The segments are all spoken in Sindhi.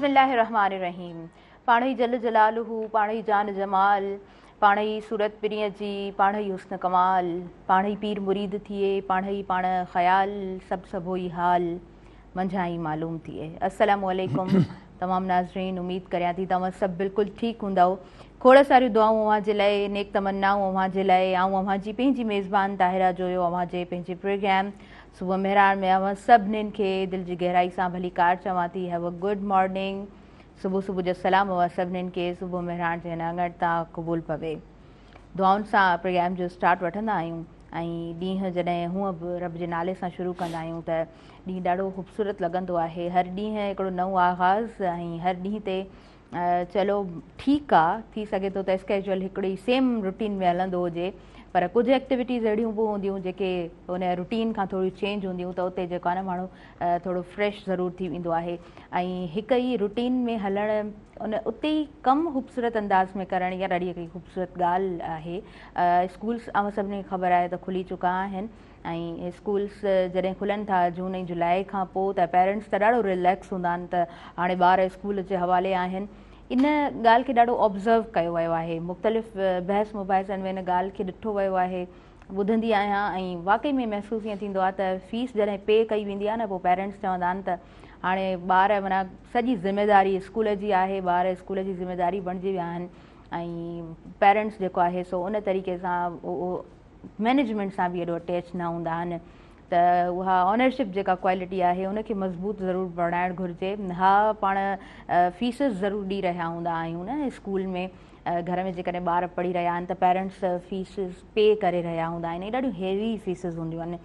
بسم الله الرحمٰن الرحيم پاڻ ئي جل جلاله پاڻ ئي جان جمال پاڻ ئي صورت پرينء جي پاڻ ئي حسن ڪمال پاڻ ئي پير مريد ٿئي پاڻ ئي پاڻ خيال سڀ سڀوئي حال منجهان ئي معلوم ٿئي. السلام عليڪم تمام ناظرين اميد ڪريان ٿي توهان سڀ بلڪل ٺيڪ هوندؤ کوڙ ساريون دعائون اوهان جي لاء نيڪ تمنائون اوهان جي لاء آئون اوهان جي پنهنجي ميزبان طاهره جويو اوهان جي پنهنجي پروگرام صبح مهراڻ ۾ اوهان سڀنين کي دل جي گهرائي سان ڀليڪار چوان ٿي هيو ا گڊ مارننگ صبح صبح جو سلام اوهان سڀنين کي صبح مهراڻ جي هن اڱڻ تان قبول پوي دعائن سان پروگرام جو اسٽارٽ وٺندا آهيون ۽ ڏينهن جڏهن هونء به رب جي نالي سان شروع ڪندا آهيون ته ڏينهن ڏاڍو خوبصورت لڳندو آهي هر ڏينهن هڪڙو نئون آغاز ۽ هر ڏينهن تي چلو ٺيڪ آ ٿي سگهي ٿو ته اسڪيجول هڪڙي سيم روٽين ۾ هلندو هجي پر ڪجهه ايڪٽيوٽيز اهڙيون به هونديون جيڪي ان روٽين کان ٿوريون چينج هونديون ته اتي جيڪو آهي نه ماڻهو ٿورو فريش ضرور ٿي ويندو آهي ۽ هڪ ئي روٽين ۾ هلڻ ان اتي ئي ڪم خوبصورت انداز ۾ ڪرڻ اها ڏاڍي هڪڙي خوبصورت ڳالهه آهي اسڪولس اوهان سڀني کي خبر آهي ته کلي چڪا آهن ۽ اسڪولس جڏهن کلن ٿا جون ۽ جولاء کان پوء ته پيرنٽس ته ڏاڍو رليڪس هوندا آهن ته هاڻي ٻار اسڪول جي حوالي آهن ان ڳالهه کي ڏاڍو آبزرو ڪيو ويو آهي مختلف بحث مباحثن ۾ ان ڳالهه کي ڏٺو ويو آهي ٻڌندي آهيان ۽ واقعي ۾ محسوس ائين ٿيندو آهي ته فيس جڏهن پي ڪئي ويندي آهي نه پوء پيرنٽس چوندا آهن ته هاڻي ٻار معنيٰ سڄي ذميواري اسڪول جي آهي ٻار اسڪول جي ذميواري بڻجي ويا آهن ۽ پيرنٽس جيڪو آهي سو ان طريقي سان مئنيجمينٽ سان به ايڏو اٽيچ نه هوندا آهن ته اها اونرشپ جيڪا ڪوالٽي آهي ان کي مضبوط ضرور بڻائڻ گهرجي ها پاڻ فيسز ضرور ڏئي رهيا هوندا آهيون نه اسڪول ۾ گهر ۾ جيڪڏهن ٻار پڙهي رهيا آهن ته پيرنٽس فيسز پي ڪري رهيا هوندا آهن ۽ ڏاڍيون هيوي فيسز هونديون آهن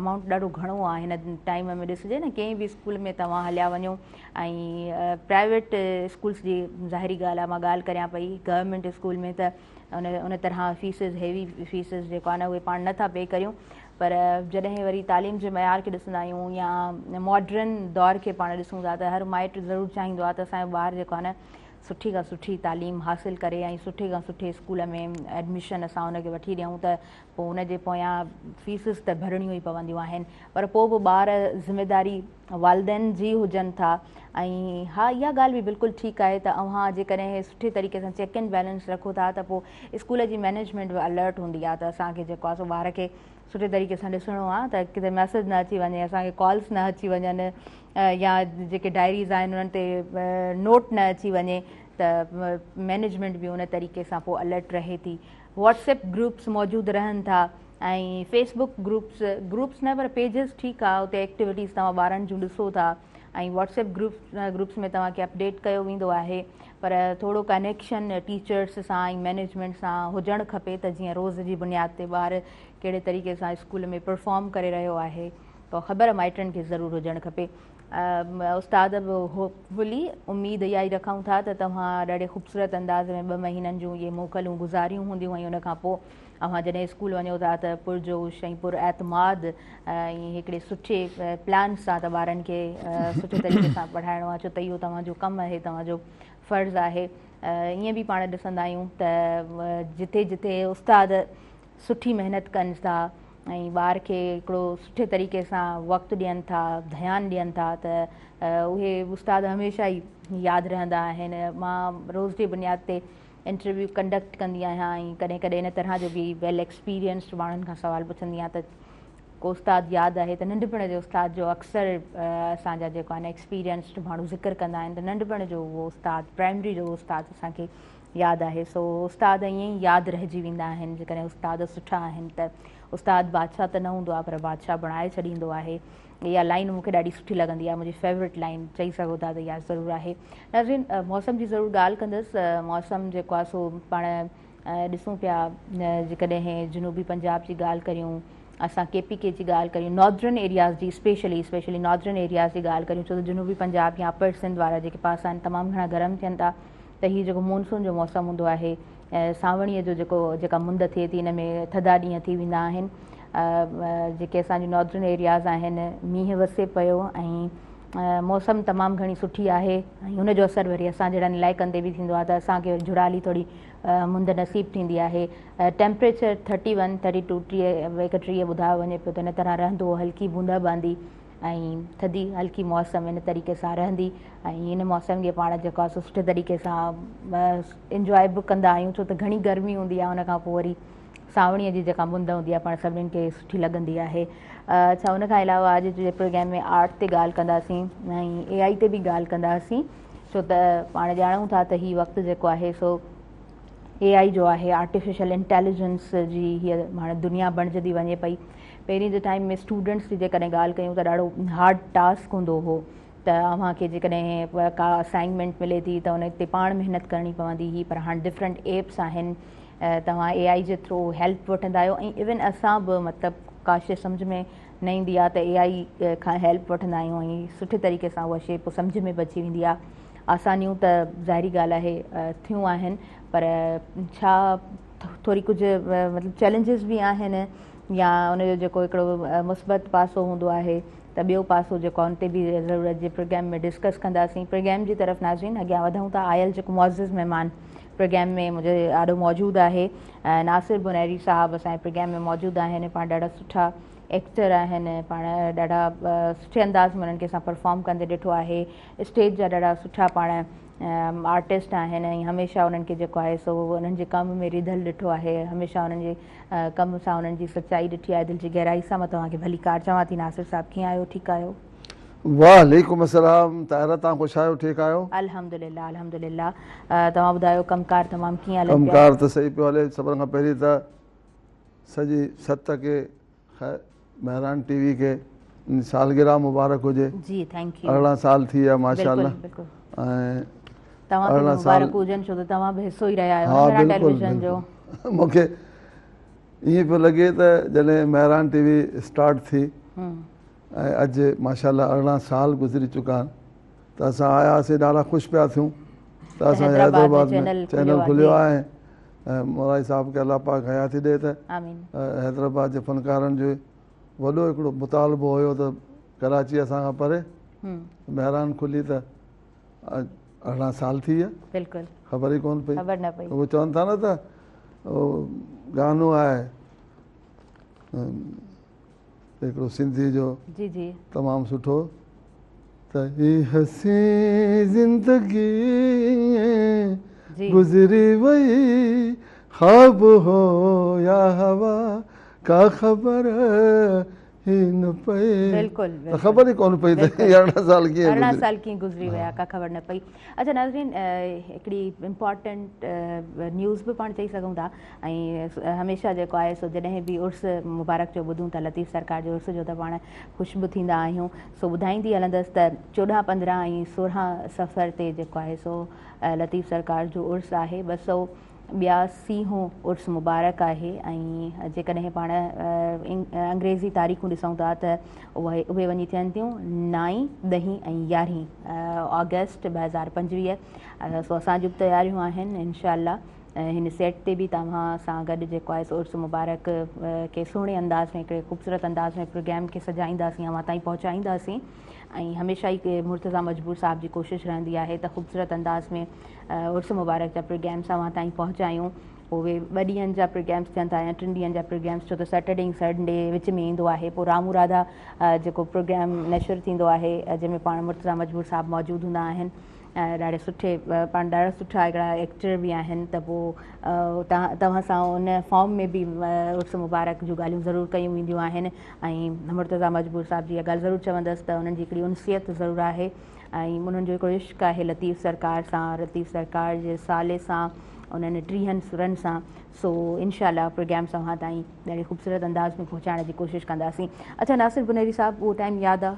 امائونٽ ڏاڍو گهڻو آهي هن ٽائيم ۾ ڏسجي نه ڪنهن به اسڪول ۾ توهان هليا وڃو ۽ پرائيويٽ اسڪولس جي ظاهري ڳالهه آهي مان ڳالهه ڪريان پئي گورنمينٽ اسڪول ۾ ته ان ان طرح فيسز هيوي فيسز جيڪو آهي نه اهي پاڻ نه ٿا پي ڪريون پر جڏهن وري تعليم جي معيار کي ڏسندا آهيون يا ماڊرن دور کي پاڻ ڏسون ٿا ته هر مائٽ ضرور چاهيندو آهي ته اسان جو ٻار جيڪو آهي نه سٺي کان سٺي تعليم حاصل ڪري ۽ سٺي کان سٺي اسڪول ۾ ايڊميشن اسان ان کي وٺي ڏيون ته پوء ان جي پويان فيسز ته ڀرڻيون ئي پونديون آهن پر پوء به ٻار ذميداري والدين جي هجن ٿا ۽ ها اها ڳالهه به بلڪل ٺيڪ آهي ته اوهان جيڪڏهن سٺي طريقي سان چيڪ اينڊ بيلنس رکو ٿا ته پوء اسڪول جي مئنيجمينٽ به الرٽ هوندي آهي ته اسان کي جيڪو آهي سو ٻار کي سٺي طريقي سان ڏسڻو آهي ته ڪٿي ميسج نه اچي وڃي اسان کي ڪالس نه اچي وڃن يا جيڪي ڊائريز آهن انهن تي نوٽ نه اچي وڃي ته مئنيجمينٽ به ان طريقي سان پوء الرٽ رهي ٿي واٽس ايپ گروپس موجود رهن ٿا ۽ فيس بڪ گروپس، گروپس نه پر پيجز ٺيڪ آ اتي ايڪٽيوٽيز توهان ٻارن جون ڏسو ٿا ۽ واٽس ايپ گروپس ۾ توهان کي اپڊيٽ ڪيو ويندو آهي پر ٿورو ڪنيڪشن ٽيچرس سان ۽ مئنيجمينٽ سان هجڻ کپي ته جيئن روز جي بنياد تي ٻار ڪهڙي طريقي سان اسڪول ۾ پرفارم ڪري رهيو آهي ته خبر مائٽن کي ضرور هجڻ کپي استاد به هوپفلي اميد اها ئي رکون ٿا ته توهان ڏاڍي خوبصورت انداز ۾ ٻه مهينن جون اهي موڪلون گذاريون هونديون ۽ ان کان پوء اوهان جڏهن اسڪول وڃو ٿا ته پرجوش ۽ پر اعتماد ۽ هڪڙي سٺي پلان سان ته ٻارن کي سٺي طريقي سان پڙهائڻو آهي ڇو ته اهو توهان جو ڪم آهي توهان جو فرض آهي ائين به پاڻ ڏسندا آهيون ته جتي جتي استاد سٺي محنت ڪن ٿا ۽ ٻار کي هڪڙو سٺي طريقي سان وقت ڏين ٿا ڌيان ڏين ٿا ته اهي استاد هميشه ئي ياد رهندا آهن مان روز جي بنياد تي انٽرويو ڪنڊڪٽ ڪندي آهيان ۽ ڪڏهن ڪڏهن ان طرح جو به ويل ايڪسپيرينسڊ ماڻهن کان سوال پڇندي آهيان ته ڪو استاد ياد آهي ته ننڍپڻ جي استاد جو اڪثر اسان جا جيڪو آهن ايڪسپيرينسڊ ماڻهو ذڪر ڪندا آهن ته ننڍپڻ جو اهو استاد پرائمري جو استاد اسان کي ياد آهي سو استاد ائين ئي ياد رهجي ويندا آهن جيڪڏهن استاد سٺا آهن ته استاد بادشاهه ته نه هوندو آهي پر بادشاهه بڻائي ڇڏيندو آهي اها لائن مون کي ڏاڍي سٺي لڳندي آهي منهنجي فيورٽ لائن چئي سگهو ٿا ته اها ضرور آهي ناظرين موسم جي ضرور ڳالهه ڪندس موسم جيڪو آهي سو پاڻ ڏسون پيا جيڪڏهن جنوبي پنجاب جي ڳالهه ڪريون اسان ڪي پي ڪي جي ڳالهه ڪريون ناردرن ايرياز جي اسپيشلي اسپيشلي ناردرن ايرياز جي ڳالهه ڪريون ڇو ته جنوبي پنجاب يا اپر سنڌ وارا جيڪي پاسا آهن تمام گهڻا گرم ٿين ٿا ته هي جيڪو مونسون جو موسم هوندو آهي سانوڻيء جو جيڪو جيڪا مند ٿئي ٿي ان ۾ ٿڌا ڏينهن ٿي ويندا آهن جيڪي اسان جون ناردرن ايرياز آهن مينهن وسي پيو ۽ موسم تمام گهڻي سٺي آهي ۽ ان جو اثر وري اسان جهڙن علائقن تي به ٿيندو آهي ته اسان کي وري جهڙالي ٿوري مند نصيب ٿيندي آهي ٽيمپريچر 31 32 30 31 ٻڌايو وڃي پيو ته ان طرح رهندو هلڪي بوندا باندي ۽ ٿڌي هلڪي موسم ان طريقي سان رهندي ۽ ان موسم کي پاڻ جيڪو آهي سو سٺي طريقي سان انجواء به ڪندا آهيون ڇو ته گهڻي گرمي هوندي آهي ان کان پوء وري سانوڻيء جي جيڪا مند هوندي آهي پاڻ سڀني کي سٺي لڳندي آهي. اڇا ان کان علاوه اڄ جي پروگرام ۾ آرٽ تي ڳالهه ڪنداسين ۽ اي آئي تي به ڳالهه ڪنداسين ڇو ته پاڻ ڄاڻون ٿا ته هي وقت جيڪو آهي سو اي آئي جو آهي آرٽيفيشل انٽيليجنس جي هيء هاڻي دنيا بڻجندي وڃي پئي. پهرين جي ٽائيم ۾ اسٽوڊنٽس جي جيڪڏهن ڳالهه ڪيون ته ڏاڍو هارڊ ٽاسڪ هوندو هو ته اوهان کي جيڪڏهن ڪا اسائنمينٽ ملي ٿي ته ان تي پاڻ محنت ڪرڻي پوندي هئي پر هاڻي ڊفرنٽ ايپس آهن توهان اي آئي جي ٿرو هيلپ وٺندا آهيو ۽ ايون اسان به مطلب ڪا شي سمجهه ۾ نه ايندي آهي ته اي آئي کان هيلپ وٺندا آهيون ۽ سٺي طريقي سان اها شي پوء سمجهه ۾ به اچي ويندي آهي آسانيون ته ظاهري ڳالهه آهي ٿيون آهن پر ڇا ٿوري ڪجهه مطلب چئلينجز به آهن يا ان جو جيڪو هڪڙو مثبت پاسو هوندو آهي ته ٻيو پاسو جيڪو آهي ان تي به ضرور اڄ جي پروگرام ۾ ڊسڪس ڪنداسين. پروگرام جي طرف ناظرين اڳيان وڌون ٿا آيل جيڪو معزز مهمان پروگرام ۾ منهنجي آڏو موجود آهي ناصر بونيري صاحب اسان جي پروگرام ۾ موجود آهن پاڻ ڏاڍا سٺا ايڪٽر آهن پاڻ ڏاڍا سٺي انداز ۾ انهن کي اسان پرفارم ڪندي ڏٺو آهي اسٽيج جا ڏاڍا سٺا پاڻ آرٽسٽ آهن ۽ هميشه انهن کي جيڪو آهي سو انهن جي ڪم ۾ رڌل ڏٺو آهي هميشه انهن جي ڪم سان انهن جي سچائي ڏٺي آهي دل جي گهرائي سان مان توهان کي ڀليڪار چوان ٿي ناصر صاحب ڪيئن آهيو ٺيڪ آهيو. وعليڪم السلام طاهره توهان خوش آهيو ٺيڪ آهيو. الحمدلله الحمدلله توهان ٻڌايو ڪم ڪار تمام ڪيئن هلن پيا. ڪم ڪار ته صحيح پيو هلي سڀن کان پهرين ته سڄي ست کي خير مهراڻ ٽي وي کي سالگرهه مبارڪ هجي. جي thank you. 18 سال ٿي ويا ماشاءالله. بلڪل بلڪل. توهان کي به مبارڪ هجن ڇو ته توهان به حصو ئي رهيا آهيو مهراڻ ٽيليويزن جو. مون کي ائين پيو لڳي ته جڏهن مهراڻ ٽي وي اسٽارٽ ٿي ۽ اڄ ماشاءالله 18 سال گذري چڪا آهن ته اسان آياسين ڏاڍا خوش پيا ٿيون ته اسان جي حيدرآباد ۾ چينل کليو آهي ۽ مورائي صاحب کي الله پاڪ حياتي ڏي ته حيدرآباد جي فنڪارن جو وڏو هڪڙو مطالبو هيو ته ڪراچي اسان کان پري مهراڻ کلي ته 18 سال ٿي ويا بلڪل خبر ئي ڪون پئي خبر نه پئي هو چون ٿا نه ته گانو آهي هڪڙو سنڌي جو جي جي تمام سٺو ته هي حسين زندگي گذري وئي خواب هو يا هوا ڪا خبر ئي نه پئي. بلڪل ته خبر ئي ڪونه پئي ته 18 سال ڪيئن 18 سال ڪيئن گذري ويا ڪا خبر نه پئي. اڇا ناظرين هڪڙي امپارٽنٽ نيوز به پاڻ چئي سگهون ٿا ۽ هميشه جيڪو آهي سو جڏهن به عرس مبارڪ جو ٻڌون ٿا لطيف سرڪار جي عرس جو ته پاڻ خوش به ٿيندا آهيون سو ٻڌائيندي هلندس ته 14 15 ۽ 16 صفر تي جيڪو آهي سو لطيف سرڪار جو عرس آهي 282 عرس مبارڪ آهي ۽ جيڪڏهن پاڻ انگريزي تاريخون ڏسون ٿا ته اهي اهي وڃي ٿين ٿيون نائين، ڏهين ۽ يارهين آگسٽ 2025 سو اسان جون به تياريون آهن انشاء الله هن سيٽ تي به توهان سان گڏ جيڪو آهي سو عرس مبارڪ کي سهڻي انداز ۾ هڪڙي خوبصورت انداز ۾ پروگرام کي سجائينداسين اوهان تائين پهچائينداسين ۽ هميشه ئي مرتضيٰ مجبور صاحب جي ڪوشش رهندي آهي ته خوبصورت انداز ۾ عرس مبارڪ جا پروگرامس اوهان تائين پهچايون پوء اهي ٻه ڏينهن جا پروگرامس ٿين ٿا يا ٽن ڏينهن جا پروگرامس ڇو ته سيٽرڊي ۽ سنڊي وچ ۾ ايندو آهي پوء رامو راڌا جيڪو پروگرام نشر ٿيندو آهي جنهن ۾ پاڻ مرتضيٰ مجبور صاحب موجود هوندا آهن ڏاڍي سٺي پاڻ ڏاڍا سٺا هڪڙا ايڪٽر به آهن ته پوء توهان سان ان فارم ۾ به عرس مبارڪ جون ڳالهيون ضرور ڪيون وينديون آهن ۽ مرتضيٰ مجبور صاحب جي اها ڳالهه ضرور چوندس ته انهن جي هڪڙي انسيت ضرور آهي ۽ انهن جو هڪڙو عشق آهي لطيف سرڪار سان لطيف سرڪار جي رسالي سان انهن ٽيهن سرن سان سو انشاء الله پروگرامس اوهان تائين ڏاڍي خوبصورت انداز ۾ پهچائڻ جي ڪوشش ڪنداسين. اڇا ناصر بنيري صاحب اهو ٽائيم ياد آ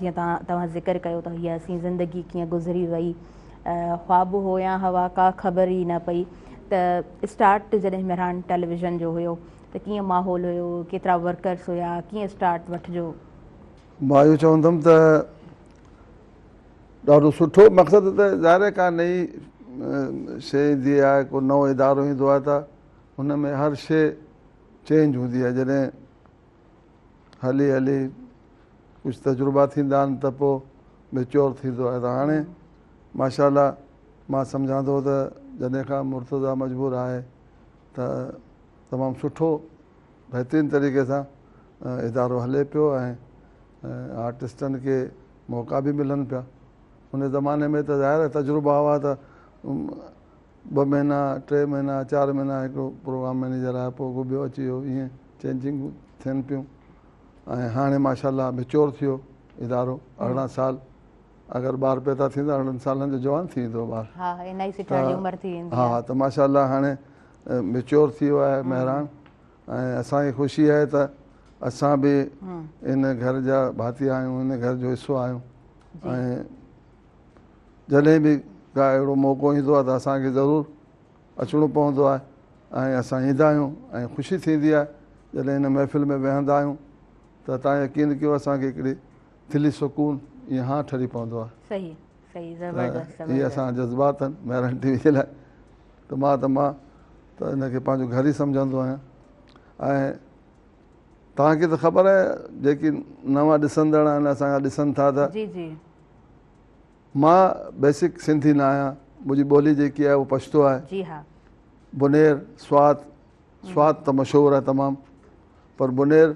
جيئن توهان ذڪر ڪيو ته هيء حسين زندگي ڪيئن گذري وئي خواب هو يا هوا ڪا خبر ئي نه پئي ته اسٽارٽ جڏهن مهراڻ ٽيليويزن جو هيو ته ڪيئن ماحول هيو ڪيترا ورڪرس هيا ڪيئن اسٽارٽ وٺجو. مان اهو چوندم ته ڏاڍو سٺو مقصد ته ظاهر آهي ڪا نئين شيء ايندي آهي ڪو نئون ادارو ايندو آهي ته هن ۾ هر شيء چينج هوندي آهي جڏهن هلي هلي ڪجهه تجربا ٿيندا آهن ته پوء ميچور ٿيندو آهي ته هاڻي ماشاء الله مان سمجهان ٿو ته جڏهن کان مرتضيٰ مجبور آهي ته تمام سٺو بهترين طريقي سان ادارو هلي پيو ۽ آرٽسٽن کي موقعا به ملن پيا. ان زماني ۾ ته ظاهر آهي تجربا هئا ته ٻه مهينا، ٽي مهينا، چار مهينا هڪڙو پروگرام مئنيجر آهي پوء ڪو ٻيو اچي ويو ائين چينجنگون ٿين پيون ۽ هاڻي ماشاء الله ميچور ٿيو ادارو 18 سال اگر ٻار پيدا ٿيندا 18 سالن جو جوان ٿي ويندو ٻار. ها اين آئي سٺڻ جي عمر ٿي ويندي ها ته ماشاء الله هاڻي ميچور ٿي ويو آهي مهراڻ ۽ اسان کي خوشي آهي ته اسان به ان گهر جا ڀاتي آهيون ان گهر جو حصو آهيون ۽ جڏهن به ڪا اهڙو موقعو ايندو آهي ته اسان کي ضرور اچڻو پوندو آهي ۽ اسان ايندا آهيون ۽ خوشي ٿيندي آهي جڏهن هن محفل ۾ ويهندا آهيون ته تان يقين ڪيو اسان کي هڪڙي دلي سڪون ائين هان ٺري پوندو آهي. صحيح صحيح زبردست زبردست. اهي اسان جا جذبات آهن مهراڻ ٽي وي جي لاء ته مان ته مان ته ان کي پنهنجو گهر ئي سمجهندو آهيان ۽ توهان کي ته خبر آهي جيڪي نوان ڏسندڙ آهن اسان کان ڏسن ٿا ته جي جي مان بيسڪ سنڌي نه آهيان منهنجي ٻولي جيڪي آهي اهو پشتو آهي. جي ها. بنير سوات سوات ته مشهور آهي تمام پر بنير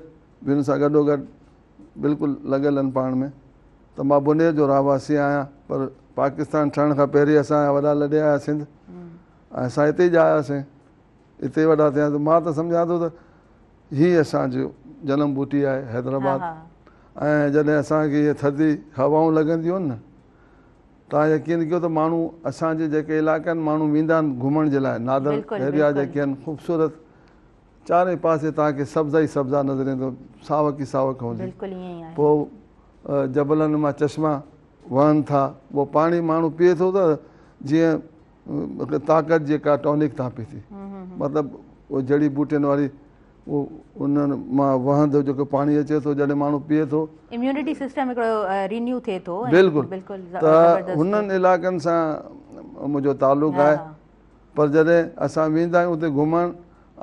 به ان سان گڏو گڏ بلڪل لڳل آهن پاڻ ۾ ته مان بنير جو رهواسي آهيان پر پاڪستان ٺهڻ کان پهرين اسان جا وڏا لڏي آيا سنڌ ۽ اسان اتي ئي ڄاياسين اتي ئي وڏا ٿياسين مان ته سمجهان ٿو ته هي اسان جو جنم ٻوٽي آهي حيدرآباد ۽ جڏهن اسان کي اهي ٿڌي هوائون لڳنديون آهن نه تان يقين ڪيو ته ماڻهو اسان جي جيڪي علائقا آهن ماڻهو ويندا آهن گهمڻ جي لاء نادر ايريا جيڪي آهن خوبصورت چارئي پاسي توهان کي سبزا ئي سبزا نظر ايندو، ساوڪ ئي ساوڪ هوندي. پوء جبلن مان چشما وهن ٿا، اهو پاڻي ماڻهو پيئي ٿو ته جيئن طاقت جي ڪا ٽانڪ تان پيتي، مطلب اهو جڙي ٻوٽين واري اهو انهن مان وهندو جيڪو پاڻي اچي ٿو جڏهن ماڻهو پيئي ٿو. اميونٽي سسٽم هڪڙو رينيو ٿئي ٿو. بلڪل ته هنن علائقن سان منهنجو تعلق آهي. پر جڏهن اسان ويندا آهيون اتي گهمڻ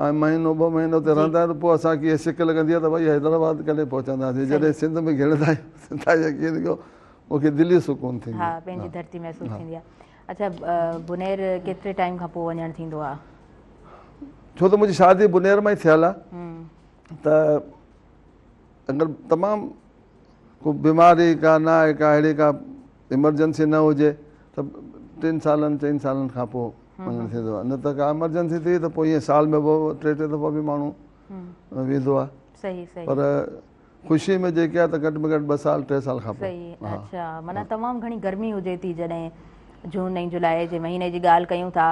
۽ مهينو ٻه مهينو اتي رهندا آهيون ته پوء اسان کي اها سڪ لڳندي آهي ته ڀائي حيدرآباد ڪڏهن پهچنداسين جڏهن سنڌ ۾ گهڙندا آهيون ته يقين ڪيو مون کي دلي سڪون ٿيندو ها پنهنجي ڌرتي محسوس ٿيندي آهي. اڇا بنير ڪيتري ٽائيم کان پوء وڃڻ ٿيندو آهي؟ ڇو ته منهنجي شادي بنير مان ئي ٿيل آهي ته اگر تمام ڪو بيماري ڪا نه آهي ڪا اهڙي ڪا ايمرجنسي نه هجي ته ٽن سالن چئن سالن کان پوء وڃڻ ٿيندو آهي نه ته ڪا ايمرجنسي ٿي ته پوء ائين سال ۾ ٻه ٽي ٽي دفعا به ماڻهو ويندو آهي پر خوشي ۾ جيڪي آهي ته گهٽ ۾ گهٽ ٻه سال ٽي سال کان پوء. صحيح اڇا معنيٰ تمام گهڻي گرمي هجي ٿي جڏهن جون ۽ جولاء جي مهيني جي ڳالهه ڪيون ٿا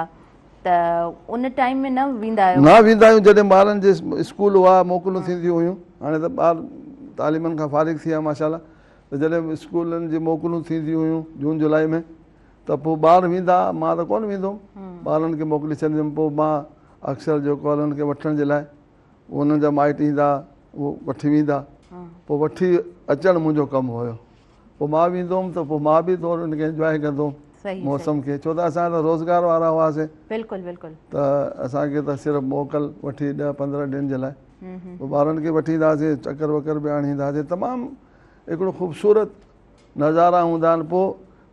ته ان ٽائيم ۾ نه ويندا آهيو؟ نه ويندا آهيون جڏهن ٻارن جي اسڪول هئا موڪلون ٿينديون هيون هاڻي ته ٻار تعليمن کان فارغ ٿي ويا ماشاء الله ته جڏهن اسڪولن جي موڪلون ٿينديون هيون جون جولاء ۾ ته پوء ٻار ويندا مان ته ڪونه ويندو هوم ٻارن کي موڪلي ڇڏيندم پوء مان اڪثر جيڪو انهن کي وٺڻ جي لاء انهن جا مائٽ ايندا اهو وٺي ويندا پوء وٺي اچڻ منهنجو ڪم هيو پوء مان ويندو هوم ته پوء مان به ٿورو ان کي انجواء ڪندو هوم موسم کي ڇو ته اسان ته روزگار وارا هئاسين بلڪل بلڪل ته اسان کي ته صرف موڪل وٺي 10 15 ڏينهن جي لاء پوء ٻارن کي وٺي ايندا هئاسين چڪر وڪر به آڻي ايندا هئاسين تمام هڪڙو خوبصورت نظارا هوندا آهن پوء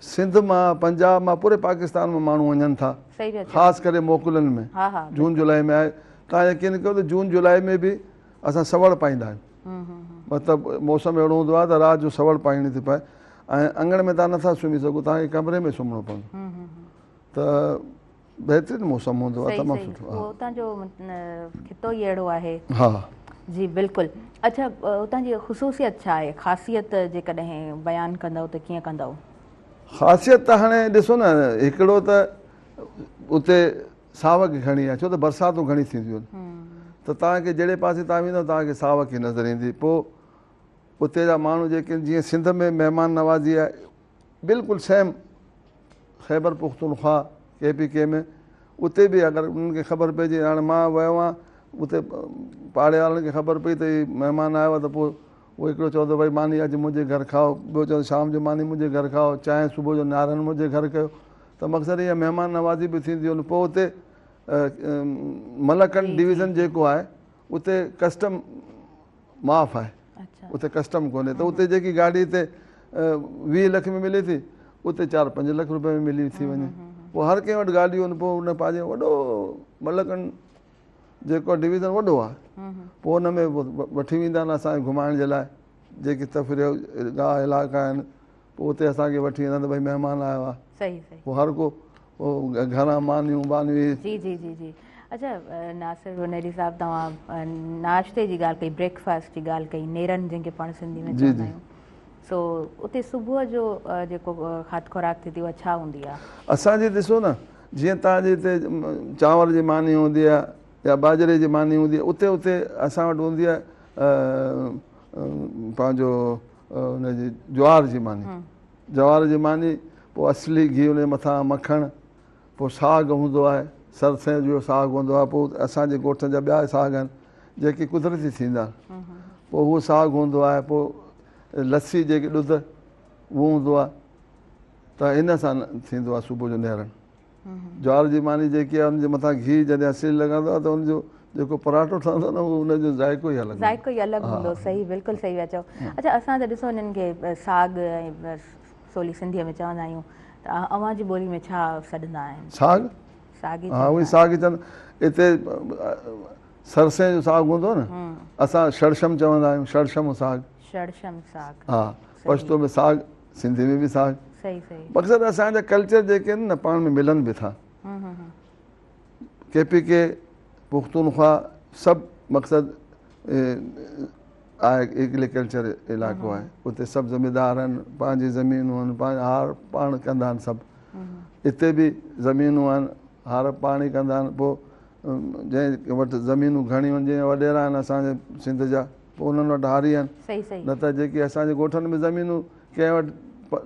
سنڌ مان پنجاب مان پوري پاڪستان مان ماڻهو وڃن ٿا خاص ڪري موڪلن ۾ جون جولاء ۾ آهي تان يقين ڪيو ته جون جولاء ۾ به اسان سوڙ پائيندا آهيون مطلب موسم اهڙو هوندو آهي ته رات جو سوڙ پائڻي ٿي پئي ۽ اڱڻ ۾ تان نٿا سمهي سگهو تان کي ڪمري ۾ سمهڻو پوندو ته بهترين موسم هوندو آهي تمام سٺو اهو اتان جو خطو ئي اهڙو آهي. ها. جي بلڪل اڇا اتان جي خصوصيت ڇا آهي خاصيت جيڪڏهن بيان ڪندؤ ته ڪيئن ڪندؤ؟ خاصيت ته هاڻي ڏسو نه هڪڙو ته اتي ساوڪ گهڻي آهي ڇو ته برساتون گهڻي ٿينديون آهن ته توهان کي جهڙي پاسي توهان ويندؤ توهان کي ساوڪ ئي نظر ايندي پوء اتي جا ماڻهو جيڪي جيئن سنڌ ۾ مهمان نوازي آهي بلڪل same Khyber Pakhtunkhwa K P K ۾ اتي به اگر انهن کي خبر پئجي هاڻي مان ويو آهيان اتي پاڙي وارن کي خبر پئي ته هي مهمان آيو آهي ته پوء اهو هڪڙو چوندو ڀئي ماني اڄ منهنجي گهر کائو ٻيو چوندو شام جو ماني منهنجي گهر کائو چانهه صبح جو نارن منهنجي گهر ڪيو ته مقصد اها مهمان نوازي به ٿيندي هن پوء اتي ملڪنڊ ڊويزن جيڪو آهي اتي ڪسٽم معاف آهي اتي ڪسٽم ڪونهي ته اتي جيڪي گاڏي هتي 20 لک ۾ ملي ٿي اتي 4 5 لک روپيه ۾ ملي ٿي وڃي پوء هر ڪنهن وٽ گاڏي هن پوء ان پنهنجي وڏو ملڪن جيڪو ڊويزن وڏو آهي پوء ان ۾ وٺي ويندا آهن اسان کي گهمائڻ جي لاء. جيڪي تفريح گاهه علائقا آهن پوء اتي اسان کي وٺي ويندا ته ڀئي مهمان آيو آهي. صحيح صحيح. پوء هر ڪو گهران مانيون بانيون اهي. جي جي جي جي اڇا ناصر بنيري صاحب توهان ناشتي جي ڳالهه ڪئي بريڪ فاسٽ جي ڳالهه ڪئي نيرن جنهن کي پاڻ سنڌي ۾ چوندا آهيون سو اتي صبح جو جيڪو کاڌ خوراڪ ٿئي ٿي اها ڇا هوندي آهي؟ اسان جي ڏسو نه جيئن توهان جي هتي چانور جي ماني هوندي آهي يا ٻاجهري جي ماني هوندي آهي اتي اتي اسان وٽ هوندي آهي پنهنجو ان جي جوار جي ماني جوار جي ماني پوء اصلي گيهه ان جي مٿان مکڻ پوء ساڳ هوندو آهي سرسين جو ساڳ هوندو آهي پوء اسان جي ڳوٺن جا ٻيا ساڳ آهن جيڪي قدرتي ٿيندا آهن پوء اهو ساڳ هوندو آهي پوء لسي جيڪي ڏڌ اهو هوندو آهي ته ان سان ٿيندو آهي صبح جو نيرن جوار جي ماني جيڪي آهي ان جي مٿان گيهه جڏهن اصلي لڳندو آهي ته ان جو جيڪو پراٺو ٺهندو آهي نه اهو ان جو ذائقو ئي الڳ ذائقو ئي الڳ هوندو صحيح بلڪل صحيح پيا چئو اڇا اسان ته ڏسو انهن کي ساڳ ۽ سولي سنڌيء ۾ چوندا آهيون ته اوهان جي ٻولي ۾ ڇا سڏندا آهن؟ ساڳ ساڳ ئي ها اهو ساڳ ئي چوندا هتي سرسين جو ساڳ هوندو آهي نه اسان شڙشم چوندا آهيون شڙشم ساڳ شڙشم ساڳ ها پشتو ۾ ساڳ سنڌي ۾ به ساڳ صحيح صحيح مقصد اسان جا ڪلچر جيڪي آهن نه پاڻ ۾ ملن به ٿا ڪي پي ڪي پختونخوا سڀ مقصد آهي ايگريڪلچر علائقو آهي اتي سڀ زميندار آهن پنهنجي زمينون آهن پنهنجا هار پاڻ ڪندا آهن سڀ اتي به زمينون آهن هار پاڻ ئي ڪندا آهن پوء جنهن وٽ زمينون گهڻيون آهن جيئن وڏيرا آهن اسانجي سنڌ جا پوء انهن وٽ هاري آهن نه ته جيڪي اسان جي ڳوٺن ۾ زمينون ڪنهن وٽ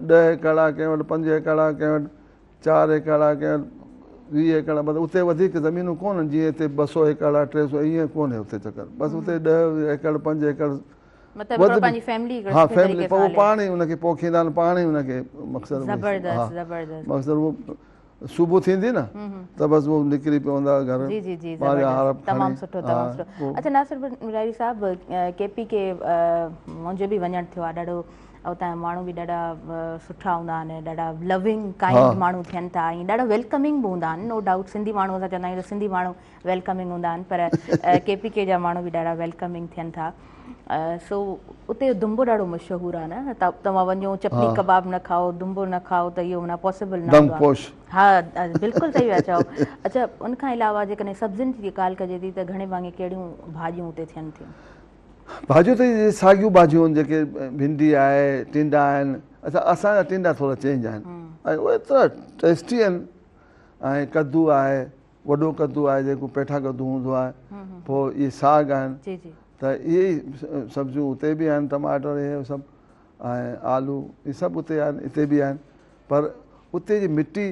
ڏهه ايڪڙ آهي ڪنهن وٽ پنج ايڪڙ آهي ڪنهن وٽ چار ايڪڙ آهي ڪنهن وٽ 20 ايڪڙ مطلب اتي وڌيڪ زمينون ڪونهن جيئن هتي 200 ايڪڙ آهي 300 ائين ڪونهي اتي چڪر بس اتي 10 ايڪڙ 5 ايڪڙ مطلب هڪڙو پنهنجي فيملي ها فيملي پوء پاڻ ئي ان کي پوکيندا آهن پاڻ ئي ان کي مقصد زبردست زبردست مقصد اهو صبح ٿيندي نه ته بس اهو نڪري پوندا گهر جي جي جي زبردست تمام سٺو تمام سٺو اچها ناصر بن صاحب ڪي پي ڪي منهنجو به وڃڻ ٿيو آهي ڏاڍو اتان جا ماڻهو به ڏاڍا سٺا هوندا آهن ڏاڍا لونگ ڪائنڊ ماڻهو ٿين ٿا ۽ ڏاڍا ويلڪمنگ به هوندا آهن نو ڊائوٽ سنڌي ماڻهو اسان چوندا آهيون ته سنڌي ماڻهو ويلڪمنگ هوندا آهن پر ڪي پي ڪي جا ماڻهو به ڏاڍا ويلڪمنگ ٿين ٿا سو اتي جو دنبو ڏاڍو مشهور آهي نه توهان وڃو چپلي ڪباب نه کائو دنبو نه کائو ته اهو معنيٰ پاسيبل نه هوندو آهي ها بلڪل صحيح پيا چئو اچها ان کان علاوه جيڪڏهن سبزين جي ڳالهه ڪجي ٿي ته گهڻي ڀاڱي ڪهڙيون ڀاڄيون اتي ٿين ٿيون؟ ڀاڄيون ته اهي ساڳيون ڀاڄيون آهن جيڪي ڀينڊي آهي ٽينڊا آهن اچها اسان جا ٽينڊا ٿورا چينج آهن ۽ اهي ايترا ٽيسٽي آهن ۽ ڪدو آهي وڏو ڪدو آهي جيڪو پيٺا ڪدو هوندو آهي پوء اهي ساڳ آهن ته اهي ئي سبزيون اتي به آهن ٽماٽر اهي سڀ ۽ آلو اهي سڀ اتي آهن اتي به آهن پر اتي جي مٽي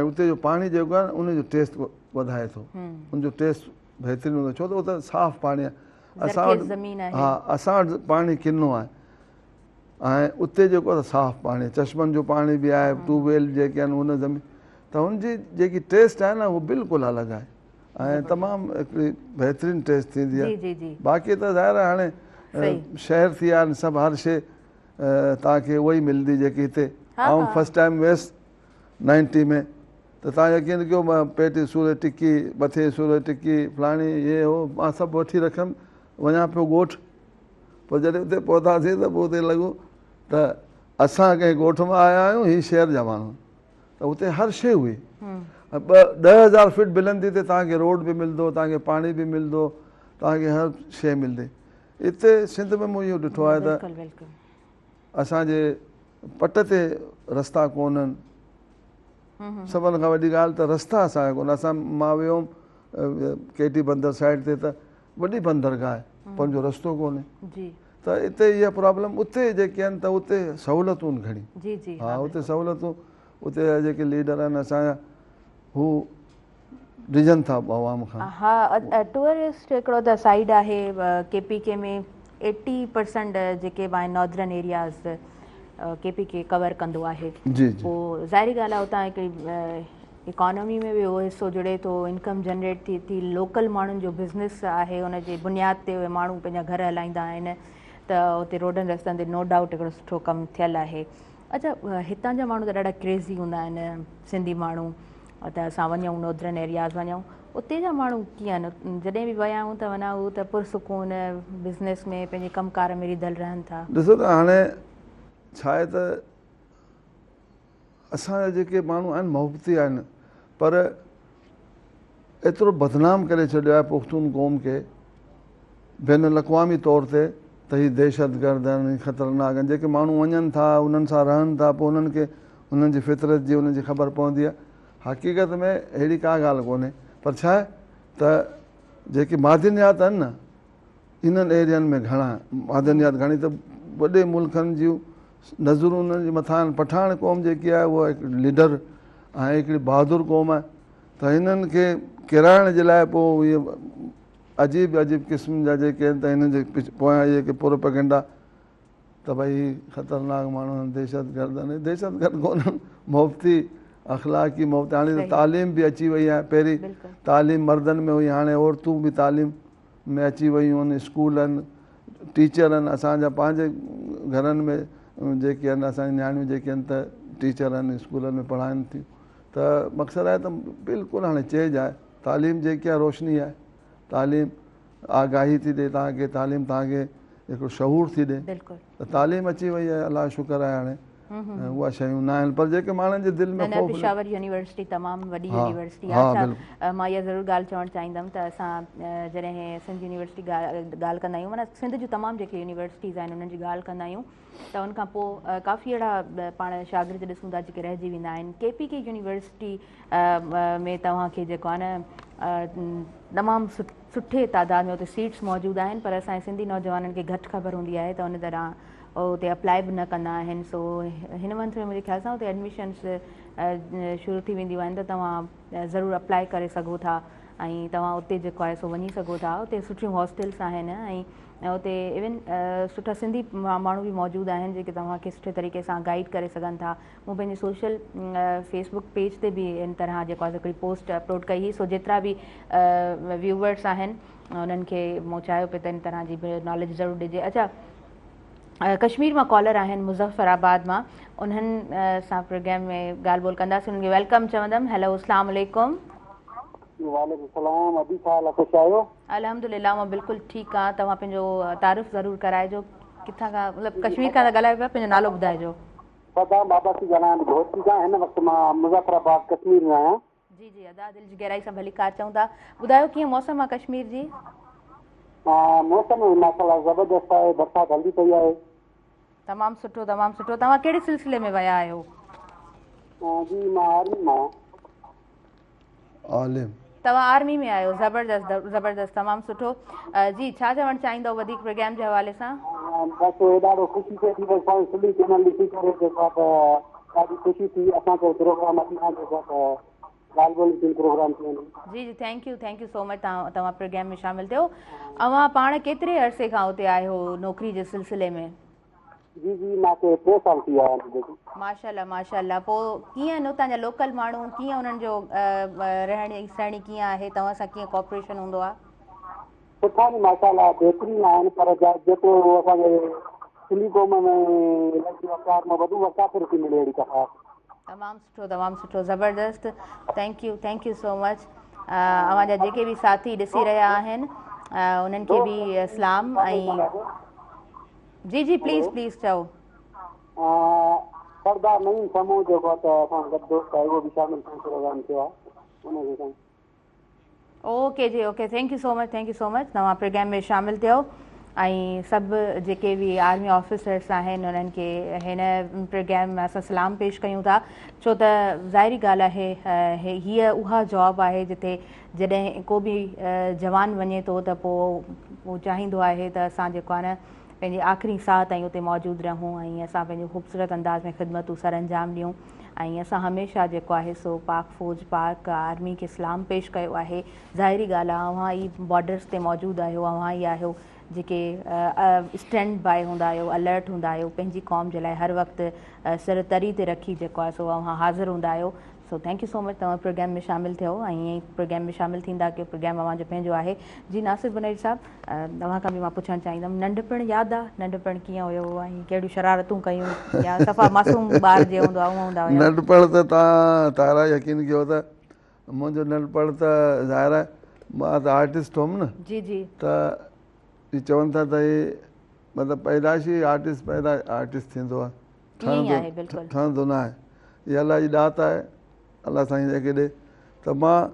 ۽ اتي جو پاڻي جيڪو آهي ان جو ٽيسٽ وڌائي ٿو ان جو ٽيسٽ بهترين هوندو ڇو ته اتي صاف پاڻي آهي اسان وٽ ها اسان وٽ پاڻي ڪنو آهي ۽ اتي جيڪو آهي صاف پاڻي چشمن جو پاڻي به آهي ٽيوب ويل جيڪي آهن ان زمين ته ان جي جيڪي ٽيسٽ آهي نه اهو بلڪل الڳ آهي ۽ تمام هڪڙي بهترين ٽيسٽ ٿيندي آهي باقي ته ظاهر آهي هاڻي شهر ٿي ويا آهن سڀ هر شي توهان کي اها ئي ملندي جيڪي هتي آئون فرسٽ ٽائيم ويس نائنٽي ۾ ته توهان يقين ڪيو مان پيٽ جي سور جي ٽڪي، مٿي جي سور جي ٽڪي، فلاڻي هي هو مان سڀ وٺي رکيم وڃان پيو ڳوٺ پوء جڏهن اتي پهتاسين ته پوء اتي لڳو ته اسان ڪنهن ڳوٺ مان آيا آهيون هي شهر جا ماڻهو ته اتي هر شيء هئي ٻه 10000 فٽ بلندي تي توهان کي روڊ به ملندو توهان کي پاڻي به ملندو توهان کي هر شيء ملندي اتي سنڌ ۾ مون اهو ڏٺو آهي ته اسان جي پٽ تي رستا ڪونهن سڀن کان وڏي ڳالهه ته رستا اسان جا ڪونهن اسان مان ويو هوم ڪيٽي بندر سائيڊ تي ته وڏي بندرگاهه آهي پر ان جو رستو ڪونهي ته اتي اها پرابلم اتي جيڪي آهن ته اتي سهولتون گهڻي ها اتي سهولتون اتي جا جيڪي ليڊر آهن اسان جا هو ڊڄن ٿا عوام کان. ها ٽوئرسٽ هڪڙو ته سائيڊ آهي ڪي پي ڪي ۾ ايٽي پرسنٽ جيڪي به آهن northern areas K P K cover ڪندو آهي پوء ظاهري ڳالهه آهي اتان هڪڙي اڪانومي ۾ به اهو حصو جڙي ٿو انڪم جنريٽ ٿئي ٿي لوڪل ماڻهن جو بزنس آهي ان جي بنياد تي اهي ماڻهو پنهنجا گهر هلائيندا آهن ته اتي روڊن رستن تي نو ڊائوٽ هڪڙو سٺو ڪم ٿيل آهي اچها هتان جا ماڻهو ته ڏاڍا ڪريزي هوندا آهن سنڌي ماڻهو ته اسان وڃون نودرن ايرياز وڃون اتي جا ماڻهو ڪيئن آهن؟ جڏهن به ويا آهيون ته معنيٰ هو ته پرسڪون بزنس ۾ پنهنجي ڪم ڪار ۾ رڌل رهن ٿا. ڏسو ته هاڻي ڇا آهي ته اسان جا جيڪي ماڻهو آهن محبتي آهن پر ايترو بدنام ڪري ڇڏيو آهي پختون قوم کي بين الاقوامي طور تي ته هي دهشتگرد آهن هي خطرناڪ آهن جيڪي ماڻهو وڃن ٿا انهن سان رهن ٿا پوء انهن کي انهن جي فطرت جي انهن جي خبر پوندي آهي حقيقت ۾ اهڙي ڪا ڳالهه ڪونهي پر ڇا آهي ته جيڪي معدنيات آهن نه انهن ايريائن ۾ گهڻا معدنيات گهڻي ته وڏي ملڪن جون نظرون انهن جي مٿان آهن پٺاڻ قوم جيڪي آهي اها هڪ ليڊر ۽ هڪڙي بهادر قوم آهي ته هنن کي ڪيرائڻ جي لاء پوء اهي عجيب عجيب قسم جا جيڪي آهن ته هنن جي پويان جيڪي پروپيگنڊا ته ڀئي هي خطرناڪ ماڻهو آهن دهشتگرد آهن دهشتگرد ڪونهن محبتي اخلاقي محبتي هاڻي ته تعليم به اچي وئي آهي پهرين تعليم مردن ۾ هئي هاڻي عورتون به تعليم ۾ اچي ويون آهن اسڪول آهن ٽيچر آهن اسانجا پنهنجي گهرن ۾ جيڪي آهن اسانجي نياڻيون جيڪي آهن ته ٽيچر آهن اسڪولن ۾ پڙهائن ٿيون ته مقصد آهي ته بلڪل هاڻي چينج آهي تعليم جيڪي آهي روشني آهي تعليم آگاهي ٿي ڏي توهان کي تعليم توهان کي هڪڙو شعور ٿي ڏي ته تعليم اچي وئي آهي الله جو شڪر آهي هاڻي اها شيون نه آهن پر جيڪي ماڻهن جي دل ۾ خوف پشاور يونيورسٽي تمام وڏي يونيورسٽي آهي اڇا مان اها ضرور ڳالهه چوڻ چاهيندم ته اسان جڏهن سنڌ يونيورسٽي ڳالهه ڪندا آهيون معنيٰ سنڌ جون تمام جيڪي يونيورسٽيز آهن انهن جي ڳالهه ڪندا آهيون ته ان کان پوء ڪافي اهڙا پاڻ شاگرد ڏسون ٿا جيڪي رهجي ويندا آهن ڪي پي ڪي يونيورسٽي ۾ توهان کي جيڪو آهي نه تمام سٺي تعداد ۾ اتي سيٽس موجود آهن پر اسان جي سنڌي نوجوانن کي گهٽ خبر هوندي آهي ته ان طرح اتي اپلائي به نه ڪندا آهن سو هن منٿ ۾ منهنجي خيال سان اتي ايڊميشنس شروع ٿي وينديون آهن ته توهان ضرور اپلائي ڪري سگهو ٿا ۽ توهان اتي جيڪو آهي سو وڃي سگهو ٿا اتي سٺيون هاسٽلس آهن ۽ اتي ايون سٺا سنڌي ماڻهو به موجود آهن جيڪي توهان کي سٺي طريقي سان گائيڊ ڪري سگهن ٿا مون پنهنجي سوشل فيس بڪ پيج تي به ان طرح جيڪو آهي هڪڙي پوسٽ اپلوڊ ڪئي هئي سو جيترا به ويوورس آهن انهن کي مون چاهيو پئي ته ان طرح جي به ناليج ضرور ڏجي اچا ڪشمير مان ڪالر آهن مظفر آباد مان انهن سان پروگرام ۾ ڳالهه ٻولهه ڪنداسين انهن کي welcome چوندم هيلو اسلام عليڪم. وعليڪم السلام ادي ڇا حال آ خوش آهيو. الحمدلله مان بلڪل ٺيڪ آهيان توهان پنهنجو تعارف ضرور ڪرائجو ڪٿان کان مطلب ڪشمير کان ٿا ڳالهايو پيا پنهنجو نالو ٻڌائجو. صدام عباسي ڳالهايان ٿو گهوٽڪي کان هن وقت مان مظفر آباد ڪشمير ۾ آهيان. جي جي ادا دل جي گهرائي سان ڀليڪار چئون ٿا ٻڌايو ڪيئن موسم آ ڪشمير جي. موسم ماشاءالله زبردست آهي برسات هلي پئي آهي. تمام سٺو تمام سٺو توهان ڪهڙي سلسلي ۾ ويا آهيو. جي مان آرمي مان آهيان. عالم. توهان آرمي ۾ آهيو زبردست زبردست تمام سٺو جي ڇا چوڻ چاهيندؤ وڌيڪ پروگرام جي حوالي سان. بس ڏاڍو خوشي ٿئي ٿي بس سائين سنڌي چينل ڏسي ڪري جيڪو آهي ته ڏاڍي خوشي ٿي اسان کي پروگرام اچي کان جيڪو آهي ته ڳالهه ٻولهه ٿي پروگرام ٿي وڃي. جي جي thank you thank you so much توهان پروگرام ۾ شامل ٿيو اوهان پاڻ ڪيتري عرصي کان اتي آهيو نوڪري جي سلسلي ۾. جي جي مان کي ٽي سال ٿي ويا آهن جي. ماشاءالله ماشاءالله پو ڪيئن آهن اتان جا لوڪل ماڻهو ڪيئن انهن جو رهڻي سهڻي ڪيئن آهي توهان سان ڪيئن ڪوآپريشن هوندو آهي. سٺا ني ماشاءالله بهترين آهن پر جيترو اسان جي سنڌي قوم ۾ لڳندو آهي پيار محبت اها ڪاٿي نٿي ملي اهڙي ڪا خاص. تمام سٺو تمام سٺو زبردست thank you thank you so much اوهان جا جيڪي به ساٿي ڏسي رهيا آهن انهن کي به سلام ۽ جي جي پليز پليز چئو. سردار نعيم سمون جيڪو آهي ته اسان سان گڏ دوست آهي اهو به شامل ٿيڻ پروگرام ٿيو آهي ان کي سائين. اوڪي جي okay thank you so much thank you so much توهان پروگرام ۾ شامل ٿيو ۽ سڀ جيڪي به آرمي آفيسرس آهن انهن کي هن پروگرام ۾ اسان سلام پيش ڪيون ٿا ڇو ته ظاهري ڳالهه آهي هيء اها جاب آهي جتي جڏهن ڪو به جوان وڃي ٿو ته پوء هو چاهيندو آهي ته اسان جيڪو آهي نه پنهنجي آخري ساهه تائين اتي موجود رهون ۽ اسان پنهنجو خوبصورت انداز ۾ خدمتون سرانجام ڏيون ۽ اسان هميشه جيڪو آهي سو پاڪ فوج پاڪ آرمي کي سلام پيش ڪيو آهي ظاهري ڳالهه آهي اوهان ئي بارڊرز تي موجود آهيو اوهان ئي آهيو جيڪي اسٽينڊ باء هوندا آهيو الرٽ هوندا آهيو پنهنجي قوم جي لاء هر وقت سر تري تي رکي جيڪو آهي سو اوهان حاضر هوندا آهيو so thank you so much توهان پروگرام ۾ شامل ٿيو ۽ ائين ئي پروگرام ۾ شامل ٿيندا ڪيو پروگرام اوهان جو پنهنجو آهي جي ناصر بنيري صاحب اوهان کان به مان پڇڻ چاهيندم ننڍپڻ ياد آ ننڍپڻ ڪيئن هيو ۽ ڪهڙيون شرارتون ڪيون يا صفا معصوم ٻار جيئن هوندو آ اونئن هوندا هيا. ننڍپڻ ته توهان طاهره يقين ڪيو ته منهنجو ننڍپڻ ته ظاهر آهي مان ته آرٽسٽ هئم نه. جي جي. ته هي چون ٿا ته هي مطلب پيدائشي آرٽسٽ پيدا آرٽسٽ ٿيندو آهي. ائين ئي آهي بلڪل. ٺهندو نه آهي. هي الله جي ڏات آهي. الله سائين جنهن کي ڏي. ته مان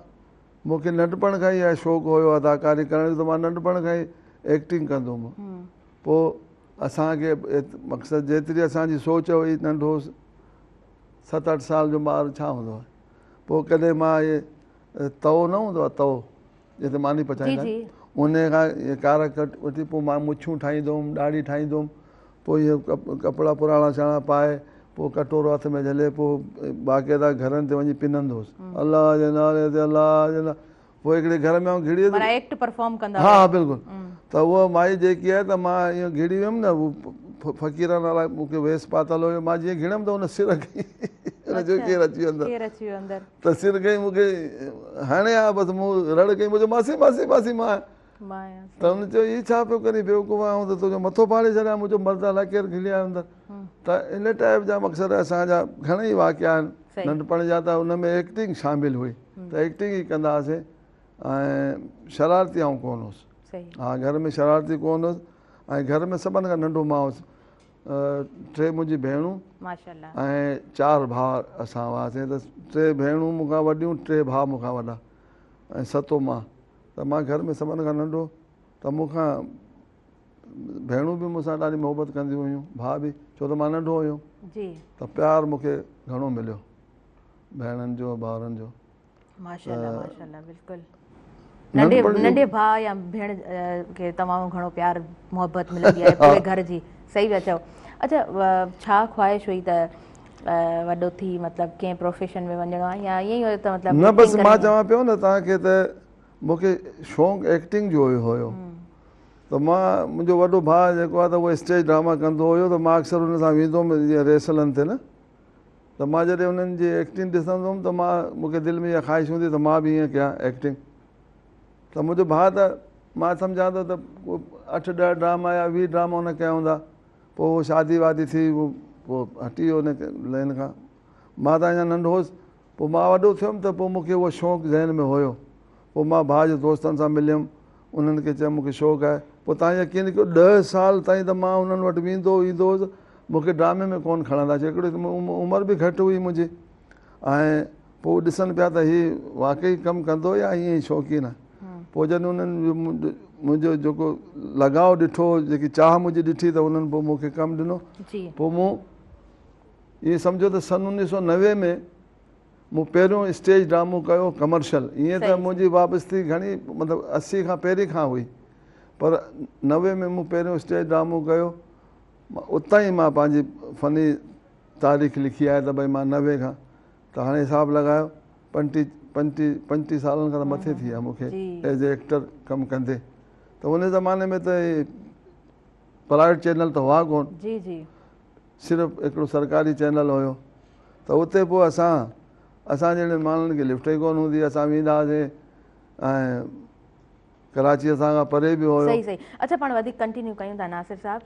مون کي ننڍپڻ کان ئي اها شوق هيو اداڪاري ڪرڻ جو ته مان ننڍپڻ کان ئي ايڪٽنگ ڪندو هوم. پوء اسان کي مقصد جيتري اسان جي سوچ هئي ننڍو هوس 7 8 سال جو ٻار ڇا هوندو آهي. پوء ڪڏهن مان اهي تئو نه هوندو آهي تئو جنهن تي ماني پچائيندا آهن ان کان ڪارا ڪٽ وٺي پوء مان مڇون ٺاهيندو هوم ڏاڙهي ٺاهيندو هوم پوء اهي ڪپڙا پراڻا سراڻا پائي پوء ڪٽورو هٿ ۾ جهلي پوء باقاعده گهرن تي وڃي پنندو هوس الله جي نالي تي الله جي نالي پوء هڪڙي گهر ۾ آئون گهڙي معنيٰ ايڪٽ پرفارم ڪندا ها ها بلڪل ته اها مائي جيڪي آهي ته مان ائين گهڙي ويم نه فقيران وارا مون کي ويس پاتل هيو مان جيئن گهڙيم ته ان سر کئي ان چيو ڪير اچي ويو اندر ڪير اچي ويو اندر ته سر کئي مون کي هڻي ها بس مون رڙ ڪئي مون چيو ماسي ماسي ماسي مان ته هن چيو هي ڇا پيو ڪرين بيوقوف آئون ته تنهنجو مٿو ڦاڙي ڇڏيان مون چيو مرد الائي ڪير گهڙي آيو اندر ته ان ٽائپ جا مقصد اسان جا گهڻا ئي واقعا آهن ننڍپڻ جا ته ان ۾ ايڪٽنگ شامل هئي ته ايڪٽنگ ئي ڪندا هئاسين ۽ شرارتي آئون ڪونه هوس ها گهر ۾ شرارتي ڪونه هوس ۽ گهر ۾ سڀن کان ننڍو مان هوس ٽي منهنجي ڀيڻون ۽ چار ڀاء اسان هئاسين ته ٽي ڀيڻون مون کان وڏيون ٽي ڀاء مون کان وڏا ۽ ستون مان ته مان گهر ۾ سڀن کان ننڍو ته مون کان ڀيڻون به مون سان ڏاڍي محبت ڪنديون هيون ڀاء به ڇو ته مان ننڍو هيم ته پيار مون کي گهڻو مليو ڀيڻن جو ڀائرن جو. ماشاءالله ماشاءالله بلڪل ننڍي ننڍي ڀاء يا ڀيڻ کي تمام گهڻو پيار محبت ملندي آهي پوري گهر جي صحيح پيا چئو اچها ڇا خواهش هئي ته وڏو ٿي مطلب ڪنهن پروفيشن ۾ وڃڻو آهي يا ائين ئي هيو ته مطلب نه بس مان چوان پيو نه توهان کي ته مون کي شوق ايڪٽنگ جو هيو ته مان منهنجو وڏو ڀاء جيڪو آهي ته اهو اسٽيج ڊراما ڪندو هيو ته مان اڪثر ان سان ويندو هوم جيئن ريهرسلن تي نه ته مان جڏهن انهن جي ايڪٽنگ ڏسندو هوم ته مان مون کي دل ۾ اها خواهش هوندي ته مان به ائين ڪيان ايڪٽنگ ته منهنجو ڀاء ته مان سمجهان ٿو ته 8 10 ڊراما يا 20 ڊراما هن ڪيا هوندا پوء هو شادي وادي ٿي پوء هٽي ويو ان لائن کان مان ته اڃا ننڍو هوس پوء مان وڏو ٿيم ته پوء مون کي اهو شوق ذهن ۾ هيو پوء مان ڀاء جي دوستن سان مليم انهن کي چيم مون کي شوق آهي پوء تان يقين ڪيو 10 سال تائين ته مان انهن وٽ ويندو ايندو هوس مون کي ڊرامي ۾ ڪونه کڻندا ڇو هڪڙي عمر به گهٽ هئي منهنجي ۽ پوء ڏسن پيا ته هي واقعي ڪم ڪندو يا ائين ئي شوقين آهي پوء جڏهن انهن منهنجو جيڪو لڳاء ڏٺو جيڪي چاهه منهنجي ڏٺي ته انهن پوء مون کي ڪم ڏنو پوء مون ائين سمجهو ته سن 1990 ۾ مون پهريون اسٽيج ڊرامو ڪيو ڪمرشل ائين ته منهنجي وابستي گهڻي مطلب 80 کان پهرين کان هئي پر 90 ۾ مون پهريون اسٽيج ڊرامو ڪيو اتان ئي مان پنهنجي فني تاريخ لکي آهي ته ڀئي مان 90 کان ته هاڻي حساب لڳايو 35 35 35 سالن کان ته مٿي ٿي ويا مون کي ايز اي ايڪٽر ڪم ڪندي ته ان زماني ۾ ته پرائيويٽ چينل ته هئا ڪون جي جي صرف هڪڙو سرڪاري چينل هيو ته اتي پوء اسان اسان جهڙن ماڻهن کي لفٽ ئي ڪون هوندي اسان ويندا هئاسين ۽ ڪراچي اسان کان پري به هيو. صحيح صحيح اڇا پاڻ وڌيڪ ڪنٽينيو ڪيون ٿا ناصر صاحب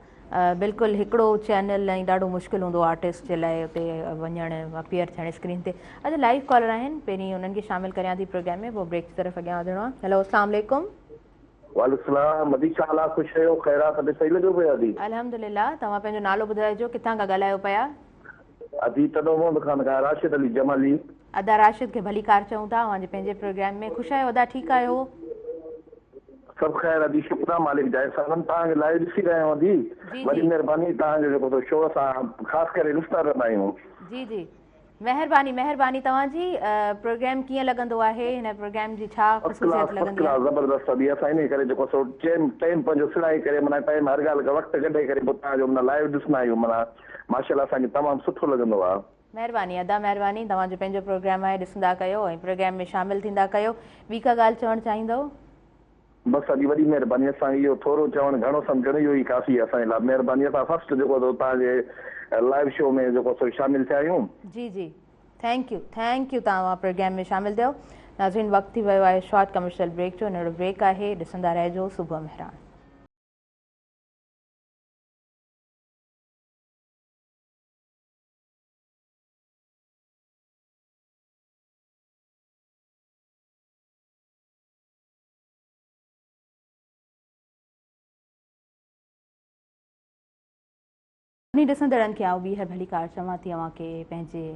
بلڪل هڪڙو چينل ۽ ڏاڍو مشڪل هوندو آرٽسٽ جي لاء اتي وڃڻ اپيئر ٿيڻ اسڪرين تي اڇا لائيو ڪالر آهن پهرين انهن کي شامل ڪريان ٿي پروگرام ۾ پوء بريڪ جي طرف اڳيان وڌڻو آهي هيلو اسلام عليڪم. وعليڪم السلام ادي ڇا حال آ خوش آهيو خير آ طبيعت صحيح لڳيو پيو ادي. الحمدلله توهان پنهنجو نالو ٻڌائجو ڪٿان کان ڳالهايو پيا. ادي ٽنڊو محمد خان کان راشد علي جمالي. ادا راشد کي ڀليڪار چئون ٿا اوهان جي پنهنجي پروگرام ۾ خوش آهيو ادا ٺيڪ آهيو. سڀ خير ادي شڪر آ مالڪ جا احسانن توهان کي لائيو ڏسي رهيا آهيون ادي وڏي مهرباني توهان جو جيڪو سو شو اسان خاص ڪري ڏسندا رهندا آهيون. جي جي مهرباني مهرباني توهان جي پروگرام ڪيئن لڳندو آهي هن پروگرام جي ڇا خصوصيت لڳندي آهي. فرسٽ ڪلاس زبردست ادي اسان انهي ڪري جيڪو سو ٽيم ٽيم پنهنجو سڙائي ڪري معنيٰ ٽيم هر ڳالهه کي وقت ڪڍي ڪري پوء توهان جو معنيٰ لائيو ڏسندا آهيون معنيٰ ماشاءالله اسان کي تمام سٺو لڳندو آ. مهرباني ادا مهرباني توهان جو پنهنجو پروگرام آهي ڏسندا ڪيو ۽ پروگرام ۾ شامل ٿيندا ڪيو ٻي ڪا ڳالهه چوڻ چاهيندؤ. بس ادي وڏي مهرباني اسان کي اهو ٿورو چوڻ گهڻو سمجهڻ اهو ئي ڪافي آهي اسان جي لاء مهرباني اسان فرسٽ جيڪو سو توهان جي لائيو شو ۾ جيڪو سو شامل ٿيا آهيون. جي جي thank you thank you توهان پروگرام ۾ شامل ٿيو ناظرين وقت ٿي ويو آهي شارٽ ڪمرشل بريڪ جو ننڍڙو بريڪ آهي ڏسندا رهجو صبح مهراڻ. سڀني ڏسندڙن کي آئون ٻيهر ڀليڪار چوان ٿي اوهان کي پنهنجي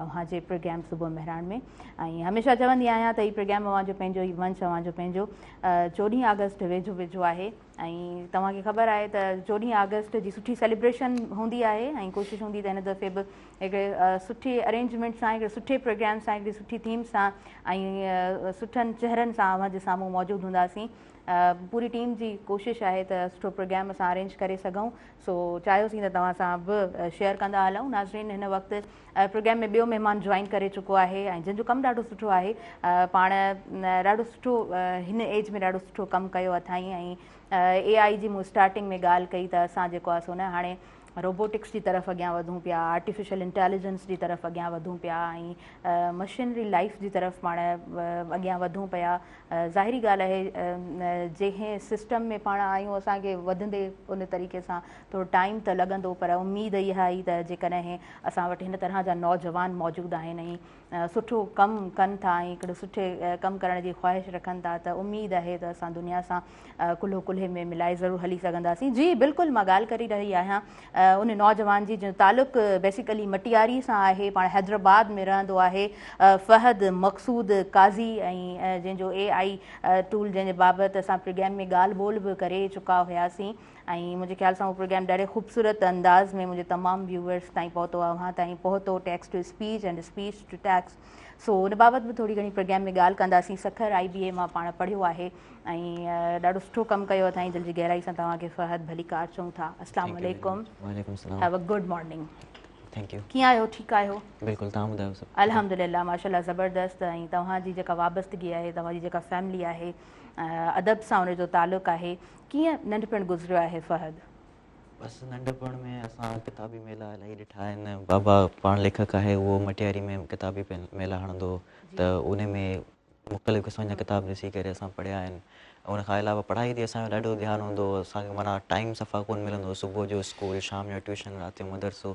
اوهان جي پروگرام صبح مهراڻ ۾. ۽ هميشه چوندي آهيان ته هي پروگرام اوهان جو پنهنجو، هي منچ اوهان جو پنهنجو. 14 آگسٽ ويجهو ويجهو آهي ۽ توهان کي خبر آهي ته 14 آگسٽ جي سٺي سيليبريشن هوندي آهي ۽ ڪوشش هوندي ته هن دفعي به هڪڙي سٺي ارينجمينٽ سان، هڪڙي سٺي پروگرام سان، هڪڙي سٺي ٿيم سان ۽ سٺن چهرن سان اوهان جي سامهون موجود هونداسين. پوري ٽيم جي ڪوشش آهي ته سٺو پروگرام اسان ارينج ڪري سگهون، سو چاهيوسين ته توهان سان به شيئر ڪندا هلون. ناظرين هن وقت پروگرام ۾ ٻيو مهمان جوائن ڪري چڪو آهي ۽ جنهن جو ڪم ڏاڍو سٺو آهي، پاڻ ڏاڍو سٺو هن ايج ۾ ڏاڍو سٺو ڪم ڪيو اٿائين ۽ اي آء جي مون اسٽارٽنگ ۾ ڳالهه ڪئي ته اسان جيڪو آهي سو نه هاڻي روبوٽڪس جي طرف اڳيان وڌون پيا، آرٽيفيشل انٽيليجنس جي طرف اڳيان وڌون پيا ۽ مشينري لائف جي طرف پاڻ اڳيان وڌون پيا. ظاهري ڳالهه آهي جنهن سسٽم ۾ پاڻ آهيون اسان کي وڌندي ان طريقي سان ٿورو ٽائيم ته لڳندو، پر اميد اها ئي ته جيڪڏهن اسان وٽ هن طرح جا نوجوان موجود آهن ۽ سٺو ڪم ڪن ٿا ۽ هڪڙو سٺي ڪم ڪرڻ جي خواهش رکن ٿا ته اميد آهي ته اسان دنيا سان ڪلهو ڪلهي ۾ ملائي ضرور هلي سگهنداسين. جي بلڪل مان ڳالهه ڪري رهي آهيان ان نوجوان جي جنهن جو تعلق بيسيڪلي مٽياري سان آهي، پاڻ حيدرآباد ۾ رهندو آهي، فهد مقصود قاضي ۽ جنهن جو اي آئي ٽول جنهن جي بابت اسان پروگرام ۾ ڳالهه ٻولهه به ڪري چڪا هياسين ۽ منهنجي خيال سان اهو پروگرام ڏاڍي خوبصورت انداز ۾ منهنجي تمام ويوئرس تائين پهتو، اوهان تائين پهتو، text to speech and speech to text, سو ان بابت به ٿوري گهڻي پروگرام ۾ ڳالهه ڪنداسين. سکر آئي بي اي مان پاڻ پڙهيو آهي ۽ ڏاڍو سٺو ڪم ڪيو اٿائين. دل جي گهرائي سان توهان کي فهد ڀليڪار چئون ٿا. السلام عليڪم. وعليڪم السلام. Have a good morning. Thank you. ڪيئن آهيو، ٺيڪ آهيو؟ بلڪل، توهان ٻڌايو سڀ؟ الحمدلله ماشاءالله زبردست. ۽ توهان جي جيڪا وابستگي آهي، توهان جي جيڪا فيملي آهي، ادب سان ان جو تعلق آهي، ڪيئن ننڍپڻ گذريو آهي فهد؟ بس ننڍپڻ ۾ اسان ڪتابي ميلا الاهي ڏٺا آهن. بابا پاڻ ليکڪ آهي، اهو مٽياري ۾ ڪتابي ميلا هڻندو هو ته ان ۾ مختلف قسمن جا ڪتاب ڏسي ڪري اسان پڙهيا آهن. ان کان علاوه پڙهائي تي اسان جو ڏاڍو ڌيان هوندو هو. اسان کي معنيٰ ٽائيم صفا ڪونه ملندو هو. صبح جو اسڪول، شام جو ٽيوشن، رات جو مدرسو،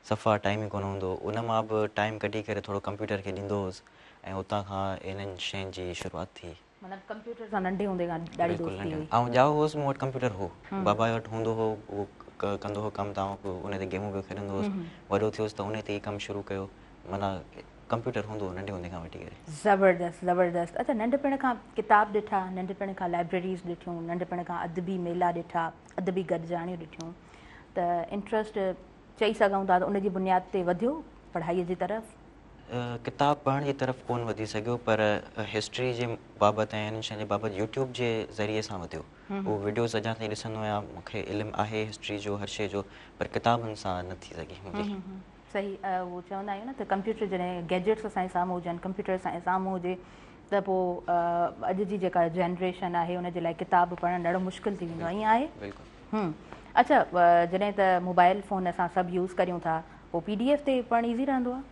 صفا ٽائيم ئي ڪونه هوندو هو. ان مان به ٽائيم ڪڍي ڪري ٿورو ڪمپيوٽر کي ڏيندو هوس ۽ اتان کان انهن شين جي شروعات ٿي. مطلب ڪمپيوٽر سان ننڍي هوندي کان ڏاڍي بلڪل دوستي ننڍي هئي. آئون ڄائو هوس مون وٽ ڪمپيوٽر هو. بابا وٽ هوندو هو، اهو ڪندو هو ڪم ته آئون به ان تي گيمون پيو کيڏندو هوس. وڏو ٿيس ته ان تي ئي ڪم شروع ڪيو. معنيٰ ڪمپيوٽر هوندو هو ننڍي هوندي کان وٺي ڪري. زبردست زبردست. اڇا ننڍپڻ کان ڪتاب ڏٺا، ننڍپڻ کان لائبريريز ڏٺيون، ننڍپڻ کان ادبي ميلا ڏٺا، ادبي گڏجاڻيون ڏٺيون ته انٽرسٽ چئي سگهون ٿا ته ان جي بنياد تي وڌيو پڙهائي جي طرف؟ ڪتاب پڙهڻ جي طرف ڪونه وڌي سگهيو پر هسٽري جي بابت ۽ انهن شين جي بابت يوٽيوب جي ذريعي سان وڌيو. اهو وڊيوز اڃا تائين ڏسندو آهيان، مون کي علم آهي هسٽري جو هر شيء جو پر ڪتابن سان نه ٿي سگهي منهنجي. صحيح اهو چوندا آهيون نه ته ڪمپيوٽر جڏهن گيجيٽس اسان جي سامهون هجن، ڪمپيوٽر اسان جي سامهون هجي ته پوء اڄ جي جيڪا جنريشن آهي ان جي لاء ڪتاب پڙهڻ ڏاڍو مشڪل ٿي ويندو آهي، ائين آهي؟ بلڪل. اڇا جڏهن ته موبائل فون اسان سڀ يوز ڪريون ٿا پوء پي ڊي ايف تي پڙهڻ ايزي رهندو آهي؟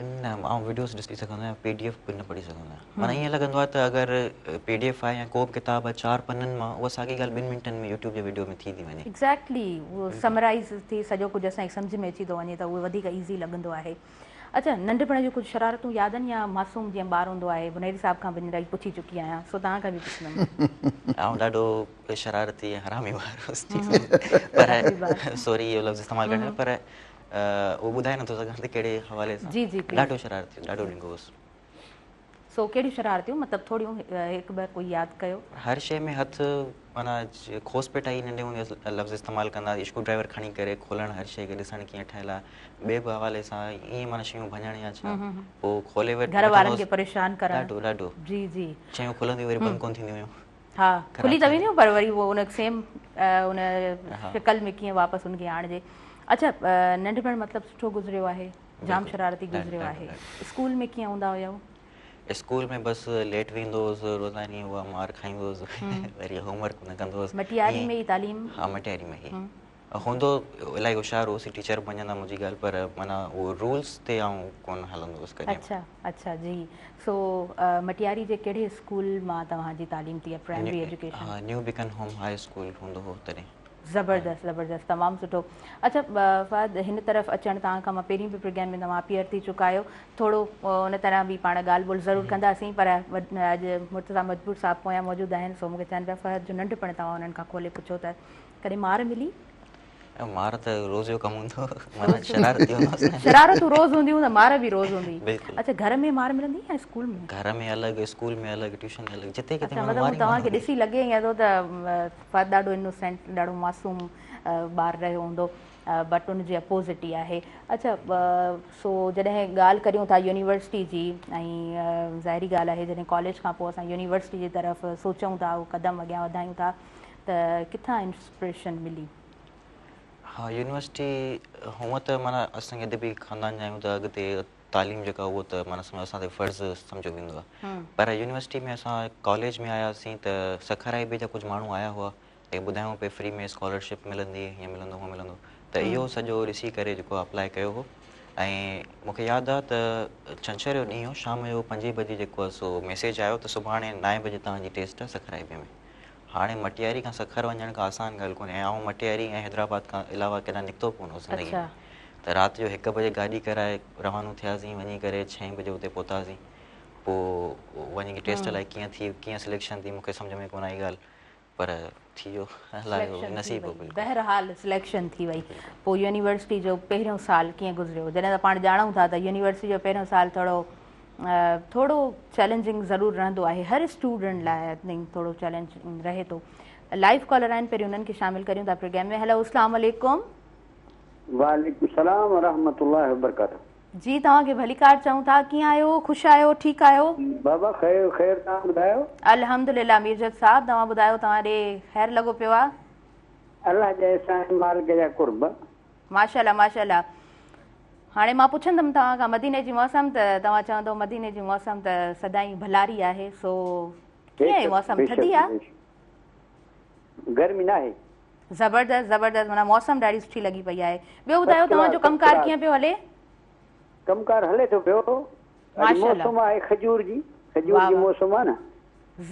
نه آئون وڊيوز ڏسي سگهندو آهيان پي ڊي ايف به نه پڙهي سگهندو آهيان معنيٰ ائين لڳندو آهي ته اگر پي ڊي ايف آهي يا ڪو به ڪتاب آهي 4 پنن مان اها ساڳي ڳالهه 2 منٽن ۾ يوٽيوب جي وڊيو ۾ ٿي ٿي وڃي. ايگزيڪٽلي اهو سمرائيز ٿي سڄو ڪجهه اسان کي سمجهه ۾ اچي ٿو وڃي ته اهو وڌيڪ ايزي لڳندو آهي. اڇا ننڍپڻ جون ڪجهه شرارتون ياد آهن يا معصوم جيئن ٻار هوندو آهي؟ بنيري صاحب کان به هينئر ئي پڇي چڪي آهيان سو توهان کان به پڇندم. آئون ڏاڍو شرارتي ۽ حرامي ٻار هوس پر سوري اهو لفظ استعمال ڪرڻ لاء پر اهو ٻڌائي نٿو سگهان ته ڪهڙي حوالي سان. جي جي پليز. ڏاڍو شرارتي ڏاڍو ڏنگو هوس. سو ڪهڙيون شرارتيون مطلب ٿوريون هڪ ٻه ڪوئي ياد ڪيو. هر شيء ۾ هٿ معنيٰ کوس پيٽائي ننڍي هوندي لفظ استعمال ڪندا هئاسين اسڪرو ڊرائيور کڻي ڪري کولڻ هر شيء کي ڏسڻ ڪيئن ٺهيل آهي ٻئي به حوالي سان ائين معنيٰ شيون ڀڃڻ يا ڇا پوء کولي گهر وارن کي پريشان ڪرڻ. ڏاڍو ڏاڍو. جي جي. شيون کلنديون وري بند ڪونه ٿينديون هيون. ها کلي ته وينديون پر وري اهو ان سيم ان شڪل ۾ ڪيئن واپس ان کي آڻجي. اڇا ننڍپڻ مطلب سٺو گذريو آهي، جام شرارتي گذريو آهي. اسڪول ۾ ڪيئن هوندا هيو؟ اسڪول ۾ بس ليٽ ويندو هوس روزاني اها مار کائيندو هوس وري هوم ورڪ نه ڪندو هوس. مٽياري ۾ ئي تعليم؟ ها مٽياري ۾ ئي هوندو الاهي هوشيار هوس ٽيچر به مڃندا منهنجي ڳالهه پر معنيٰ اهو رولس تي آئون ڪونه هلندو هوس ڪڏهن. اڇا اڇا جي سو مٽياري جي ڪهڙي اسڪول مان توهان جي تعليم ٿي پرائمري ايجوڪيشن؟ ها new Beacon home high school هوندو هو تڏهن. زبردست زبردست تمام سٺو. اڇا فهد هن طرف اچڻ توهان کان مان پهرين به پروگرام ۾ توهان اپيئر ٿي چڪا آهيو ٿورو ان طرح به پاڻ ڳالهه ٻولهه ضرور ڪنداسين پر اڄ مرتضيٰ مجبور صاحب پويان موجود آهن سو مون کي چون پيا فهد جو ننڍپڻ توهان انهن کان کولي پڇو ته ڪڏهن مار ملي؟ مار ته روز جو ڪم هوندو هو، معنيٰ شرارتي هوندو هوس نه. شرارتون روز هونديون ته مار به روز هوندي. بلڪل. اڇا گهر ۾ مار ملندي يا اسڪول ۾؟ گهر ۾ الڳ، اسڪول ۾ الڳ، ٽيوشن ۾ الڳ، جتي ڪٿي اڇا معنيٰ مطلب مار ئي مار توهان کي هوندي. ڏسي لڳي ائين ٿو ته فهد ڏاڍو انوسينٽ ڏاڍو معصوم ٻار رهيو هوندو بٽ ان جي اپوزٽ ئي آهي. اڇا سو جڏهن ڳالهه ڪريون ٿا يونيورسٽي جي ۽ ظاهري ڳالهه آهي جڏهن ڪاليج کان پوء اسان يونيورسٽي جي طرف سوچون ٿا اهو قدم اڳيان وڌايون ٿا ته ڪٿان انسپريشن ملي؟ ها يونيورسٽي هونء ته معنيٰ اسان کي ادبي خاندان جا آهيون ته اڳتي تعليم جيڪا اهو ته معنيٰ سمجهو اسان تي فرض سمجهيو ويندو آهي پر يونيورسٽي ۾ اسان ڪاليج ۾ آياسين ته سکر آئي بي جا ڪجهه ماڻهو آيا هئا ۽ ٻڌايائون پئي فري ۾ اسڪالرشپ ملندي هيئن ملندو هونء ملندو ته اهو سڄو ڏسي ڪري جيڪو اپلائي ڪيو هو ۽ مون کي ياد آهي ته ڇنڇر جو ڏينهن هو شام جو پنجين بجي جيڪو آهي سو ميسيج آيو ته سڀاڻي نائين بجي توهان جي ٽيسٽ آهي سکر آئي بي ۾ هاڻي مٽياري کان سکر وڃڻ ڪا آسان ڳالهه ڪونهي ۽ آئون مٽياري ۽ حيدرآباد کان علاوه ڪيڏانهن نڪتو به ڪونه هوس زندگي ۾ ته رات جو هڪ بجي گاڏي ڪرائي روانو ٿياسين وڃي ڪري ڇهين بجي اتي پهتاسين پوء وڃي ٽيسٽ الائي ڪيئن ٿي ڪيئن سليڪشن ٿي مونکي سمجهه ۾ ڪونه آئي ڳالهه پر ٿي ويو الله جو نصيب هو بلڪل. بهرحال سليڪشن ٿي وئي پوء يونيورسٽي جو پهريون سال ڪيئن گذريو جڏهن ته پاڻ ڄاڻون ٿا ته يونيورسٽي جو پهريون سال ٿورو ٿورو چئلينجنگ ضرور رهندو آهي هر اسٽوڊنٽ لاء I think ٿورو چئلينجنگ رهي ٿو لائيو ڪالر آهن پهرين انهن کي شامل ڪريون ٿا پروگرام ۾ هيلو اسلام عليڪم. وعليڪم السلام ورحمة الله وبرڪاته. جي توهان کي ڀليڪار چئون ٿا ڪيئن آهيو خوش آهيو ٺيڪ آهيو. بابا خير خير توهان ٻڌايو. الحمدلله ميرجت صاحب توهان ٻڌايو توهان ڏي خير لڳو پيو آ. الله جا احسان مالڪ جا قرب. ماشاءالله ماشاءالله هاڻي مان پڇندم توهان کان مديني جي موسم ته توهان چوندو مديني جي موسم ته سدائين ڀلاري آهي سو ڪيئن آهي موسم ٿڌي آ؟ گرمي ناهي. زبردست زبردست معنيٰ موسم ڏاڍي سٺي لڳي پئي آهي ٻيو ٻڌايو توهان جو ڪم ڪار ڪيئن پيو هلي؟ ڪم ڪار هلي ٿو پيو اڄ موسم آهي کجور جي کجور جي موسم آهي نه.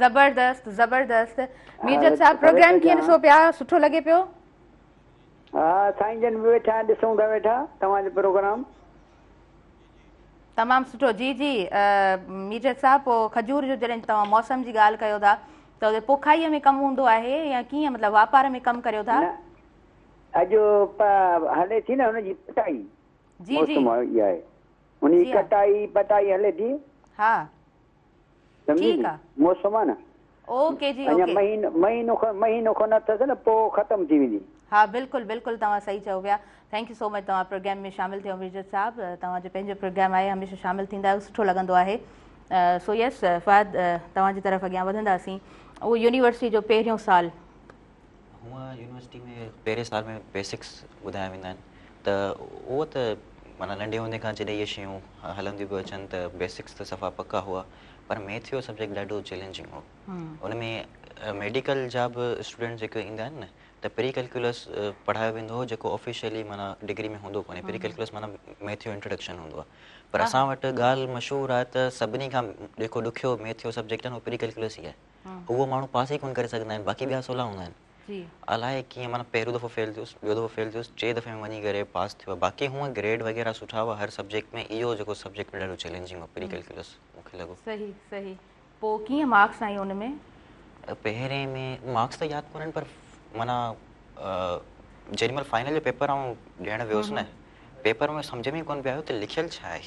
زبردست زبردست ميرجت صاحب پروگرام ڪيئن ڏسو پيا سٺو لڳي پيو؟ ها سائين جن به ويٺا آهن ڏسون ٿا ويٺا توهان جو پروگرام. تمام سٺو جي جي ميرجت صاحب پوء کجور جو جڏهن توهان موسم جي ڳالهه ڪيو ٿا ته اتي پوکائي ۾ ڪم هوندو آهي يا ڪيئن مطلب واپار ۾ ڪم ڪريو ٿا؟ نه اڄ هلي ٿي نه هن جي پٽائي جي جي موسم اها آهي ان جي ڪٽائي پٽائي هلي ٿي. ها سمجهي ٿي موسم آ نه. اوڪي جي اوڪي. اڃا مهينو مهينو کن مهينو کن اٿس نه پوء ختم ٿي ويندي. ها بلڪل بلڪل توهان صحيح چئو پيا thank you سو مچ توهان پروگرام ۾ شامل ٿيو ميرجت صاحب توهان جو پنهنجو پروگرام آهي هميشه شامل ٿيندا آهيو سٺو لڳندو آهي سو يس فهد توهان جي طرف اڳيان وڌنداسين اهو يونيورسٽي جو پهريون سال. هونء يونيورسٽي ۾ پهرين سال ۾ بيسڪس ٻڌايا ويندا آهن ته اهو ته معنيٰ ننڍي هوندي کان جڏهن اهي شيون هلنديون پيون اچن ته بيسڪس ته صفا پڪا هئا پر ميٿ جو سبجيڪٽ ڏاڍو چئلينجنگ هو ان ۾ ميڊيڪل جا به اسٽوڊنٽ جيڪي ايندا آهن نه ته پري ڪيلڪولس پڙهايو ويندو هو جيڪو آفيشلي معنيٰ ڊگري ۾ هوندو ڪونهي پري ڪيلڪولس معنيٰ ميٿ جو انٽروڊڪشن هوندو آهي پر اسان وٽ ڳالهه مشهور آهي ته سڀني کان جيڪو ڏکيو ميٿ جو سبجيڪٽ آهي اهو پري ڪيلڪولس ئي آهي اهو ماڻهو پاس ئي ڪونه ڪري سگهندا آهن باقي ٻيا سولا هوندا آهن الائي ڪيئن معنيٰ پهريون دفعو فيل ٿيس ٻيو دفعو فيل ٿيس ٽئين دفعي ۾ وڃي ڪري پاس ٿيو باقي هونء گريڊ وغيره سٺا هئا هر سبجيڪٽ ۾ اهو جيڪو سبجيڪٽ ڏاڍو چئلينجنگ هو پري ڪيلڪولس مون کي لڳو. صحيح صحيح پوء ڪيئن مارڪس آيون ان ۾؟ پهرين ۾ مارڪس ته ياد ڪونهن پر معنيٰ جيڏي مهل فائنل جو پيپر آئون ڏيڻ ويس نه پيپر ۾ سمجهه ۾ ڪونه پيو آيو ته لکيل ڇا آهي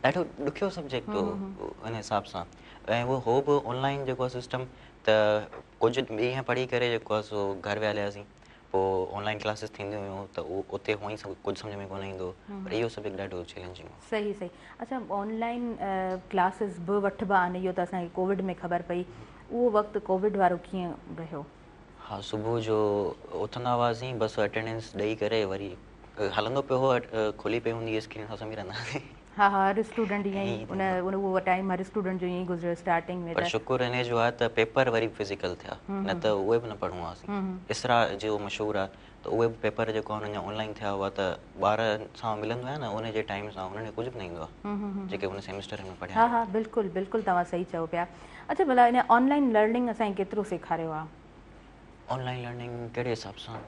ڏاڍو ڏکيو سبجيڪٽ هو ان حساب سان ۽ اهو هو به آن لائن جيڪو آهي سسٽم ته ڪجهه ڏينهن پڙهي ڪري جيڪو آهي سو گهر ويا هلياسين پوء آن لائن ڪلاسز ٿينديون هيون ته اهو اتي هونئن ئي ڪجهه سمجهه ۾ ڪونه ايندو هو پر اهو سبجيڪٽ ڏاڍو چئلينجنگ هو. صحيح صحيح اڇا آن لائن ڪلاسز به وٺبا آهن اهو ته اسان کي ڪووڊ ۾ خبر پئي اهو وقت ڪووڊ وارو ڪيئن رهيو؟ ها صبح جو اٿندا هئاسين بس اٽينڊنس ڏئي ڪري وري هلندو پيو هو کلي پئي هوندي هئي اسڪرين اسان سمهي رهندا هئاسين. ها ها هر اسٽوڊنٽ ائين ئي ان اهو ٽائيم هر اسٽوڊنٽ جو ائين ئي گذريو اسٽارٽنگ ۾ پر شڪر انهي جو آهي ته پيپر وري فزيڪل ٿيا نه ته اهي به نه پڙهون هئاسين اسرا جو مشهور آهي ته اهي به پيپر جيڪو آهي انهن جا آن لائين ٿيا هئا ته ٻارن سان ملندو آهيان نه انهي جي ٽائيم سان انهن کي ڪجهه به نه ايندو آهي جيڪي ان سيمسٽر ۾ پڙهيا ها ها بلڪل بلڪل توهان صحيح چئو پيا اڇا ڀلا ان آن لائين لرننگ اسان کي ڪيترو سيکاريو آهي؟ آن لائين لرننگ ڪهڙي حساب سان؟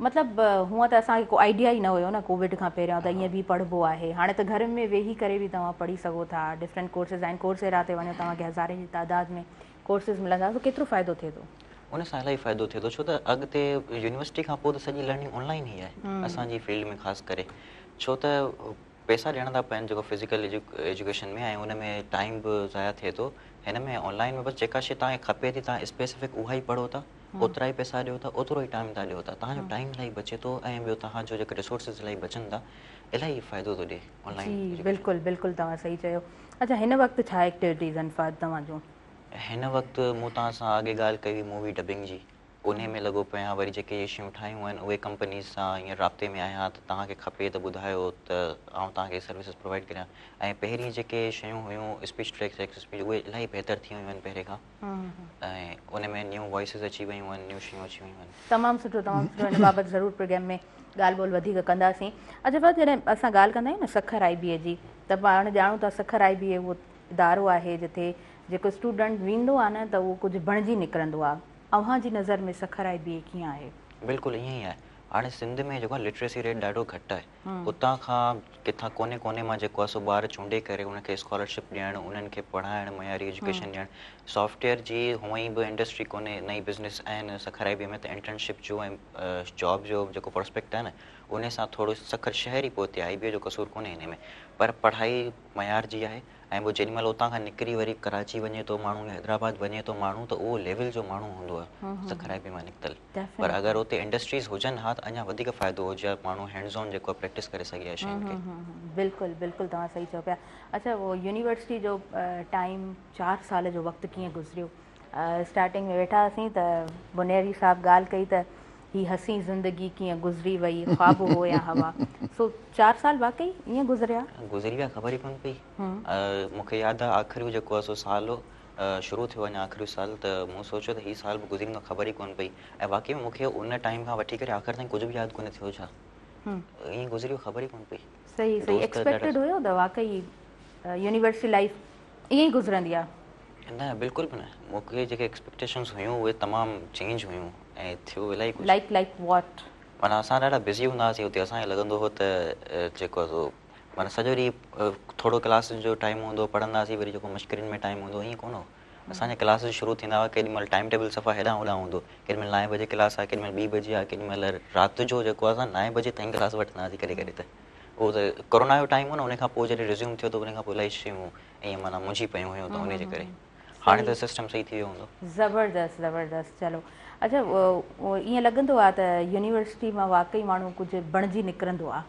مطلب هونء ته اسان کي ڪو آئيڊيا ئي نه هيو نه ڪووڊ کان پهريان ته ائين به پڙهبو آهي هاڻي ته گهر ۾ ويهي ڪري به توهان پڙهي سگهو ٿا ڊفرنٽ ڪورسز آهن ڪورسيرا تي وڃو توهان کي هزارين جي تعداد ۾ ڪورسز ملندا سو ڪيترو فائدو ٿئي ٿو؟ ان سان الاهي فائدو ٿئي ٿو ڇو ته اڳتي يونيورسٽي کان پوء ته سڄي لرننگ آنلائن ئي آهي اسان جي فيلڊ ۾ خاص ڪري ڇو ته پئسا ڏيڻا ٿا پون جيڪو فزيڪل ايجوڪيشن ۾ ۽ ان ۾ ٽائيم به ضايع ٿئي ٿو هن ۾ آنلائن ۾ بس جيڪا شي توهان کي کپي ٿي توهان اسپيسفڪ اها ئي پڙهو ٿا اوترا ئي پئسا ڏيو ٿا اوترو ئي ٽائيم ٿا ڏيو ٿا توهان جو ٽائيم الاهي بچي ٿو ۽ ٻيو توهان جو جيڪي ريسورسز الاهي بچن ٿا الاهي فائدو ٿو ڏي آنلائن جي بلڪل بلڪل توهان صحيح چيو اڇا هن وقت ڇا ايڪٽيوٽيز آهن فهد توهان جون؟ هن وقت مون توهان سان اڳي ڳالهه ڪئي هئي مووي ڊبنگ جي انهي ۾ لڳو پيو آهيان وري جيڪي اهي شيون ٺاهيون آهن اهي ڪمپنيز سان هينئر رابطي ۾ آهيان ته توهان کي کپي ته ٻڌايو ته آئون توهان کي سروسز پرووائيڊ ڪريان ۽ پهرين جيڪي شيون هيون اسپيچ ٽو ٽيڪسٽ اسپيچ اهي الاهي بهتر ٿي ويون آهن پهرين کان ۽ ان ۾ نيون وائسز اچي ويون آهن نيون شيون اچي ويون آهن. تمام سٺو تمام سٺو ان بابت ضرور پروگرام ۾ ڳالهه ٻولهه وڌيڪ ڪنداسين. اڇا فهد جڏهن اسان ڳالهه ڪندا آهيون نه سکر آئي بي اي جي ته پاڻ ڄاڻون ٿا سکر آئي بي اي اهو ادارو آهي جتي جيڪو اسٽوڊنٽ ويندو آهي نه ته اهو ڪجهه بڻجي نڪرندو آهي. اوهان جي نظر ۾ سکر آئي بي اي ڪيئن آهي؟ بلڪل ائين ئي آهي. هاڻي سنڌ ۾ جيڪو آهي لٽريسي ريٽ ڏاڍو گهٽ آهي. اتان کان ڪٿان ڪوني ڪوني مان جيڪو آهي سو ٻار چونڊي ڪري انهن کي اسڪالرشپ ڏيڻ، انهن کي پڙهائڻ، معياري ايجوڪيشن ڏيڻ. سافٽ ويئر جي هونئن ئي به انڊسٽري ڪونهي نه ئي بزنس آهن سکر آئي بي اي ۾ ته انٽرنشپ جو ۽ جاب جو جيڪو پراسپيڪٽ آهي نه انهي سان ٿورو سکر شهر ئي پوئتي آهي آئي بي اي جو قصور ڪونهي انهي ۾ پر پڙهائي معيار جي آهي ۽ پوء جيڏي مهل اتان کان نڪري وري ڪراچي وڃي ٿو ماڻهو يا حيدرآباد وڃي ٿو ماڻهو ته اهو ليول جو ماڻهو هوندو آهي سکر آئي بي مان نڪتل پر اگر اتي انڊسٽريز هجن ها ته اڃا وڌيڪ فائدو هجي ها ماڻهو هينڊز آن جيڪو آهي پريڪٽس ڪري سگهي ها شين کي. بلڪل بلڪل توهان صحيح چئو پيا اڇا اهو يونيورسٽي جو ٽائيم 4 سال جو وقت ڪيئن گذريو اسٽارٽنگ ۾ ويٺا هئاسين ته بنيري صاحب ڳالهه ڪئي ته هي حسين زندگي ڪيئن گذري وئي خواب هو يا هوا سو 4 سال واقعي ائين گذريا؟ گذري ويا خبر ئي ڪونه پئي. مون کي ياد آهي آخريون جيڪو آهي سو سال هو شروع ٿيو اڃا آخريون سال ته مون سوچيو ته هي سال به گذري ويندو خبر ئي ڪونه پئي ۽ واقعي ۾ مون کي ان ٽائيم کان وٺي ڪري آخر تائين ڪجهه به ياد ڪونه ٿيو ڇا ائين گذري ويو خبر ئي ڪونه پئي. صحيح صحيح ايڪسپيڪٽيڊ هيو ته واقعي يونيورسٽي لائيف ائين ئي گذرندي آ؟ نه بلڪل به نه مون کي جيڪي ايڪسپيڪٽيشنز هيون اهي تمام چينج هيون ۽ ٿيو الاهي ڪجهه. لائيڪ لائيڪ واٽ؟ معنيٰ اسان ڏاڍا بزي هوندا هئاسين اتي اسان کي لڳندو هو ته جيڪو آهي سو معنيٰ سڄو ڏينهن ٿورو ڪلاسز جو ٽائيم هوندو هو پڙهندا هئاسين وري جيڪو مشڪرين ۾ ٽائيم هوندو هو ائين ڪونه هو اسان جا ڪلاسز شروع ٿيندا هئا ڪيڏي مهل ٽائيم ٽيبل صفا هيڏانهن هوڏانهن هوندو ڪيڏي مهل نائين بجي ڪلاس آهي ڪيڏي مهل ٻي بجي آهي ڪيڏي مهل رات جو جيڪو آهي اسان نائين بجي تائين ڪلاس وٺندا هئاسين ڪڏهن ڪڏهن ته اهو ته ڪورونا جو ٽائيم هو نه ان کان پوء جڏهن ريزيوم ٿيو ته ان کان پوء الاهي شيون ائين معنيٰ منجهي پيون هيون ته ان جي ڪري هاڻي ته سسٽم صحيح ٿي ويو هوندو. زبردست زبردست چلو اڇا ائين لڳندو آ ته يونيورسٽي مان واقعي ماڻهو ڪجهه بڻجي نڪرندو آ؟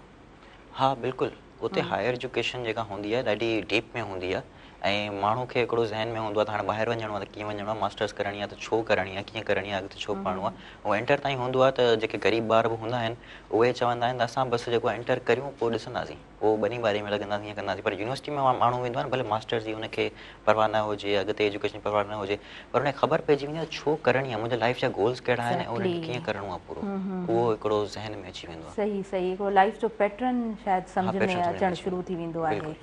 ها بلڪل اتي هائر ايجوڪيشن جيڪا هوندي آ ڏاڍي ڊيپ ۾ هوندي آ ۽ ماڻهو کي هڪڙو ذهن ۾ هوندو آ ته هاڻي ٻاهر وڃڻو آ ته ڪيئن وڃڻو آ ماسٽرس ڪرڻي آ ته ڇو ڪرڻي آ ڪيئن ڪرڻي آ اڳتي ڇو پڙهڻو آ اهو انٽر تائين هوندو آ ته جيڪي غريب ٻار به هوندا آهن اهي چوندا آهن ته اسان بس جيڪو انٽر ڪريون پوء ڏسنداسين پوء ٻني ٻاري ۾ لڳنداسين ائين ڪنداسين پر يونيورسٽي ۾ ماڻهو ويندو آهي نه ڀلي ماسٽرس جي ان کي پرواهه نه هجي اڳتي ايجوڪيشن جي پرواهه نه هجي پر ان کي خبر پئجي ويندي آهي ته ڇو ڪرڻي آهي منهنجا لائيف جا گولز ڪهڙا آهن ۽ انهن کي ڪيئن ڪرڻو آهي پورو اهو هڪڙو ذهن ۾ اچي ويندو آهي. صحيح صحيح هڪڙو لائيف جو پيٽرن شايد سمجهه ۾ اچڻ شروع ٿي ويندو آهي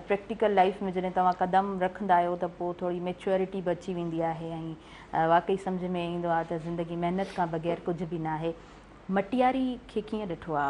پريڪٽيڪل لائيف ۾ جڏهن توهان قدم رکندا آهيو ته پوء ٿوري ميچوئرٽي به اچي ويندي آهي ۽ واقعي سمجهه ۾ ايندو آهي ته زندگي محنت کان بغير ڪجهه به ناهي. مٽياري کي ڪيئن ڏٺو آ؟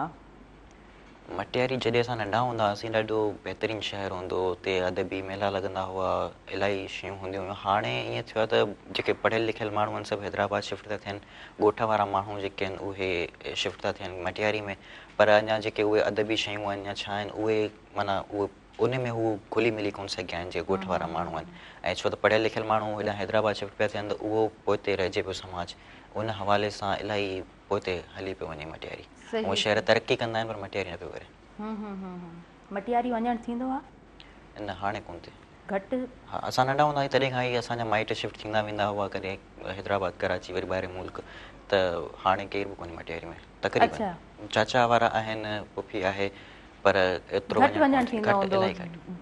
مٽياري جڏهن اسان ننڍا هوندا هئاسين ڏاڍو بهترين شهر هوندو هو اتي ادبي ميلا لڳندا هئا الاهي شيون هونديون هيون هاڻي ائين ٿيو آهي ته جيڪي پڙهيل لکيل ماڻهو آهن سڀ حيدرآباد شفٽ ٿا ٿين ڳوٺ وارا ماڻهو جيڪي آهن اهي شفٽ ٿا ٿين مٽياري ۾ پر اڃا جيڪي اهي ادبي شيون آهن يا ڇا آهن اهي معنيٰ اهي ان ۾ هو گهلي ملي ڪونه سگهيا آهن جيڪي ڳوٺ وارا ماڻهو آهن ۽ ڇو ته پڙهيل لکيل ماڻهو هيڏانهن حيدرآباد شفٽ پيا ٿين ته اهو پوئتي رهجي پيو سماج ان حوالي سان الاهي پوئتي هلي پيو وڃي مٽياري هونء شهر ترقي ڪندا آهن پر مٽياري نه پيو ڪري. مٽياري وڃڻ ٿيندو آ؟ نه هاڻي ڪونه ٿئي. گهٽ؟ ها اسان ننڍا هوندا هئاسين تڏهن کان ئي اسان جا مائٽ شفٽ ٿيندا ويندا هئا ڪڏهن حيدرآباد ڪراچي وري ٻاهرين ملڪ ته هاڻي ڪير به ڪونهي مٽياري ۾ تقريبن چاچا وارا آهن پڦي آهي پر ايترو گهٽ وڃڻ ٿيندو هوندو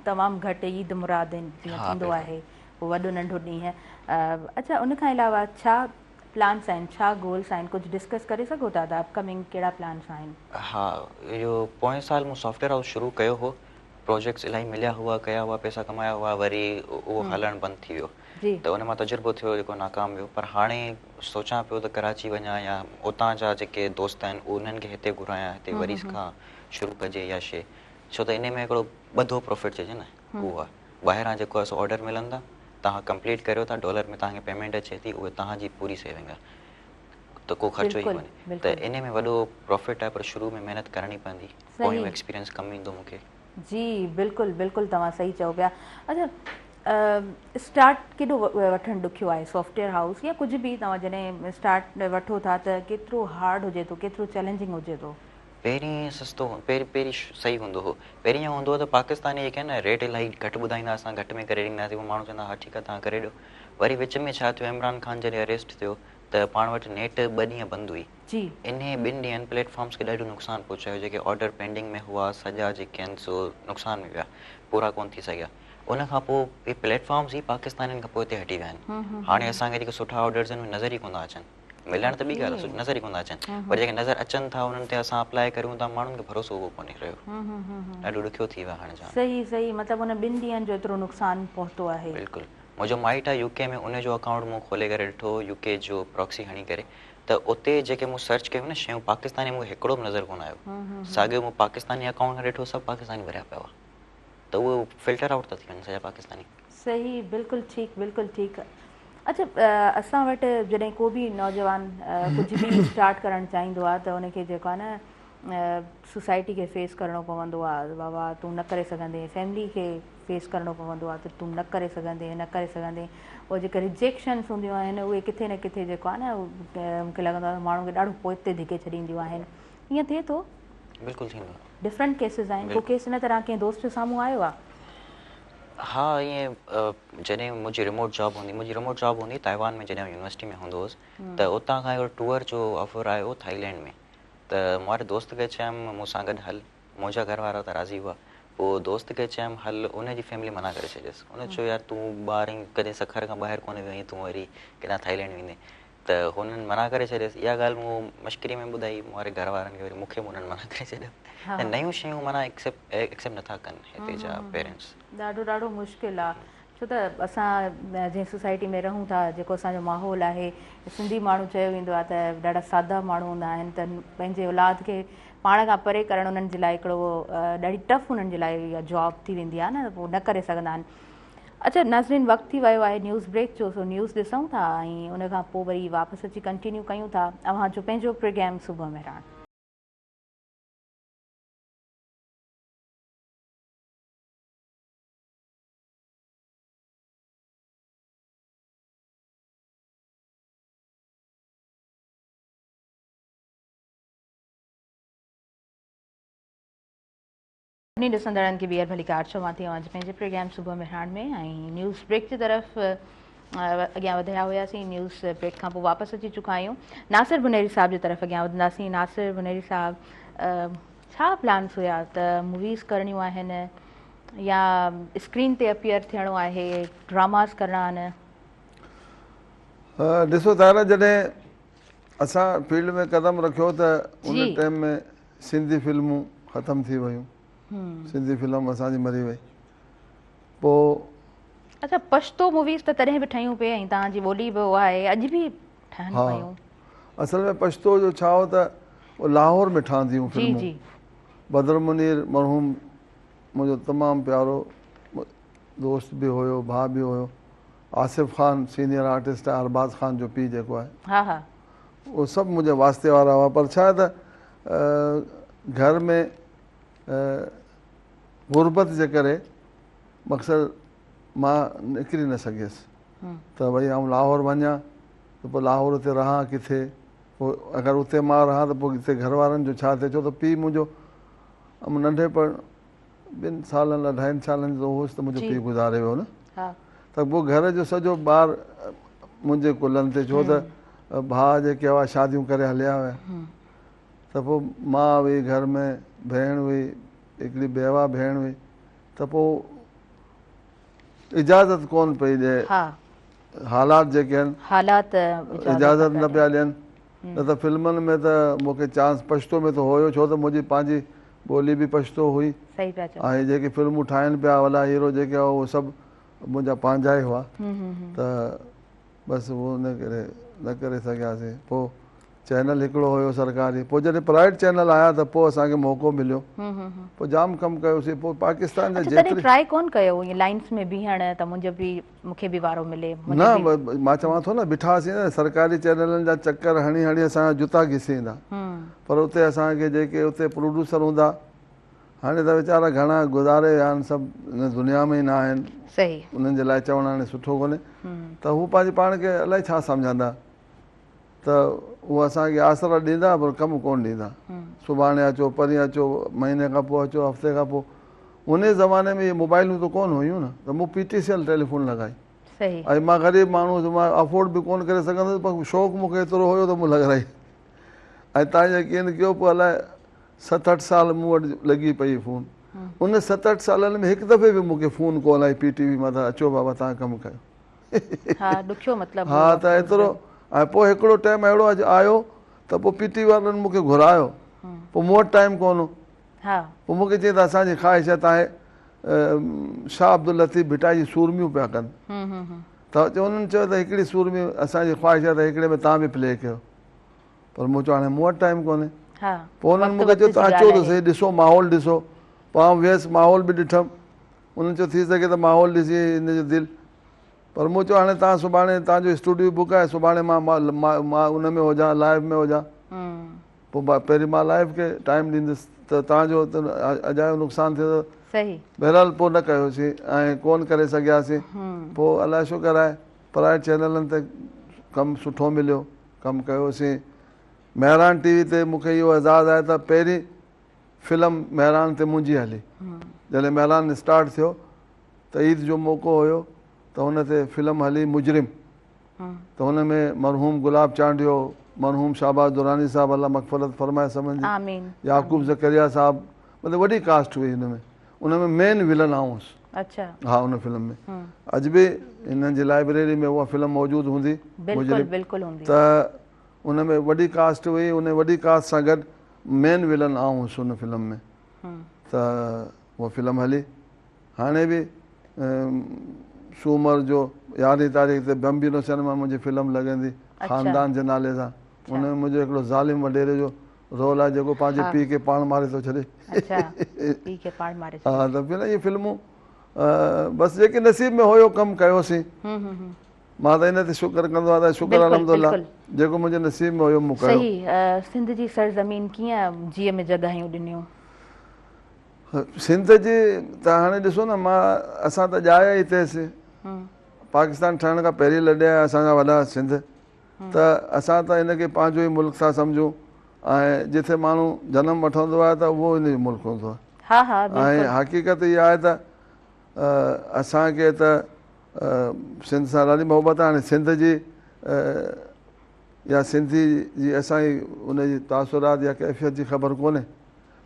تمام گهٽ عيد مراد جيئن ٿيندو آهي پوء وڏو ننڍو ڏينهن اڇا ان کان علاوه ڇا پلانس آهن ڇا گولس آهن ڪجهه ڊسڪس ڪري سگهو ٿا ته اپ ڪمنگ ڪهڙا پلانس آهن؟ ها اهو پوئين سال مون سافٽ ويئر هائوس شروع ڪيو هو پروجيڪٽس الاهي مليا هئا ڪيا هئا پئسا ڪمايا هئا وري اهو هلڻ بند ٿي ويو ته ان مان تجربو ٿيو جيڪو ناڪام ويو پر هاڻي سوچان پيو ته ڪراچي وڃان يا اتان جا جيڪي دوست آهن انهن کي هتي گهرايان هتي وري کان شروع ڪجي اها شيء ڇو ته انهي ۾ هڪڙو ٻڌو پروفٽ چئجي نه اهو آهي ٻاهران جيڪو آهي سو آرڊر ملن ٿا توهان ڪمپليٽ ڪريو ٿا ڊالر ۾ توهان کي پيمينٽ اچي ٿي اهي توهان جي پوري سيونگ آهي ته ڪو خرچو ئي ڪونهي ته انهي ۾ وڏو پروفٽ آهي پر شروع ۾ محنت ڪرڻي پوندي پويون ايڪسپيرينس ڪم ايندو مون کي. جي بلڪل بلڪل توهان صحيح چئو پيا. اڇا اسٽارٽ ڪيڏو وٺڻ ڏکيو آهي سافٽويئر هائوس يا ڪجهه به توهان جڏهن اسٽارٽ وٺو ٿا ته ڪيترو هارڊ هجي ٿو ڪيترو چئلينجنگ هجي ٿو. پهرين سستو پهرين پهرين صحيح هوندو هو پهرين ائين هوندو هو ته پاڪستاني جيڪي آهن نه ريٽ الاهي گهٽ ٻڌائيندا اسان گهٽ ۾ ڪري ڏينداسين پوء ماڻهو چوندا ها ٺيڪ آهي توهان ڪري ڏيو وري وچ ۾ ڇا ٿيو عمران خان جڏهن اريسٽ ٿيو ته پاڻ وٽ نيٽ ٻه ڏينهن بند هئي جي. انهي ٻن ڏينهن پليٽ فارمز کي ڏاڍو نقصان پهچايو جيڪي آرڊر پينڊنگ ۾ هئا سڄا جيڪي آهن سو نقصان ۾ ويا پورا ڪونه ٿي سگهيا ان کان پوء اهي پليٽ فارمز ئي پاڪستانين کان پوئتي هٽي ويا آهن هاڻي اسان کي جيڪي سٺا آرڊرز آهن اهي نظر ئي ڪونه ٿا اچن ملڻ ته ٻي ڳالهه آهي نظر ئي ڪونه ٿا اچن پر جيڪي نظر اچن ٿا انهن تي اسان اپلاء ڪريون ٿا ماڻهن کي ڀروسو اهو ڪونهي رهيو ڏاڍو ڏکيو ٿي ويو آهي هاڻي جام. صحيح صحيح مطلب ان ٻن ڏينهن جو ايترو نقصان پهتو آهي. بلڪل منهنجو مائٽ آهي يو ڪي ۾ ان جو اڪائونٽ مون کولي ڪري ڏٺو يو ڪي جو پراڪسي هڻي ڪري ته اتي جيڪي مون سرچ ڪيون نه شيون پاڪستاني مون کي هڪڙو به نظر ڪونه آيو ساڳيو مون پاڪستاني اڪائونٽ کان ڏٺو سڀ پاڪستاني ڀريا پيا هئا ته اهي فلٽر آئوٽ ٿا ٿي وڃن سڄا پاڪستاني. صحيح بلڪل ٺيڪ بلڪل ٺيڪ اڇا اسان وٽ جڏهن ڪو به نوجوان ڪجهه به اسٽارٽ ڪرڻ چاهيندو آهي ته ان کي جيڪو آهي نه سوسائٽي کي فيس ڪرڻو پوندو آ بابا تون نه ڪري سگهندين فيملي کي فيس ڪرڻو پوندو آ ته تون نه ڪري سگهندين نه ڪري سگهندين اهي جيڪي ريجيڪشنس هونديون آهن اهي ڪٿي نه ڪٿي جيڪو آ نه مون کي لڳندو آ ته ماڻهو کي ڏاڍو پوئتي ڌڪي ڇڏينديون آهن ائين ٿئي ٿو؟ بلڪل ٿيندو آ. ڊفرنٽ ڪيسز آهن ڪو ڪيس ان طرح ڪنهن دوست جو سامهون آيو آ؟ ها ائين جڏهن منهنجي ريموٽ جاب هوندي منهنجي ريموٽ جاب هوندي تائيوان ۾ جڏهن آئون يونيورسٽي ۾ هوندو هوس ته اتان کان هڪڙو ٽوئر جو آفر آيو ٿائيلينڊ ۾ ته مون واري دوست کي چيم مون سان گڏ هل، منهنجا گهر وارا ته راضي هئا، پوء دوست کي چيم هل، ان جي فيملي منع ڪري ڇڏيس، ان چيو يار تون ٻار آهين ڪڏهن سکر کان ٻاهر ڪونه ويو آهين تون وري ڪيڏانهن ٿائيلينڊ ويندين ته هنن منع ڪري ڇڏيس، اها ڳالهه مون مشڪري ۾ ٻڌائي مون واري گهر وارن کي وري مون کي به انهن منع ڪري ڇڏيو ته نيون شيون معنيٰ ايڪسيپٽ نٿا ڪن هتي جا پيرنٽس. ڏاڍو ڏاڍو مشڪل آ. ڇو ته اسان جنهن سوسائٽي ۾ رهون ٿا جيڪو اسان جو ماحول آهي سنڌي ماڻهو چيو ويندو آهي ته ڏاڍا سادا ماڻهو هوندا آهن ته پنهنجي اولاد کي پاڻ کان پري ڪرڻ انهن جي لاء هڪڙو ڏاڍي ٽف انهن جي لاء اها جاب ٿي ويندي آهي نه پوء نه ڪري سگهندا آهن اڇا ناظرين وقت ٿي ويو آهي نيوز بريڪ جو سو نيوز ڏسون ٿا ۽ ان کان پوء وري واپس اچي ڪنٽينيو ڪيون ٿا اوهان جو پنهنجو پروگرام صبح مهراڻ. سڀني ڏسندڙن کي ٻيهر ڀليڪار چوان ٿي اوهان جي پنهنجي پروگرام صبح مهراڻ ۾ ۽ نيوز بريڪ جي طرف اڳيان وڌيا هياسين نيوز بريڪ کان پوء واپس اچي چڪا آهيون ناصر بنيري صاحب جي طرف اڳيان وڌنداسين ناصر بنيري صاحب ڇا پلانس هيا ته موويز ڪرڻيون آهن يا اسڪرين تي اپيئر ٿيڻو آهي ڊراماز ڪرڻا آهن؟ ڏسو طاهره جڏهن اسان فيلڊ ۾ قدم رکيو ته ان ٽائيم ۾ سنڌي فلمون ختم ٿي ويون سنڌي فلم اسان جي مري وئي پو اچھا پشتو موويز ته تڏهن به ٺهيون پئي ۽ توهان جي ٻولي به اها آهي اڄ به ٺهن پيون. اصل ۾ پشتو جو ڇا هو ته لاهور ۾ ٺهنديون فلمون بدر منير مرحوم منهنجو تمام پيارو دوست به هيو ڀاء به هيو آصف خان سينيئر آرٽسٽ آهي ارباز خان جو پيء جيڪو آهي ها ها اهو سڀ منهنجي واسطي وارا هئا پر ڇا آهي ته گهر ۾ غربت جي ڪري مقصد مان نڪري نه سگهيس ته ڀئي آئون لاهور وڃان ته پوء لاهور تي رهان ڪٿي پوء اگر اتي مان رهان ته پوء هتي گهر وارن جو ڇا ٿئي ڇو ته پيء منهنجو آئون ننڍي پڻ ٻن سالن اڍائين سالن جو هوس ته منهنجو پيء گذاري ويو نه ته پوء گهر جو سڄو بار منهنجي ڪلهن تي ڇو ته ڀاء جيڪي هئا شاديون ڪري هليا ويا ته پوء ماء هئي گهر ۾ ڀيڻ هئي هڪڙي بيواهه ڀيڻ هئي ته پوء اجازت ڪون پئي ڏي حالات جيڪي آهن حالات اجازت نه پيا ڏين نه ته فلمن ۾ ته مون کي چانس پشتو ۾ ته هيو ڇو ته منهنجي پنهنجي ٻولي به پشتو هئي ۽ جيڪي فلمون ٺاهين پيا وڏا هيرو جيڪي هئا اهي سڀ منهنجا پنهنجا ئي هئا ته بس اهو ان ڪري نه ڪري سگهياسين پوء. چينل هڪڙو هيو سرڪاري پوء جڏهن پرائيويٽ چينل آيا ته پوء اسان کي موقعو مليو پوء جام ڪم ڪيوسين پوء پاڪستان جا اڇا تڏهن جيتري ٽرائي ڪون ڪيو ائين لائنس ۾ بيهڻ ته منهنجو به مون کي به وارو ملي نه منهنجو به مان چوان ٿو نه بيٺاسين نه سرڪاري چينلن جا چڪر هڻي هڻي اسان جا جوتا گسي ايندا پر اتي اسان کي جيڪي اتي پروڊيوسر هوندا هاڻي ته ويچارا گهڻا گذاري ويا آهن سڀ هن دنيا ۾ ئي نه آهن صحيح انهن جي لاء چوڻ هاڻي سٺو ڪونهي ته هو پنهنجي پاڻ کي الائي ڇا سمجهندا ته هو اسان کي آسرا ڏيندا پر ڪم ڪونه ڏيندا. سڀاڻي اچو، پرينء اچو، مهيني کان پوء اچو، هفتي کان پوء. انهيء زماني ۾ اهي موبائلون ته ڪونه هيون نه ته مون پي ٽي سي ايل ٽيليفون لڳائي. ۽ مان غريب ماڻهو هوس، مان افورڊ به ڪونه ڪري سگهندس پر شوق مون کي ايترو هيو ته مون لڳرائي. ۽ تان يقين ڪيو پوء الائي ست اٺ سال مون وٽ لڳي پئي فون. ان ست اٺ سالن ۾ هڪ دفعي به مون کي فون ڪونه آئي پي ٽي وي مان ته اچو بابا تان ڪم ڪيو. ها ڏکيو مطلب ها ته ايترو ۽ پوء هڪڙو ٽائيم اهڙو اڄ آيو ته پوء پي ٽي وارن مون کي گهرايو پوء مون وٽ ٽائيم ڪونه هو ها پوء مون کي چيائين ته اسان جي خواهش آهي تان شاهه عبداللطيف ڀٽائي جي سورميون پيا ڪن ته انهن چيو ته هڪڙي سورمي اسان جي خواهش آهي ته هڪڙي ۾ تان به پلي ڪيو پر مون چيو هاڻي مون وٽ ٽائيم ڪونهي پوء انهن مون کي چيو ته اچو ته سهي ڏسو ماحول ڏسو پوء آئون ويس ماحول به ڏٺم انهن چيو ٿي سگهي ته ماحول ڏسي هن جو دل پر مون چيو هاڻي تان سڀاڻي تان جو اسٽوڊيو بڪ آهي سڀاڻي مان مان ان ۾ هجان لائيو ۾ هجان پوء پهرين مان لائيو کي ٽائيم ڏيندس ته تان جو اجايو نقصان ٿيندو صحيح بهرحال پوء نه ڪيوسين ۽ ڪون ڪري سگهياسين پوء الله شڪر آهي پرائيويٽ چينلن تي ڪم سٺو مليو ڪم ڪيوسين مهراڻ ٽي وي تي مون کي اهو اعزاز آهي ته پهرين فلم مهراڻ تي منهنجي هلي. جڏهن مهراڻ اسٽارٽ ٿيو ته عيد جو موقعو هيو ته ان تي فلم هلي مجرم ته ان ۾ مرحوم گلاب چانڊيو، مرحوم شهباز دراني صاحب الله مغفرت فرمائي سڀن جي، يعقوب زڪريا صاحب مطلب وڏي ڪاسٽ هئي ان ۾ ان ۾ مين ولن آئون هوس. ها ان فلم ۾ اڄ به انهن جي لائبريري ۾ اها فلم موجود هوندي مجرم ته ان ۾ وڏي ڪاسٽ هئي ان وڏي ڪاسٽ سان گڏ مين ولن آئون هوس ان فلم ۾ ته اها فلم هلي هاڻي به سومر جو يارهين تاريخ تي بمبينو سئنيما منهنجي فلم لڳندي خاندان جي نالي سان ان ۾ منهنجو هڪڙو ظالم وڏيري جو رول آهي جيڪو پنهنجي پيء کي پاڻ ماري ٿو ڇڏي ها ته پھر اهي فلمون بس جيڪي نصيب ۾ هيو ڪم ڪيوسين مان ته ان تي شڪر ڪندو آهيان ته شڪر الحمدلله جيڪو منهنجي نصيب ۾ هيو مون ڪيو. صحيح سنڌ جي سرزمين ڪيئن جيء ۾ جڳهيون ڏنيون؟ سنڌ جي ته هاڻي ڏسو نه مان اسان ته ڄايا ئي هتي سي پاڪستان ٺهڻ کان پهرين لڏي آيا اسان جا وڏا سنڌ ته اسان ته ان کي پنهنجو ئي ملڪ ٿا سمجهون ۽ جتي ماڻهو جنم وٺندو آهي ته اهو ان جو ملڪ هوندو آهي ۽ حقيقت اها آهي ته اسان کي ته سنڌ سان ڏاڍي محبت آهي هاڻي سنڌ جي يا سنڌي جي اسان جي ان جي تاثرات يا ڪيفيت جي خبر ڪونهي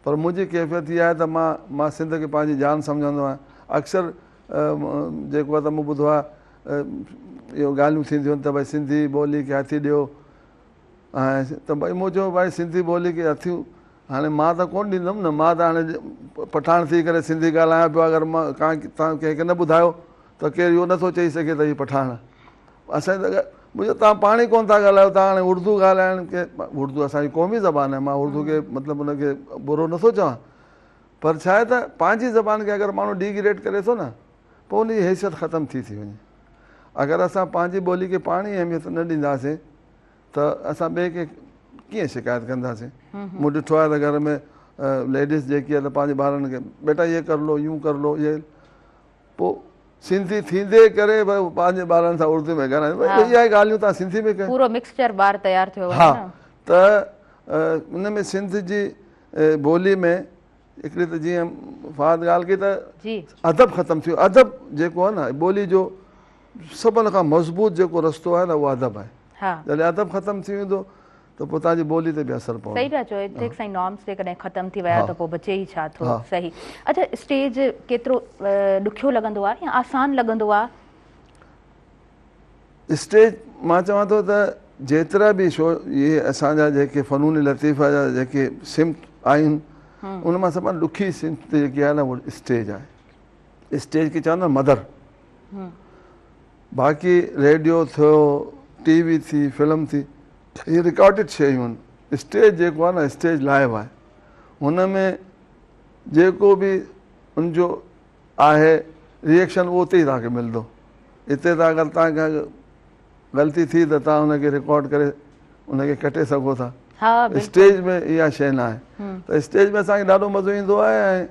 پر منهنجي ڪيفيت هي آهي ته مان مان سنڌ کي پنهنجي جان سمجهندو آهيان اڪثر جيڪو آهي ته مون ٻڌو آهي اهو ڳالهيون ٿينديون آهن ته ڀائی سنڌي ٻولي کي هٿي ڏيو ۽ ته ڀائی مون چيو ڀائی سنڌي ٻولي کي هٿيون هاڻي مان ته ڪونه ڏيندم نه، مان ته هاڻي پٺاڻ ٿي ڪري سنڌي ڳالهايان پيو، اگر مان توهان ڪنهن کي نه ٻڌايو ته ڪير اهو نٿو چئي سگهي ته هي پٺاڻ آهي. اسان جي ته منهنجو توهان پاڻ ئي ڪونه ٿا ڳالهايو، توهان هاڻي اردو ڳالهائڻ کي اردو اسان جي قومي زبان آهي، مان اردو کي مطلب ان کي برو نٿو چوان پر ڇا آهي ته پنهنجي زبان کي اگر ماڻهو ڊيگريڊ ڪري ٿو نه پوء ان جي حيثيت ختم ٿي ٿي وڃي. اگر اسان پنهنجي ٻولي کي پاڻ ئي اهميت نه ڏينداسين ته اسان ٻئي کي ڪيئن شڪايت ڪنداسين مون ڏٺو آهي ته گهر ۾ ليڊيز جيڪي آهي ته پنهنجي ٻارن کي بيٽا هي ڪر لو يون ڪر لو هي پوء سنڌي ٿيندي ڪري پنهنجي ٻارن سان اردو ۾ ڳالهائين ڀئي اها ڳالهيون تان سنڌي ۾ ڪيو پورو مڪسچر ٻار تيار ٿيو ها ته ان ۾ سنڌ جي ٻولي ۾ هڪڙي ته جيئن فهد ڳالهه ڪئي ته ادب ختم ٿي ويو ادب جيڪو آهي نه ٻولي جو سڀن کان مضبوط جيڪو رستو آهي نه اهو ادب آهي جڏهن ادب ختم ٿي ويندو ته پوء توهان جي ٻولي تي به اثر پوندو. صحيح پيا چئو ايٿڪس ۽ نارمس جيڪڏهن ختم ٿي ويا ته پوء بچي ئي ڇا ٿو. صحيح اڇا اسٽيج ڪيترو ڏکيو لڳندو آهي يا آسان لڳندو آهي؟ اسٽيج مان چوان ٿو ته جيترا به شو اهي اسان جا جيڪي فنون لطيفه جا جيڪي سمت آهن ان مان سڀ کان ڏکي سمت جيڪي آهي نه اهو اسٽيج آهي. اسٽيج کي چوندا مدر باقي ريڊيو ٿيو ٽي وي ٿي فلم ٿي هي رڪارڊڊ شيون آهن. اسٽيج جيڪو آهي نه اسٽيج لائيو آهي. هن ۾ جيڪو به ان جو آهي ريئيڪشن اهو اتي ئي توهان کي ملندو. اتي ته اگر توهان کان غلطي ٿي ته توهان ان کي رڪارڊ ڪري ان کي ڪٽي سگهو ٿا. اسٽيج ۾ اها شيء نه آهي. ته اسٽيج ۾ اسان کي ڏاڍو مزو ايندو آهي ۽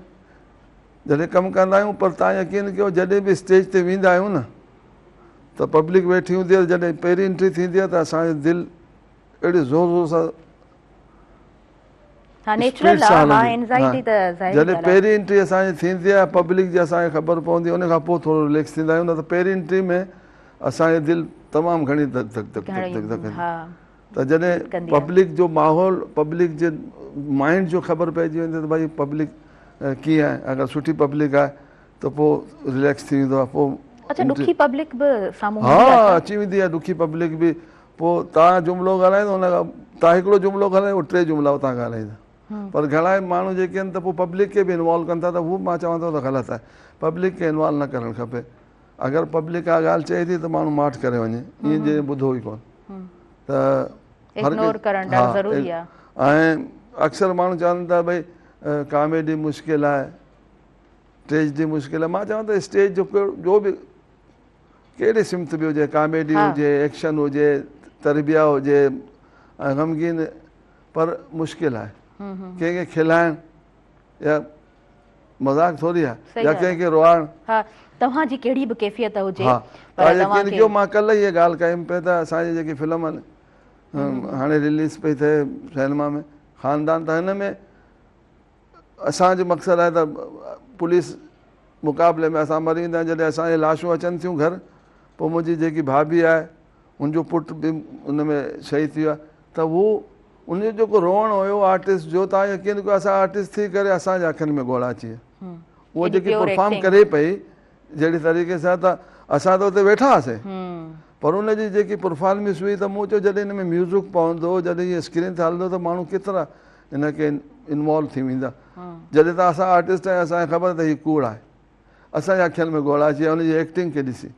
جڏهن ڪم ڪندا آهيون پر توهان يقين ڪيو جڏهن به اسٽيج تي ويندا آهيون نه ته پبلڪ ويٺي هوندي آهي جڏهن پهرين انٽري ٿيندي آهي ته اسان جو دل اهڙي زور زور سان جڏهن پهرين انٽري اسان جي ٿيندي آهي پبلڪ جي اسان کي خبر پوندي ان کان پوء ٿورو رليڪس ٿيندا آهيون نه ته پهرين انٽري ۾ اسان جي دل تمام گهڻي ڌڪ ڌڪ ڌڪ ڌڪ ڌڪ ته جڏهن پبلڪ جو ماحول پبلڪ جي مائنڊ جو خبر پئجي ويندي ته ڀائي پبلڪ ڪيئن آهي اگر سٺي پبلڪ آهي ته پوء رليڪس ٿي ويندو آهي پوء اچا ڏکي پبلڪ به سامهون هوندي آهي ها اچي ويندي آهي ڏکي پبلڪ به پوء تان جملو ڳالهائيندو ان کان تان هڪڙو جملو ڳالهائيندو اهي ٽي جملا اتان ڳالهائيندا پر گهڻا ئي ماڻهو جيڪي آهن ته پوء پبلڪ کي به انوالو ڪن ٿا ته هو مان چوان ٿو ته غلط آهي پبلڪ کي انوالو نه ڪرڻ کپي اگر پبلڪ ڪا ڳالهه چئي ٿي ته ماڻهو ماٺ ڪري وڃي ائين جي ٻڌو ئي ڪونه ته اگنور ڪرڻ ڏاڍو ضروري آهي ۽ اڪثر ماڻهو چون ٿا ڀئي ڪاميڊي مشڪل آهي ٽريجڊي مشڪل آهي مان چوان ٿو اسٽيج جو جو به ڪهڙي سمت به هجي ڪاميڊي هجي ايڪشن هجي تربيا هجي ۽ غمگين پر مشڪل آهي ڪنهن کي کلائڻ يا مذاق ٿوري آهي يا ڪنهن کي روئارڻ. ها توهان جي ڪهڙي به ڪيفيت هجي پر توهان کي. مان ڪلهه ئي اها ڳالهه ڪيم پئي ته اسان جي جيڪي فلم هاڻي رليز پئي ٿئي سئنيما ۾ خاندان ته هن ۾ اسان جو مقصد آهي ته پوليس مقابلي ۾ اسان مري ويندا آهيون جڏهن اسان جي لاشون اچن ٿيون گهر پوء منهنجي جيڪي ڀاڀي آهي ان جو پٽ به ان ۾ شهيد ٿي ويو آهي ته هو ان جو جيڪو روئڻ هيو آرٽسٽ جو تان يقين ڪيو اسان آرٽسٽ ٿي ڪري اسان جي اکين ۾ ڳوڙها اچي ويا اهو جيڪي پرفارم ڪري پئي جهڙي طريقي سان ته اسان ته اتي ويٺا هئاسين پر ان جي جيڪي پرفارمنس هئي ته مون چيو جڏهن ان ۾ ميوزڪ پوندو جڏهن هي اسڪرين تي هلندو ته ماڻهو ڪيترا ان کي انوالو ٿي ويندا جڏهن ته اسان آرٽسٽ آهيون اسان کي خبر ته هي ڪوڙ آهي اسان جي اکين ۾ ڳوڙها اچي ويا ان جي ايڪٽنگ کي ڏسي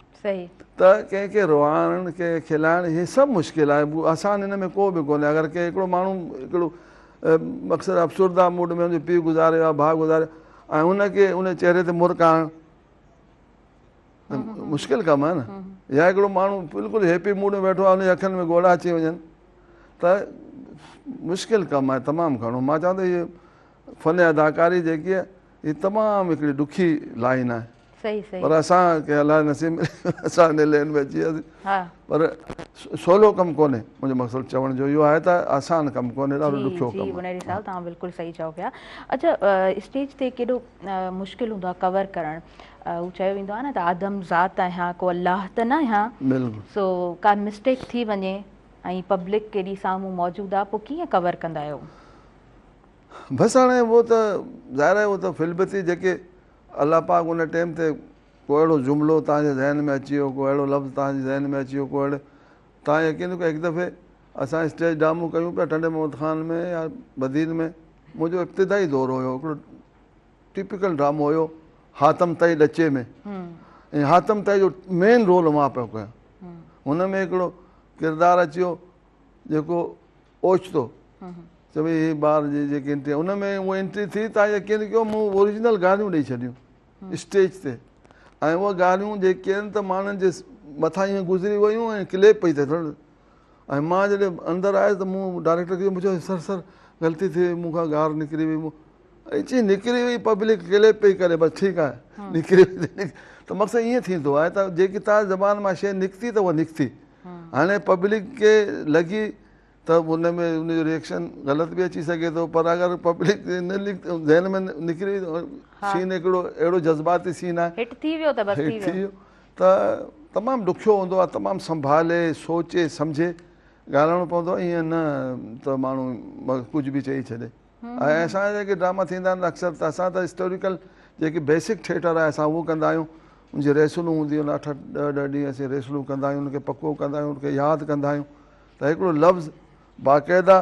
ته ڪنهن کي روئارڻ ڪنهن کي کلائڻ هي سڀ مشڪل آهي آسان هن ۾ ڪو به ڪونهي اگر ڪنهن هڪڙو ماڻهو هڪڙو مقصد افسرده موڊ ۾ ان جو پيء گذاري ويو ڀاء گذاري ۽ ان کي ان چهري تي مرڪ آڻڻ مشڪل ڪم آهي نه يا هڪڙو ماڻهو بلڪل هيپي موڊ ۾ ويٺو آهي ان جي اکين ۾ ڳوڙها اچي وڃن ته مشڪل ڪم آهي تمام گهڻو مان چوان ٿو هي فن اداڪاري جيڪي آهي هي تمام هڪڙي ڏکي لائين آهي صحيح صحيح پر اسان کي الله نصيب اسان ان لائين ۾ اچي وياسين پر سولو ڪم ڪونهي منهنجو مقصد چوڻ جو اهو آهي ته آسان ڪم ڪونهي ڏاڍو ڏکيو ڪم جي بنيري صاحب توهان بلڪل صحيح چئو پيا اچها اسٽيج تي ڪيڏو مشڪل هوندو آهي ڪور ڪرڻ هو چيو ويندو آهي نه ته آدم ذات آهيان ڪو الله ته نه آهيان بلڪل سو ڪا مسٽيڪ ٿي وڃي ۽ پبلڪ ڪيڏي سامهون موجود آهي پوء ڪيئن ڪور ڪندا آهيو بس هاڻي اهو ته ظاهر آهي اهو ته فلبتي جيڪي الله پاڪ ان ٽيم تي ڪو اهڙو جملو توهان جي ذهن ۾ اچي ويو ڪو اهڙو لفظ توهان جي ذهن ۾ اچي ويو ڪو اهڙو توهان يقين ڪيو هڪ دفعي اسان اسٽيج ڊرامو ڪيون پيا ٽنڊي محمد خان ۾ يا بدين ۾ منهنجو ابتدائي دور هيو هڪڙو ٽپيڪل ڊرامو هيو حاتم طئي ڏچي ۾ ۽ حاتم طئي جو مين رول مان پيو ڪيان هن ۾ هڪڙو ڪردار اچي ويو جيڪو اوچتو چوي ڀئي هي ٻار جي جيڪي انٽري ان ۾ اها انٽري ٿي تان يقين ڪيو مون اوريجنل گاريون ڏئي ڇڏيون اسٽيج تي ۽ اها گاريون جيڪي آهن ته ماڻهن جي مٿان ائين گذري ويون ۽ ڪليپ پئي ٿئي ۽ مان جڏهن اندر آيس ته مون ڊائريڪٽر کي مون چيو سر سر غلطي ٿي وئي مون کان گار نڪري وئي مون چي نڪري وئي پبلڪ ڪليپ پئي ڪري بس ٺيڪ آهي نڪري وئي ته مقصد ائين ٿيندو آهي ته جيڪي تان زبان مان شيء نڪتي ته اها نڪتي هاڻي پبلڪ کي لڳي ته ان ۾ ان جو ريئڪشن غلط به اچي سگهي ٿو پر اگر پبلڪ نه ذهن ۾ نڪري سين هڪڙو اهڙو جذباتي سين آهي هٽ ٿي ويو ته بس ٿي ويو ته تمام ڏکيو هوندو آهي تمام سنڀالي سوچي سمجهي ڳالهائڻو پوندو آهي ائين نه ته ماڻهو ڪجهه به چئي ڇڏي ۽ اسان جا جيڪي ڊراما ٿيندا آهن اڪثر ته اسان ته هسٽوريڪل جيڪي بيسڪ ٿيٽر آهي اسان اهو ڪندا آهيون ان جي ريسلون هونديون آهن اٺ اٺ ڏهه ڏهه ڏينهن اسين ريسلون ڪندا آهيون ان کي پڪو ڪندا آهيون ان کي ياد ڪندا آهيون ته هڪڙو لفظ باقاعده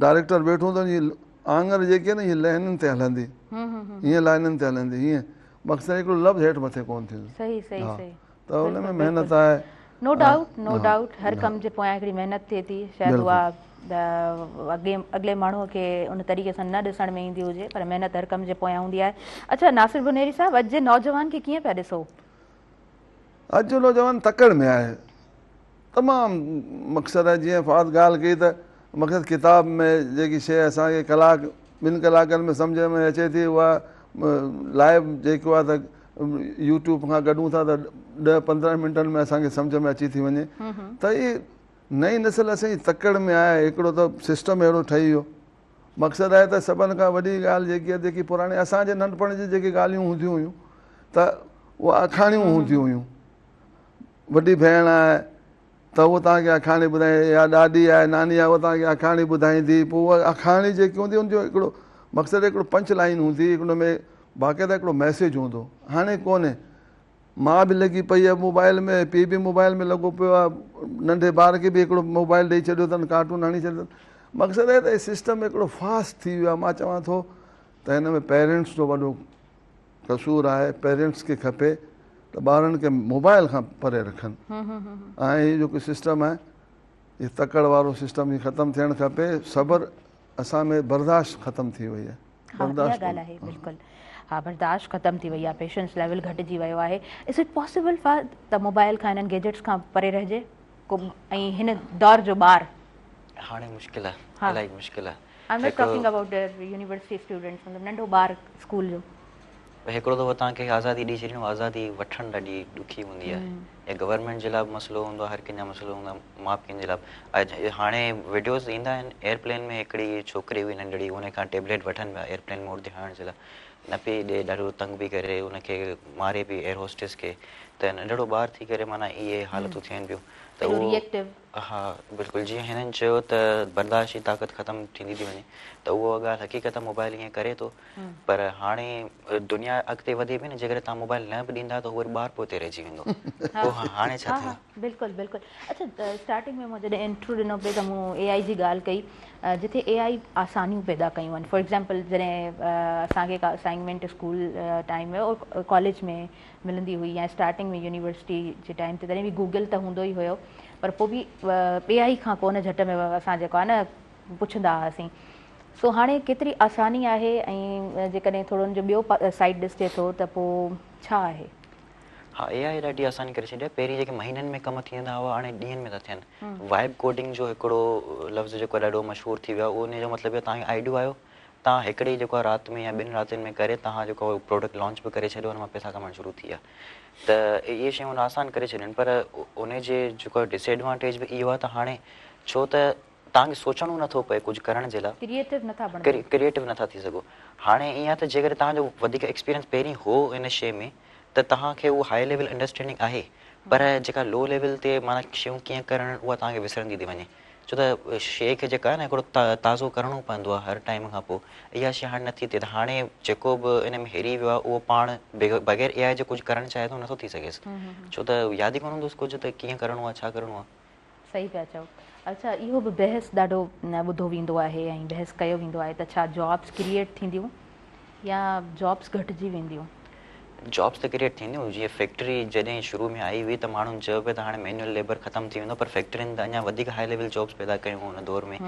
ڊائريڪٽر ويٺو هوندو آهي آڱر جيڪي آهن اهي لائنن تي هلندي هيئن لائنن تي هلندي هيئن مقصد هڪڙو لفظ هيٺ مٿي ڪونه ٿيندو صحيح صحيح صحيح ته ان ۾ محنت آهي. نو ڊائوٽ نو ڊائوٽ هر ڪم جي پويان هڪڙي محنت ٿئي ٿي شايد اها اڳي اڳلي ماڻهوء کي ان طريقي سان نه ڏسڻ ۾ ايندي هجي پر محنت هر ڪم جي پويان هوندي آهي. اڇا ناصر بونيري صاحب اڄ جي نوجوان کي ڪيئن پيا ڏسو؟ اڄ جو نوجوان تڪڙ ۾ آهي تمام مقصد آهي جيئن فواد ڳالهه ڪئي ته مقصد ڪتاب ۾ جيڪي شيء اسان کي ڪلاڪ ٻن ڪلاڪن ۾ سمجهه ۾ اچي ٿي اها لائيو جيڪو آهي ته يوٽيوب کان ڪڍون ٿا ته ڏهه 15 منٽن ۾ اسان کي سمجهه ۾ اچي ٿي وڃي ته هي نئين نسل اسان جي تڪڙ ۾ آهي هڪڙو ته سسٽم اهڙو ٺهي ويو مقصد آهي ته سڀن کان وڏي ڳالهه جيڪي آهي جيڪي پراڻي اسان جي ننڍپڻ جي جيڪي ڳالهيون هونديون هيون ته اها آکاڻيون هونديون هيون وڏي ڀيڻ آهي ته اهو توهان کي آکاڻي ٻڌائي يا ڏاڏي آهي ناني آهي اها توهان کي آکاڻي ٻڌائيندي پوء اها آکاڻي جيڪي هوندي ان جو هڪڙو مقصد هڪڙو پنچ لائن هوندي ان ۾ باقاعده هڪڙو ميسيج هوندو هاڻي ڪونهي ماء به لڳي پئي آهي موبائل ۾ پيء به موبائل ۾ لڳو پيو آهي ننڍي ٻار کي به هڪڙو موبائل ڏئي ڇڏيو اٿن ڪارٽون هڻي ڇڏيو اٿن مقصد آهي ته سسٽم هڪڙو فاسٽ ٿي ويو آهي مان چوان ٿو ته هن ۾ پيرنٽس جو وڏو قصور آهي پيرنٽس کي کپي ته ٻارن کي موبائل کان پري رکن ۽ هي جيڪو سسٽم آهي هي تڪڙ وارو سسٽم هي ختم ٿيڻ کپي صبر اسان ۾ برداشت ختم ٿي وئي آهي برداشت ڳالهه آهي بلڪل ها برداشت ختم ٿي وئي آهي پيشنس ليول گهٽجي ويو آهي از it possible فهد ته موبائل کان هنن گيجيٽس کان پري رهجي ڪو ۽ هن دور جو ٻار هاڻي مشڪل آهي الاهي مشڪل آهي I am not talking about university students مطلب ننڍو ٻار اسڪول جو. هڪڙو دفعو توهان کي آزادي ڏئي ڇڏين اها آزادي وٺڻ ڏاڍي ڏکي هوندي آهي يا گورنمينٽ جي لاء به مسئلو هوندو آهي هر ڪنهن جا مسئلو هوندا آهن ماء پيئن جي لاء به هاڻي وڊيوز ايندا آهن ايئرپلين ۾ هڪڙي ڇوڪري هئي ننڍڙي ان کان ٽيبليٽ وٺن پيا ايئرپلين موڊ تي هڻڻ جي لاء نه پئي ڏي ڏاڍو تنگ پئي ڪري ان کي ماري پئي ايئر هوسٽس کي ته ننڍڙو ٻار ٿي ڪري معنيٰ اهي حالتون ٿين پيون ته اهو ها بلڪل جيئن هنن چيو ته برداشت جي طاقت ختم ٿيندي ٿي وڃي ته اهو ڳالهه حقيقت آهي موبائل ائين ڪري ٿو پر هاڻي دنيا اڳتي وڌي پئي نه جيڪڏهن توهان موبائل نه به ڏيندا ته هو وري ٻار پوئتي رهجي ويندو پوء هاڻي ڇا ٿيندو. بلڪل بلڪل اڇا اسٽارٽنگ ۾ مون جڏهن انٽرو ڏنو پئي ته مون اي آئي جي ڳالهه ڪئي جتي اي آئي آسانيون پيدا ڪيون آهن فار ايگزامپل جڏهن اسان کي ڪا اسائنمينٽ اسڪول ٽائيم ۾ اور ڪاليج ۾ ملندي هئي يا اسٽارٽنگ ۾ يونيورسٽي جي ٽائيم تي تڏهن به گوگل ته هوندو ئي هيو پر پوء به اي آئي کان ڪونه جهٽ ۾ اسان جيڪو آهي نه پڇندا هئاسين سو هاڻي ڪيتري آساني آهي ۽ جيڪڏهن ٿورو ان جو ٻيو سائيڊ ڏسجي ٿو ته پوء ڇا آهي؟ ها اي آئي ڏاڍي آساني ڪري ڇڏي آهي پهرين جيڪي مهينن ۾ ڪم ٿيندا هئا هاڻي ڏينهن ۾ ٿا ٿين وائب ڪوڊنگ جو هڪڙو لفظ جيڪو ڏاڍو مشهور ٿي ويو آهي ان جو مطلب اهو توهان کي آئيڊيو آيو توهان هڪڙي جيڪو آهي رات ۾ يا ٻن راتين ۾ ڪري توهان جيڪو آهي پروڊڪٽ لانچ به ڪري ڇڏيو ان مان پئسا ڪمائڻ شروع ٿي ويا ته اهي شيون آسان ڪري ڇڏيون پر ان جي جيڪو آهي ڊس ايڊوانٽيج به اهو آهي ته هاڻي ڇو ته توهان کي سوچڻو نٿو پئي ڪجهه ڪرڻ جي لاء ڪريئيٽو نٿا بڻجو ڪريئيٽو نٿا ٿي سگهو هاڻي ائين آهي ته جيڪڏهن توهان جو وڌيڪ ايڪسپيرينس پهرين هو ان شيء ۾ ته توهان کي اهو هائي ليول انڊرسٽينڊنگ آهي پر جيڪا لو ليول تي معنيٰ شيون ڪيئن ڪرڻ اها توهان کي وسرندي ٿي وڃي ڇو ته شيء کي جيڪا آهي نه هڪڙو تازو ڪرڻو پوندو آهي هر ٽائيم کان پوء اها شيء هاڻي نٿي ٿئي ته هاڻي جيڪو به ان ۾ هري ويو آهي اهو پاڻ بغير اي آء جي ڪجهه ڪرڻ چاهي ٿو نٿو ٿي سگهيس ڇو ته ياد ئي ڪونه هوندس ڪجهه ته ڪيئن ڪرڻو آهي ڇا ڪرڻو آهي. صحيح پيا چئو. اڇا اهو به بحث ڏاڍو ٻڌو ويندو آهي ۽ بحث ڪيو ويندو آهي ته ڇا جابس ڪريئيٽ ٿينديون يا جابس گهٽجي وينديون؟ جابس ته ڪريئيٽ ٿينديون، جيئن فيڪٽري جڏهن شروع ۾ آئي هئي ته ماڻهن چيو پئي ته هاڻي مينوئل ليبر ختم ٿي ويندو پر فيڪٽرين ته اڃا وڌيڪ هائي ليول جابس پيدا ڪيون ان دور ۾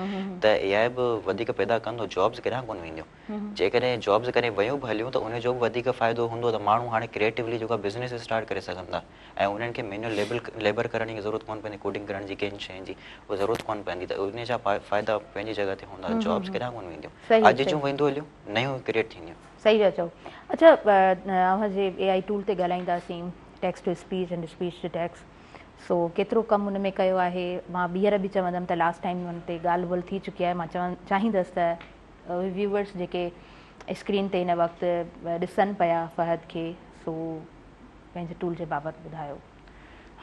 ته اي آء به وڌيڪ پيدا ڪندو جابس ڪيڏانهن ڪونه وينديون جيڪڏهن جابس ڪڏهن ويون به هليون ته ان جو به وڌيڪ فائدو هوندو ته ماڻهو هاڻي ڪريئيٽولي جيڪو آهي بزنس اسٽارٽ ڪري سگهن ٿا ۽ انهن کي مينوئل ليبل ليبر ڪرڻ جي ضرورت ڪونه پوندي ڪوڊنگ ڪرڻ جي ڪنهن شيء جي اها ضرورت ڪونه پوندي ته ان جا فائدا پنهنجي جڳهه تي هوندا جابس ڪيڏانهن ڪونه وينديون اڄ جون وينديون هليون نيون ڪريئيٽ ٿينديون. صحيح پيا چئو. اڇا اوهان جي اي آئي ٽول تي ڳالهائينداسين text to speech and speech to text سو ڪيترو ڪم ان ۾ ڪيو آهي مان ٻيهر به چوندم ته لاسٽ ٽائيم ان تي ڳالهه ٻولهه ٿي چڪي آهي مان چوڻ چاهيندس ته اهي ويوئرس جيڪي اسڪرين تي هن وقت ڏسن پيا فهد کي سو پنهنجي ٽول جي بابت ٻڌايو.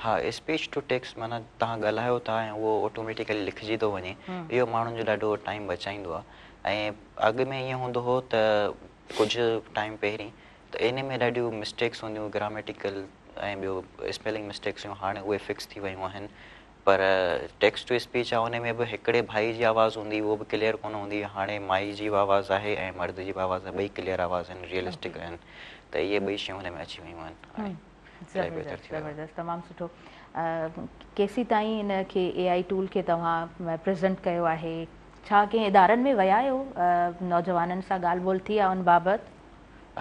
ها اسپيچ ٽو ٽيڪسٽ معنيٰ توهان ڳالهايو ٿا ۽ اهو آٽوميٽيڪلي لکجي ٿو وڃي اهو ماڻهن جو ڏاڍو ٽائيم بچائيندو آهي ۽ اڳ ۾ ائين هوندو هو ته ڪجهه ٽائيم پهرين ته ان ۾ ڏاڍيون مسٽيڪس هونديون گراميٽيڪل ۽ ٻيو اسپيلنگ مسٽيڪس هيون هاڻي اهي فڪس ٿي ويون آهن پر ٽيڪسٽ ٽو اسپيچ آهي ان ۾ به هڪڙي ڀائي جي آواز هوندي اهو به ڪليئر ڪونه هوندي هاڻي مائي جي به آواز آهي ۽ مرد جي به آواز آهي ٻئي ڪليئر آواز آهن ريئلسٽڪ آهن ته اهي ٻئي شيون ان ۾ اچي ويون آهن هاڻي. الاهي بهتر ٿي ويو آهي. زبردست تمام سٺو. ڪيسين تائين ان کي اي آئي ٽول کي توهان پريزنٽ ڪيو آهي؟ ڇا ڪنهن ادارن ۾ ويا آهيو نوجوانن سان ڳالهه ٻولهه ٿي آهي ان بابت؟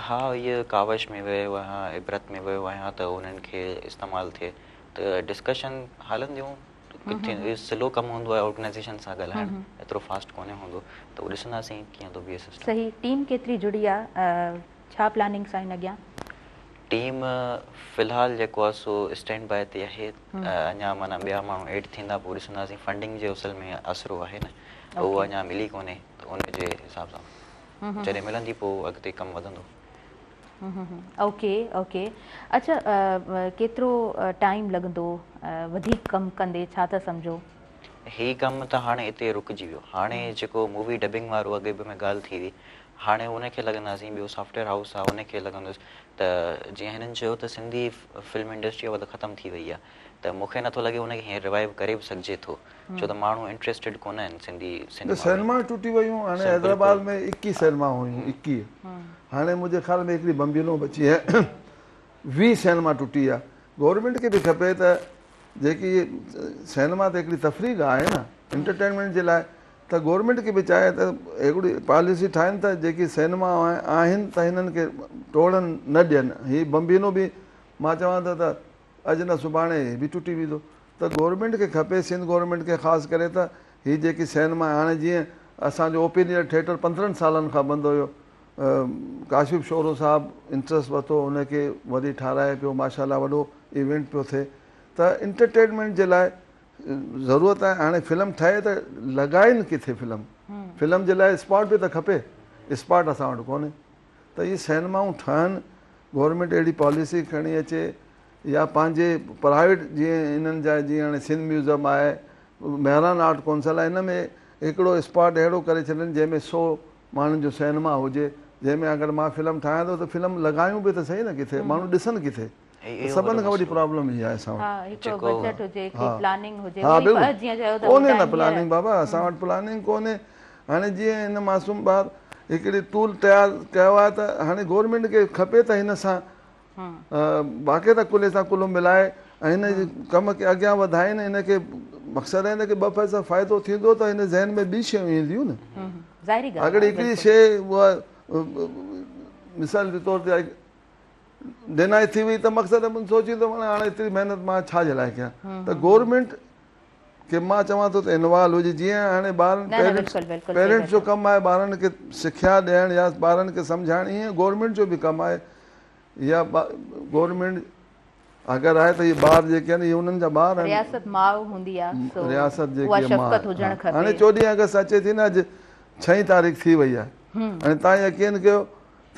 ها اهي ڪاوش ۾ ويو آهيان عبرت ۾ ويو آهيان ته انهن کي استعمال ٿئي ته ڊسڪشن هلنديون ڪٿي سلو ڪم هوندو آهي آرگنائزيشن سان ڳالهائڻ ايترو فاسٽ ڪونهي هوندو ته اهو ڏسنداسين ڪيئن ٿو بيهي سسٽم. صحيح ٽيم ڪيتري جڙي آ ڇا پلاننگس آهن اڳيان؟ ٽيم في الحال جيڪو آهي سو اسٽينڊ باء تي آهي اڃا معنيٰ ٻيا ماڻهو ايڊ ٿيندا پوء ڏسنداسين فنڊنگ جي اصل ۾ آسرو آهي نه اهو اڃا ملي ڪونهي ته ان جي حساب سان جڏهن ملندي پوء اڳتي ڪم وڌندو. اوڪي اوڪي اڇا ڪيترو ٽائيم لڳندو وڌيڪ ڪم ڪندي ڇا ٿا سمجهو؟ هي ڪم ته هاڻي اتي رڪجي ويو هاڻي جيڪو مووي ڊبنگ وارو اڳي به ۾ ڳالهه ٿي هئي هاڻي ان کي لڳنداسين ٻيو سافٽ ويئر هائوس آهي ان کي لڳندس ته جيئن هنن چيو ته سنڌي فلم انڊسٽري اها ته ختم ٿي وئي آهي ته مون کي نٿو لڳي ان کي هينئر ريوائيو ڪري به سگهجي ٿو ڇو ته ماڻهو انٽريسٽيڊ ڪونه آهن سنڌي سئنيما ۾. سئنيما ٽٽي ويون هاڻي حيدرآباد ۾ ايڪيهه سئنيما هيون ايڪيهه هاڻي منهنجي خيال ۾ هڪڙي بمبينو بچي آهي ويهه سئنيما ٽٽي آهي گورنمينٽ کي به کپي ته جيڪي سئنيما ته هڪڙي تفريح گاهه آهي نه انٽرٽينمينٽ جي لاء ته گورنمينٽ کي به چاهي ته هڪڙي پاليسي ٺاهين ته جيڪي سئنيما آهن ته هنن کي ٽوڙڻ نه ڏين هي بمبينو به مان چوان ٿو ته اڄ نه سڀاڻي هي به ٽٽي ويندو ته گورنمينٽ کي کپي سنڌ گورنمينٽ کي خاص ڪري ته هي جيڪي سئنيما هاڻي جيئن اسان جو اوپن ايئر ٿيٽر 15 سالن کان بند هيو ڪاشف شورو صاحب انٽرسٽ ورتو ان کي وري ٺاراهي پيو ماشاء الله وڏو ايونٽ پيو ٿئي ته انٽرٽينمينٽ جي لاء ضرورت آهي هاڻي فلم ٺهي ته لڳائين ڪٿي فلم فلم جي لاء اسپاٽ به ته کپي اسپاٽ اسان وٽ ڪونهي ته اهي سئنيمائون ٺهن گورنمينٽ اهڙي پاليسي کڻي اچي يا پنهنجي پرائيويٽ جيئن انهن جا جيئن هاڻي سنڌ ميوزم آهي مهراڻ آرٽ ڪونسل آهي ان ۾ هڪڙو اسپاٽ اهڙو ڪري ڇڏن جنهن ۾ 100 ماڻهن جو سئنيما هجي جنهن ۾ اگر مان فلم ٺاهيان ٿو ته فلم لڳايون به ته صحيح نه ڪٿي ماڻهو ڏسن ڪٿي سڀن کان وڏي پرابلم هي آهي اسان وٽ. ها هڪ بجيٽ هجي هڪڙي پلاننگ هجي ها بلڪل ڪونهي نه پلاننگ بابا اسان وٽ پلاننگ ڪونهي هاڻي جيئن هن معصوم ٻار هڪڙي ٽول تيار ڪيو آهي ته هاڻي گورنمينٽ کي کپي ته هن سان باقاعده ڪلهي سان ڪلهو ملائي ۽ هن جي ڪم کي اڳيان وڌائين هن کي مقصد آهي هن کي ٻه پئسا فائدو ٿيندو ته هن ذهن ۾ ٻي شيون اينديون نه اگر هڪڙي شيء اها مثال جي طور تي ڊينائي ٿي وئي ته مقصد سوچيندو معنيٰ هاڻي ايتري محنت مان ڇا جي لاء ڪيان ته گورنمينٽ کي مان چوان ٿو ته انوالو هجي جيئن هاڻي ٻارن پيرنٽس پيرنٽس جو ڪم آهي ٻارن کي سکيا ڏيڻ يا ٻارن کي سمجهائڻ ائين گورنمينٽ جو به ڪم آهي يا گورنمينٽ اگر آهي ته اهي ٻار جيڪي آهن اهي انهن جا ٻار آهن رياست ماء هوندي آهي سو رياست جيڪي شفقت هجڻ کپي هاڻي 14 آگسٽ اچي ٿي نه اڄ 6 تاريخ ٿي وئي آهي هاڻي تان يقين ڪيو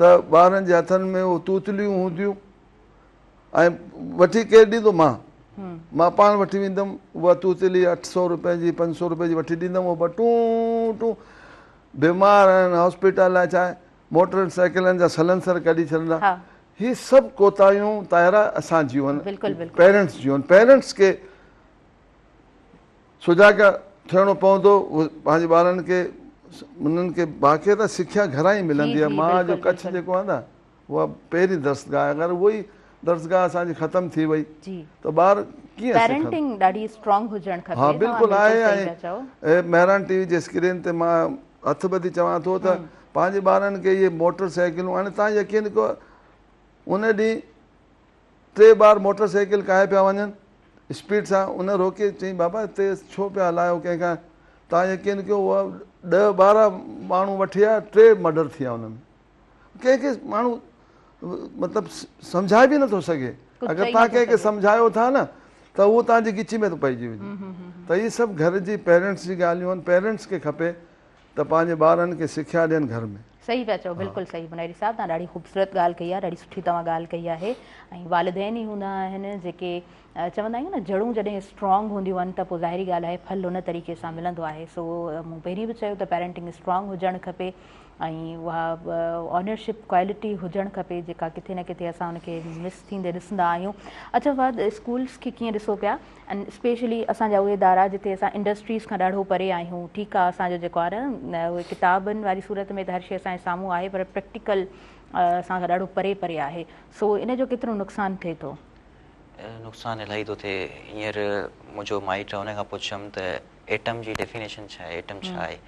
ته ٻارن جي هٿن ۾ اهي توتليون هونديون ۽ وٺي ڪير ڏيندو مان مان پاڻ وٺي ويندم اها توتلي 800 روپين جي 500 روپين جي وٺي ڏيندم اهو ٽون ٽون بيمار آهن هاسپيٽل آهي ڇا موٽر سائيڪلن جا سلنسر ڪڍي ڇڏندا هي سڀ ڪوتاهيون طاهره اسان جون آهن پيرنٽس جون آهن پيرنٽس کي سجاڳ ٿيڻو پوندو پنهنجي ٻارن کي انهن کي باقاعده سکيا گهران ئي ملندي آهي ماء جو ڪڇ جيڪو آهي نه اها پهرين درسگاهه آهي اگر اهو ئي درسگاهه اسان جي ختم ٿي وئي ته ٻار ڪيئن سکن پيرنٽنگ ڏاڍي اسٽرانگ هجڻ کپي ها بلڪل آهي ۽ مهراڻ ٽي وي جي اسڪرين تي مان هٿ ٻڌي چوان ٿو ته پنهنجي ٻارن کي اهي موٽر سائيڪلون هاڻي تان يقين ڪيو ان ڏينهن ٽي ٻار موٽر سائيڪل ڪاهي پيا وڃن اسپيڊ سان ان روڪي چئي بابا تيز ڇو پيا هلايو ڪنهن کان تان يقين ڪيو اها 10 12 ماڻهو وٺي آيا ٽي مرڊر ٿي ويا ان ۾ ڪنهن کي ماڻهو مطلب سمجهائي به نٿو سگهي اگر تان ڪنهن کي سمجهايو ٿا نه ته اهو تان جي ڳچي ۾ ٿو پئجي وڃي ته هي سڀ گهر جي پيرنٽس جي ڳالهيون آهن پيرنٽس کي کپي ته پنهنجي ٻارن کي سکيا ڏين گهر ۾. صحيح پيا چئو بلڪل صحيح بنيري صاحب توهان ڏاڍي خوبصورت ڳالهه ڪئي آهي ڏاڍي سٺي توهان ڳالهه ڪئي آهي ۽ والدين ئي هوندا آهن جيڪي چوندا آهيون نه جڙون جڏهن اسٽرانگ هونديون آهن ته پوء ظاهري ڳالهه آهي ڦل ان طريقي سان ملندو آهي سو مون پهرين به چيو ته پيرنٽنگ اسٽرانگ هجڻ کپي ۽ اها اونرشپ ڪوالٽي هجڻ کپي جيڪا ڪٿي نه ڪٿي اسان ان کي مس ٿيندي ڏسندا آهيون اڇا فهد اسڪولس کي ڪيئن ڏسو پيا ۽ اسپيشلي اسان جا اهي ادارا جتي اسان انڊسٽريز کان ڏاڍو پري آهيون ٺيڪ آهي اسان جو جيڪو آهي نه اهي ڪتابن واري صورت ۾ ته هر شي اسان جي سامهون آهي پر پريڪٽيڪل اسان کان ڏاڍو پري پري آهي سو ان جو ڪيترو نقصان ٿئي ٿو؟ نقصان الاهي ٿو ٿئي. هينئر منهنجو مائٽ آهي ان کان پڇيم ته ايٽم جي ڊيفينيشن ڇا آهي ايٽم ڇا آهي؟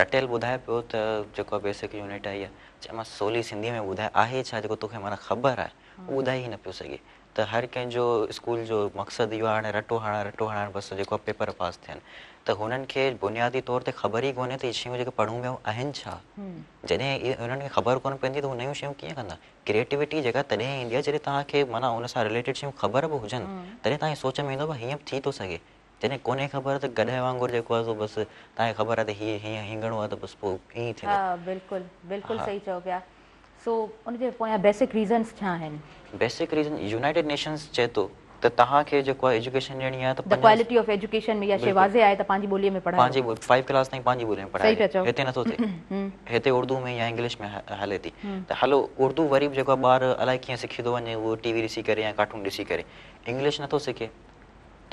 رٽيل ٻڌائي پيو ته جيڪو آهي بيسڪ يونٽ آهي اها. چيومانس سولي سنڌيء ۾ ٻڌاء آهي ڇا جيڪو توکي معنيٰ خبر آهي اهو ٻڌائي ئي نه پيو سگهي. ته هر ڪنهن جو اسڪول جو مقصد اهو آهي هاڻي رٽو هڻڻ رٽو هڻڻ بس جيڪو آهي پيپر پاس ٿين ته هنن کي بنيادي طور تي خبر ئي ڪونهي ته اهي شيون جيڪي پڙهون پيا اهي آهن ڇا؟ جڏهن انهن کي خبر ڪونه پوندي ته هو نيون شيون ڪيئن ڪندا؟ ڪريئيٽوٽي جيڪا تڏهن ايندي آهي جڏهن توهان کي معنيٰ ان سان رليٽيڊ شيون خبر به هجن تڏهن توهان جي سوچ ۾ ايندو ڀئي هيئن به ٿي ٿو سگهي. جڏهن ڪونهي خبر ته گڏهه وانگر جيڪو آهي سو بس توهان کي خبر آهي ته هي هيئن هينگڻو آهي ته بس پوء ائين ئي ٿيندو. ها بلڪل بلڪل صحيح چئو پيا. سو ان جي پويان بيسڪ ريزنس ڇا آهن؟ بيسڪ ريزن يونائيٽيڊ نيشنز چئي ٿو ته توهان کي جيڪو آهي ايجوڪيشن ڏيڻي آهي ته The quality of education ۾ اها شيء واضح آهي ته پنهنجي ٻوليء ۾ پڙهايو. پنهنجي ٻولي فائيو ڪلاس تائين پنهنجي ٻوليء ۾ پڙهايو هتي نٿو ٿئي هتي اردو ۾ يا انگلش ۾ هلي ٿي ته هلو اردو وري به جيڪو آهي ٻار الائي ڪيئن سکي ٿو وڃي اهو ٽي وي ڏسي ڪري يا ڪارٽون ڏسي ڪري انگلش نٿو سکي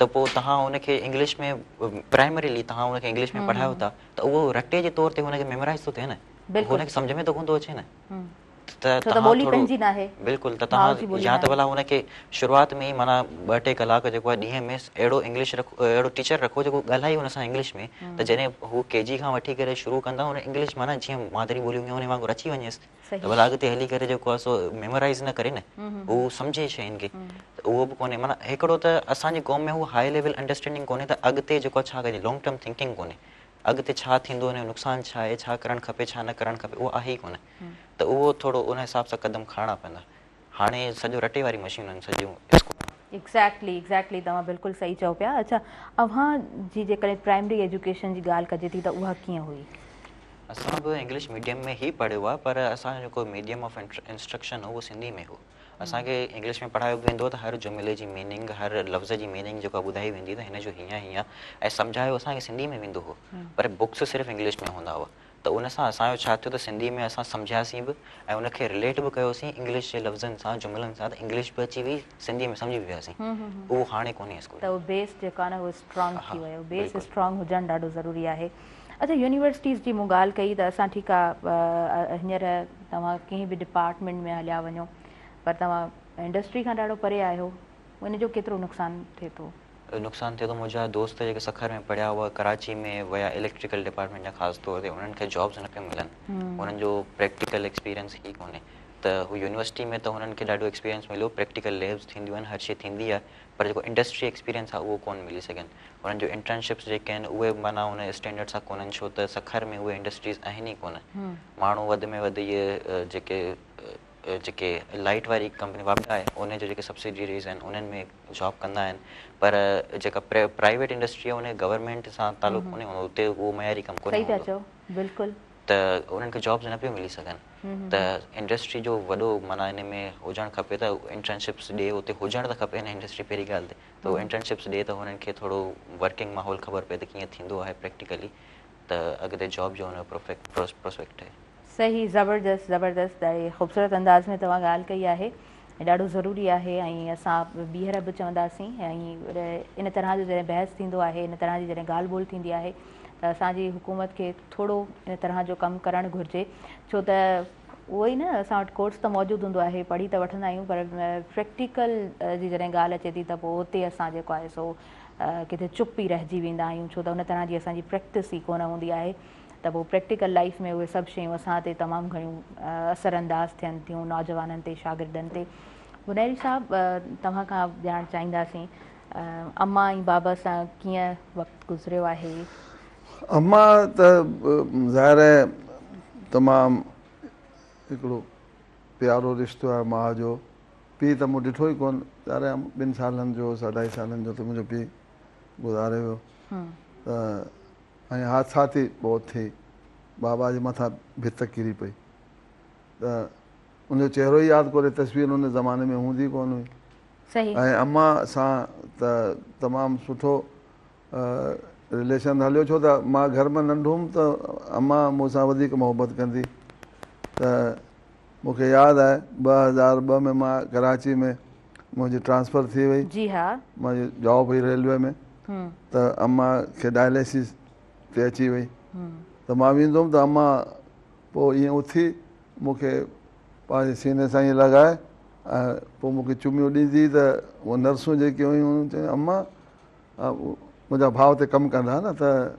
ته پوء توهان ان کي انگلش ۾ پرائمريلي توهان ان کي انگلش ۾ پڙهايو ٿا ته اهو رٽي جي طور تي هن کي ميمورائز ٿو ٿئي نه بلڪل هن کي سمجهه ۾ ته ڪونه ٿو اچي نه ته ڇو ته ٻولي پنهنجي ناهي بلڪل ته توهان يا ته ڀلا هن کي شروعات ۾ ئي معنيٰ ٻه ٽي ڪلاڪ جيڪو آهي ڏينهن ۾ اهڙو انگلش رکو اهڙو ٽيچر رکو جيڪو ڳالهائي هن سان انگلش ۾ ته جڏهن هو ڪي جي کان وٺي ڪري شروع ڪندا هن انگلش معنيٰ جيئن مادري ٻولي هوندي آهي ان وانگر اچي وڃيس ته ڀلا اڳتي هلي ڪري جيڪو آهي سو ميمورائز نه ڪري نه هو سمجهي شين کي ته اهو به ڪونهي معنيٰ هڪڙو ته اسان جي قوم ۾ هو هاء ليول انڊرسٽينڊنگ ڪونهي ته اڳتي جيڪو آهي ڇا ڪجي لانگ ٽرم ٿنڪنگ ڪونهي اڳتي ڇا ٿيندو ان جو نقصان ڇا آهي ڇا ڪرڻ کپي ڇا نه ڪرڻ کپي اهو آهي ئي ڪونه ته اهو ٿورو ان حساب سان قدم کڻڻا پوندا هاڻي سڄو رٽي واري مشينون آهن سڄيون اسڪول. ايگزيڪٽلي ايگزيڪٽلي توهان بلڪل صحيح چئو پيا اڇا اوهان جي جيڪڏهن پرائمري ايجوڪيشن جي ڳالهه ڪجي ٿي ته اها ڪيئن هئي؟ اسان به انگلش ميڊيم ۾ ئي پڙهيو آهي پر اسان جو جيڪو ميڊيم آف انسٽرڪشن هو اهو سنڌي ۾ هو اسان کي انگلش ۾ پڙهايو به ويندو هو ته هر جملي جي ميننگ هر لفظ جي ميننگ جيڪا ٻڌائي ويندي ته هن جو هيئن هيئن ۽ سمجهايو اسان کي سنڌي ۾ ويندو هو پر بڪس صرف انگلش ۾ هوندا هئا ته ان سان اسان جو ڇا ٿيو ته سنڌي ۾ اسان سمجهياسين به ۽ ان کي رليٽ به ڪيوسين انگلش جي لفظن سان جملن سان ته انگلش به اچي وئي سنڌي ۾ سمجهي به وياسين اهو هاڻي ڪونهي اسڪول ته اهو بيس جيڪو آهي نه اهو اسٽرانگ ٿي ويو بيس اسٽرانگ هجڻ ڏاڍو ضروري آهي اڇا يونيورسٽيز جي مون ڳالهه ڪئي ته اسان ٺيڪ آ هينئر توهان ڪنهن به ڊپارٽمينٽ ۾ هليا وڃو پر توهان انڊسٽري کان ڏاڍو پري آهيو ان جو ڪيترو نقصان ٿئي ٿو؟ نقصان ٿئي ٿو منهنجا دوست جيڪي سکر ۾ پڙهيا هئا ڪراچي ۾ ويا اليڪٽريڪل ڊپارٽمينٽ جا خاص طور تي انهن کي جابس نه پيون ملن انهن جو پريڪٽيڪل ايڪسپيرينس ئي ڪونهي ته هو يونيورسٽي ۾ ته هنن کي ڏاڍو ايڪسپيرينس مليو پريڪٽيڪل ليبس ٿينديون آهن هر شي ٿيندي آهي پر جيڪو انڊسٽري ايڪسپيرينس آهي اهو ڪونه ملي سگهن انهن جو انٽرنشپس جيڪي آهن اهي به معنيٰ ان اسٽينڊرڊ سان ڪونهن ڇو ته سکر ۾ اهي انڊسٽريز آهن ئي ڪونه ماڻهو وڌ ۾ وڌ اهي جيڪي جيڪي لائيٽ واري ڪمپني واپڊا آهي ان جو جيڪي سبسڊريز آهن انهن ۾ جاب ڪندا آهن پر جيڪا پرائيويٽ انڊسٽري آهي ان گورنمينٽ سان تعلق ڪونهي هوندو اتي اهو معياري ڪم ڪونهي صحيح پيا چئو بلڪل. ته انهن کي جابس نه پيون ملي سگهن ته انڊسٽري جو وڏو معنيٰ ان ۾ هجڻ کپي ته انٽرنشپس ڏي اتي هجڻ ته کپي نه انڊسٽري پهرين ڳالهه ته ته هو انٽرنشپس ڏي ته هنن کي ٿورو ورڪنگ ماحول خبر پئي ته ڪيئن ٿيندو آهي پريڪٽيڪلي ته اڳتي جاب جو هن جو پروسپيڪٽ ٺهي. صحيح زبردست زبردست ڏاڍي خوبصورت انداز ۾ توهان ڳالهه ڪئي آهي ۽ ڏاڍو ضروري آهي ۽ اسان ٻيهر به چونداسين ۽ ان طرح جو جڏهن بحث ٿيندو آهي ان طرح جي جڏهن ڳالهه ٻولهه ٿيندي آهي ته اسان جي حڪومت کي ٿورو ان طرح جو ڪم ڪرڻ گهرجي ڇو ته اهو ئي نه اسان وٽ ڪورس ته موجود هوندو آهي پڙهي ته وٺندا آهيون پر پريڪٽيڪل جي جڏهن ڳالهه اچي ٿي ته پوء اتي اسان جيڪو آهي سو ڪٿي چپ ئي رهجي ويندا آهيون ڇو ته ان طرح جي اسان جي پريڪٽس ئي ڪونه هوندي آهي ته پوء پريڪٽيڪل لائيف ۾ اهي سڀ شيون اسان تي تمام گهڻيون اثر انداز ٿين ٿيون نوجوانن تي شاگردن تي بنيري صاحب توهان کان ڄاڻڻ چاهينداسين اما ۽ بابا سان ڪيئن وقت گذريو آهي؟ اما ته ظاهر آهي تمام هڪڙو پيارو رشتو آهي ماء جو. پيء ته مون ڏٺو ئي ڪونه. ظاهر آهي ٻن سالن جو هوس اڍائي سالن جو ته منهنجو پيء گذاري ويو ته ۽ حادثاتي موت ٿي. بابا جي مٿان ڀت ڪري پئي ته ان جو چهرو ئي ياد ڪونهي تصوير ان زماني ۾ هوندي ڪونه هئي ۽ اما سان ته تمام سٺو رليشن هليو ڇو ته مان گهر ۾ ننڍو هوم ته امان مون سان وڌيڪ محبت ڪندي ته مون کي ياد آهي 2002 ۾ مان ڪراچي ۾ منهنجي ٽرانسفر ٿي وئي جي ها منهنجي جاب هئي ريلوي ۾ ته امان کي ڊائليسس تي اچي وئي ته مان ويندو هوم ته امان پوء ائين اٿي مون کي پنهنجي سيني سان ائين لڳائي ۽ پوء مون کي چميون ڏيندي ته اهي نرسون جيڪي هيون چيون اما منهنجا ڀاء اتي ڪم ڪندا ها نه ته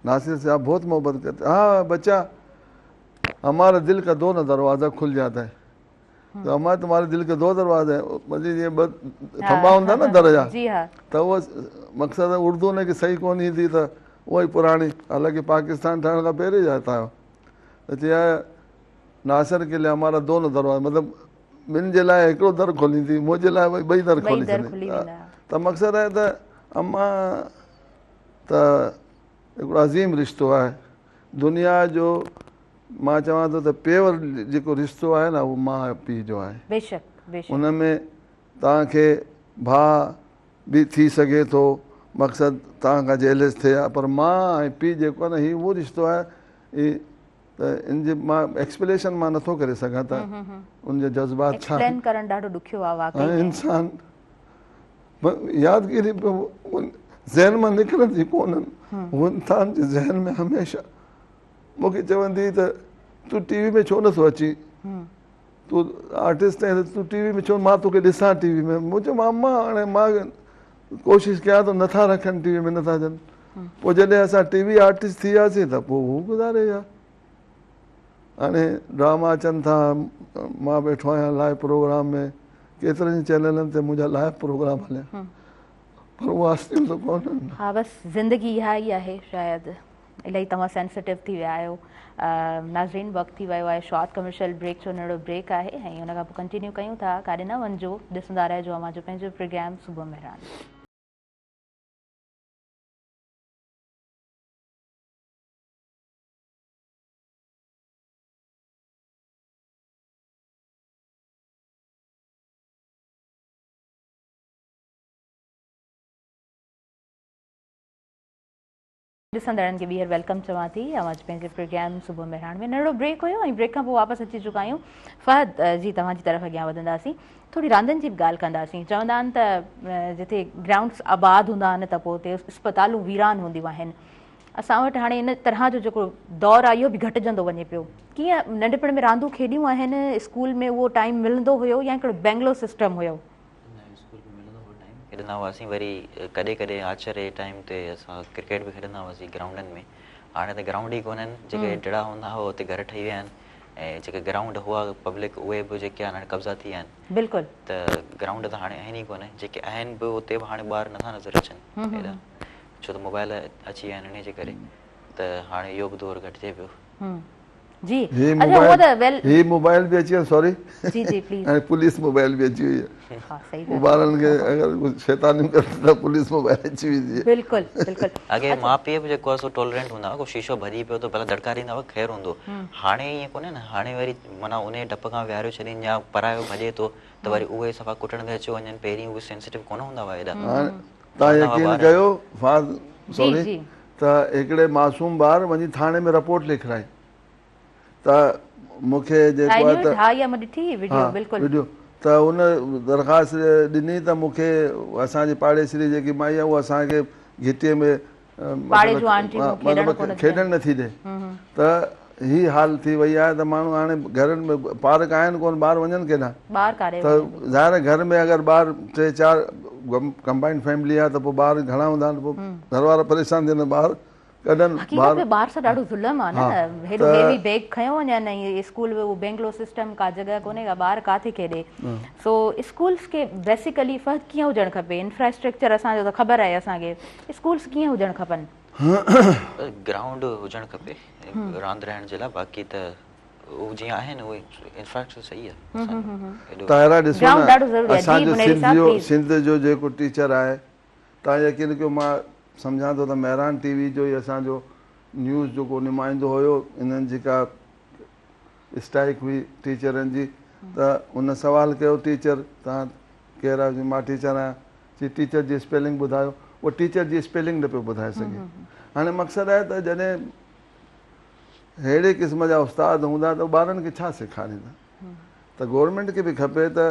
ناصر سي آپ بهت محبت ڪرتي ها بچا همارا دل کا دو نه دروازا کل جاتا هي ته اما تمهاري دل کے دو دروازا هي مطلب جيئن ٻه ٿنڀا هوندا نه در جا جي ها ته اهو مقصد اردو ان کي صحيح ڪونه ايندي ته اها ئي پراڻي حالانڪه پاڪستان ٺهڻ کان پهرين جا هتان ته چيا ناصر ڪي لئي همارا دو نه دروازا مطلب ٻن جي لاء هڪڙو در کوليندي منهنجي لاء وري ٻئي در کولي ڇڏيندي ته مقصد آهي ته اما ته هڪڙو عظيم رشتو آهي دنيا جو مان چوان ٿو ته پيور جيڪو رشتو آهي نه اهو ماء پيء جو آهي بيشڪ بيشڪ ان ۾ توهان کي ڀاء به ٿي سگهي ٿو مقصد توهان کان جيلس ٿئي پر ماء ۽ پيء جيڪو آهي نه هي اهو رشتو آهي ته ان جي مان ايڪسپليشن مان نٿو ڪري سگهان ته ان جا جذبات ڇا ايڪسپلين ڪرڻ ڏاڍو ڏکيو آهي واقعي ۾ انسان يادگيري ذهن مان نڪرندي ڪونهن هو انسان جي ذهن ۾ هميشه مون کي چوندي ته تون ٽي وي ۾ ڇو نٿو اچين تون آرٽسٽ آهين ته تون ٽي وي ۾ ڇو مان توکي ڏسان ٽي وي ۾ مون چيو ماما هاڻي مان ڪوشش ڪيان ٿو نٿا رکن ٽي وي ۾ نٿا اچن پوء جڏهن اسان ٽي وي آرٽسٽ ٿي وياسين ته پوء هو گذاري ويا هاڻي ڊراما اچن ٿا مان ويٺو آهيان لائيو پروگرام ۾ ڪيترن ئي چينلن تي منهنجا لائيو پروگرام هليا پر اها هستيون ته ڪونهن. ها بس زندگي اها ئي آهي شايد الاهي توهان سينسيٽو ٿي ويا آهيو ناظرين وقت ٿي ويو آهي شارٽ ڪمرشل بريڪ جو ننڍڙو بريڪ آهي ۽ ان کان پوء ڪنٽينيو ڪيون ٿا ڪاڏي نه وڃجو ڏسندا رهجو اوهان جو پنهنجو پروگرام صبح مهراڻ. ڏسندڙن کي ٻيهر welcome چوان ٿي اوهان جي پنهنجي پروگرام صبح مهراڻ ۾ ننڍڙو بريڪ هيو ۽ بريڪ کان پوء واپس اچي چڪا آهيون فهد جي توهان جي طرف اڳيان وڌنداسين ٿوري راندن جي به ڳالهه ڪنداسين چوندا آهن ته جتي گرائونڊس آباد هوندا آهن ته پوء اتي اسپتالون ويران هونديون آهن اسان وٽ هاڻي ان طرح جو جيڪو دور آهي اهو به گهٽجندو وڃي پيو ڪيئن ننڍپڻ ۾ راندون کيڏيون آهن اسڪول ۾ اهو ٽائيم ملندو هيو يا هڪڙو بينگلو سسٽم هيو نه اسڪول ۾ ملندو هو ٽائيم کيڏندا هئاسين وري ڪڏهن ڪڏهن آچر جي ٽائيم تي اسان ڪرڪيٽ به کيڏندا هئاسين گرائونڊن ۾ هاڻي ته گرائونڊ ئي ڪونهن جيڪي ڊڙا هوندا هئا اتي گهر ٺهي ويا آهن ۽ جيڪي گرائونڊ هئا پبلڪ اهي به جيڪي آهن هاڻي قبضا ٿي ويا آهن بلڪل ته گرائونڊ ته هاڻي آهن ئي ڪونه جيڪي آهن به اتي به هاڻي ٻار نٿا نظر اچن ايڏا ڇو ته موبائل اچي ويا آهن انهي جي ڪري ته هاڻي اهو به دور گهٽجي پيو. جي اچها هو ته ويل هي موبائل به اچي ويو سوري جي جي پليز ۽ پوليس موبائل به اچي وئي ها صحيح ڳالهه ٻارن کي اگر شيطانيون ڪن ته پوليس موبائل اچي ويندي آهي بلڪل بلڪل اڳي ماء پيء به جيڪو آهي سو ٽالرنٽ هوندا هئا ڪو شيشو ڀڄي پيو ته ڀلا دڙڪا ڏيندا هئا خير هوندو هاڻي ائين ڪونهي نه هاڻي وري معنيٰ انهي ڊپ کان ويهاريو ڇڏين يا پرايو ڀڄي ٿو ته وري اهي صفا ڪٽڻ تي اچيو وڃن پهرين اهي سينسيٽو ڪونه هوندا هئا ايڏا هاڻي تان يقين ڪيو فاز سوري ته هڪڙي معصوم ٻار وڃي ٿاڻي ۾ رپورٽ لکرائي ته مون کي جيڪو آهي ته ها اها مون ڏٺي وڊيو بلڪل وڊيو ته ان درخواست ڏني ته مون کي اسان جي پاڙيسري جيڪي مائي آهي اها اسان کي گهٽي ۾ پاڙي جون آنٽيون کيڏڻ ڪونه کيڏڻ نٿي ڏي ته هي حال ٿي وئي آهي ته ماڻهو هاڻي گهرن ۾ پارڪ آهن ڪونه ٻار وڃن ڪيڏانهن ٻار ڪاڏي ته ظاهر آهي گهر ۾ اگر ٻار ٽي چار ڪمبائنڊ فيملي آهي ته پوء ٻار گهڻا هوندا آهن پوء گهر وارا پريشان ٿين ٻار ڪڍن حقيقت ۾ ٻار سان ڏاڍو ظلم آهي نه هيڏو هيوي بيگ کنيو وڃن ۽ اسڪول ۾ اهو بينگلو سسٽم ڪا جڳهه ڪونهي ڪا ٻار ڪاٿي کيڏي سو اسڪولس کي بيسيڪلي فهد ڪيئن هجڻ کپي انفراسٽرڪچر اسان جو ته خبر آهي اسان کي اسڪولس ڪيئن هجڻ کپن؟ گرائونڊ هجڻ کپي راند رهڻ جي لاء باقي ته هو جيئن آهن اهي انفراسٽرڪچر صحيح آهي اسان جو ايڏو طاهره ڏسو گرائونڊ نه ڏاڍو ضروري آهي اسان جي جو بنيري سنڌ صاحب جو پليز. سنڌ جو جيڪو ٽيچر آهي تان يقين ڪيو مان سمجهان ٿو ته مهراڻ ٽي وي جو ئي اسان جو نيوز جو ڪو نمائندو هيو انهن جي ڪا اسٽرائيڪ هئي ٽيچرن جي ته ان سوال ڪيو ٽيچر تان ڪير آهيو مان ٽيچر آهيان چي ٽيچر جي اسپيلنگ ٻڌايو اهو ٽيچر جي اسپيلنگ نه پيو ٻڌائي سگهي هاڻي مقصد آهي ته جڏهن ههڙي قسم جا استاد هوندا ته ٻارن کي ڇا سيکاريندا ته گورنمينٽ کي به کپي ته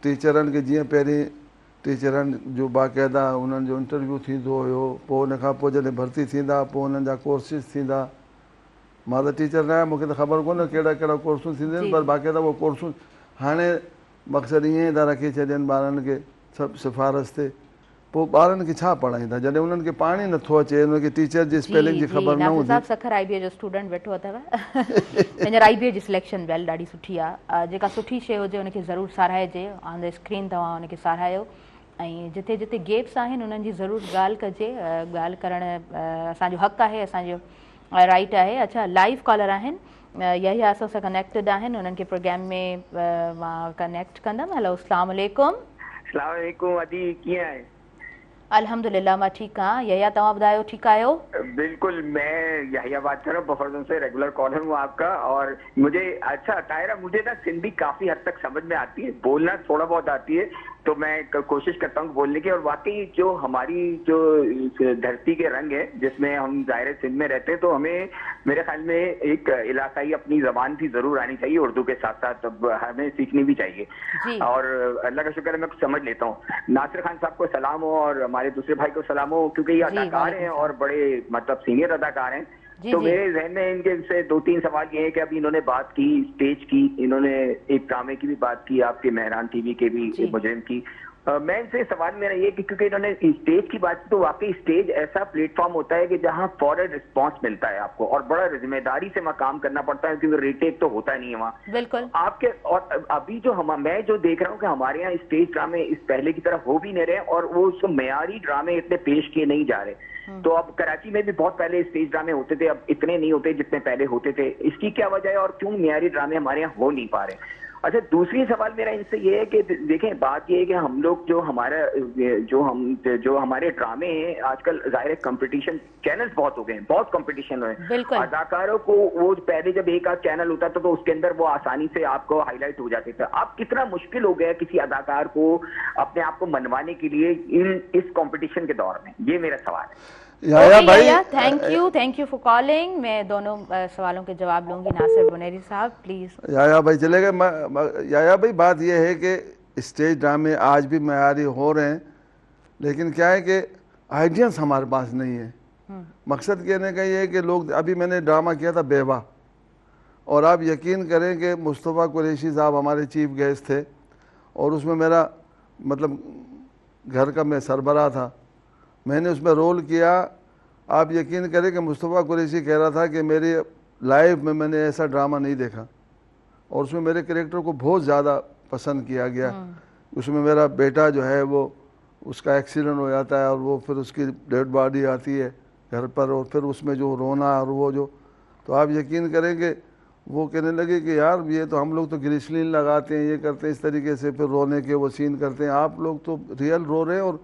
ٽيچرن کي جيئن پهرين ٽيچرن جو باقاعده انهن جو انٽرويو ٿيندو هيو پوء ان کان پوء جڏهن ڀرتي ٿيندا پوء انهن جا ڪورسز ٿيندا مان ته ٽيچر نه آهيان مون کي ته خبر ڪونهي ڪهڙا ڪهڙا ڪورسون ٿينديون آهن پر باقاعده اهي ڪورسون هاڻي مقصد ائين ٿا رکي ڇڏين ٻارن کي سڀ سفارش تي. پوء ٻارن کي ڇا پڙهائيندا جڏهن انهن کي پاڻ ئي نٿو اچي انهن کي ٽيچر جي جي اسپيلنگ جي جي خبر نه ناصر هوندي. صاحب سکر آئي بي اي جو اسٽوڊنٽ ويٺو اٿو هينئر آئي بي اي جي سليڪشن ويل ڏاڍي سٺي آ جيڪا سٺي شي هجي ان کي ضرور ساراهجي آن the screen توهان ان کي ساراهيو ۽ جتي جتي گيپس آهن انهن جي ضرور ڳالهه ڪجي ڳالهه ڪرڻ اسان جو حق آهي اسان جو رائيٽ آهي اڇا لائيو ڪالر آهن يحيٰ اسان سان ڪنيڪٽيڊ آهن انهن کي پروگرام ۾ مان ڪنيڪٽ ڪندم هلو اسلام عليڪم. اسلام عليڪم ادي ڪيئن آهين. الحمدلله مان ٺيڪ آهان يحيٰ توهان ٻڌايو ٺيڪ آهيو. بلڪل مين يحيٰ بات ڪر رها هون بفر زون سي ريگولر ڪالر هون آپ ڪا اور مجهي اڇا طاهره مجهي نا سنڌي ڪافي حد تڪ سمجھ مين آتي هي بولنا ٿوڙا بهت آتي هي تو مين ڪوشش ڪرتا هون بولني ڪي اور واقعي جو هماري جو ڌرتي ڪي رنگ هي جس مين هم ظاهر هي سنڌ مين رهتي هين تو همين ميري خيال مين ايڪ علاقائي اپني زبان ڀي ضرور آني چاهيي اردو ڪي ساٿ ساٿ همين سيکني ڀي چاهيي اور الله ڪا شڪر هي مين ڪڇ سمجھ ليتا هون ناصر خان صاحب ڪو سلام هو اور هماري دوسري ڀائي ڪو سلام هو ڪيونڪه يي اداڪار هين اور بڙي مطلب سينئر اداڪار هين تو ميري ذهن ۾ انڪي سي دو تين سوال يي هين ڪي اڀي انهون ني بات ڪي اسٽيج ڪي انهون ني ايڪ ڊرامي ڪي ڀي بات ڪي آپ ڪي مهران ٽي وي ڪي ڀي مجرم ڪي مين ان سي سوال ميرا يي ڪي ڪيونڪه انهون ني اسٽيج ڪي بات ڪي تو واقعي اسٽيج ايسا پليٽ فارم هوتا هي ڪي جهان فورن رسپانس ملتا هي آپ ڪو اور بڙا ذمه داري سي وهان ڪام ڪرنا پڙتا هي ڪيونڪه ريٽيڪ تو هوتا نهي هي وهان بلڪل آپ ڪي اور اڀي جو هم مين جو ديک رها هون ڪي هماري يهان اسٽيج ڊرامي اس پهلي ڪي طرح هو ڀي نهي رهي اور وو اس معياري ڊرامي اتني پيش ڪيي نهي جا رهي تو اب ڪراچي مين ڀي بهت پهلي اسٽيج ڊرامي هوتي ٿي اب اتني نهي هوتي جتني پهلي هوتي ٿي اس ڪي ڪيا وجه هي اور ڪيون معياري ڊرامي هماري يهان هو نهي پا رهي اڇا دوسري سوال ميرا ان سي يي هي ڪي ديکين بات يي هي ڪي هم لوگ جو همارا جو هم جو هماري ڊرامي هين آج ڪل ظاهر هي ڪمپيٽيشن چينلز بهت هو گئي هين بهت ڪمپيٽيشن هو اداڪارو ڪو وو پهلي جب ايڪ آڌ چينل هوتا ٿا تو اس ڪي اندر وو آساني سي آپ ڪو هائي لائيٽ هو جاتي ٿا اب ڪتنا مشڪل هو گيا ڪسي اداڪار ڪو اپني آپ ڪو منواني ڪي ليي ان اس ڪمپيٽيشن ڪي دور مين يي ميرا سوال هي. يحيٰ اوڪي ڀائي Yahya thank you thank you for calling مين دونون سوالون ڪي جواب لونگي ناصر بونيري صاحب پليز. يحيٰ ڀائي چلي گئي يحيٰ ڀائي بات يي هي ڪي اسٽيج ڊرامي آج ڀي معياري هو رهي هين ليڪن ڪيا هي ڪي آئيڊياز هماري پاس نهي هي مقصد ڪهني ڪا يي هي ڪي لوگ اڀي مين ني ڊراما ڪيا ٿا بيوا اور آپ يقين ڪرين ڪي مصطفيٰ قريشي صاحب هماري چيف گيسٽ ٿي اور اس مين ميرا مطلب گهر ڪا مين سربراهه ٿا مين ني اس مين رول ڪيا آپ يقين ڪرين ڪي مصطفيٰ قريشي ڪهه رها ٿا ڪي ميري لائف مين مين ني ايسا ڊراما نهي ديکا اور اس مين ميري ڪريڪٽر ڪو بهت زياده پسند ڪيا گيا اس مين ميرا بيٽا جو هي وو اس ڪا ايڪسيڊنٽ هو جاتا هي اور وو پهر اس ڪي ڊيڊ باڊي آتي هي گهر پر اور پهر اس مين جو رونا اور وو جو تو آپ يقين ڪرين ڪي वो कहने लगे कि यार ये तो हम लोग तो ग्लिसरीन लगाते हैं, ये करते हैं, इस तरीके से फिर रोने के वो सीन करते हैं, आप लोग तो रियल रो रहे हैं और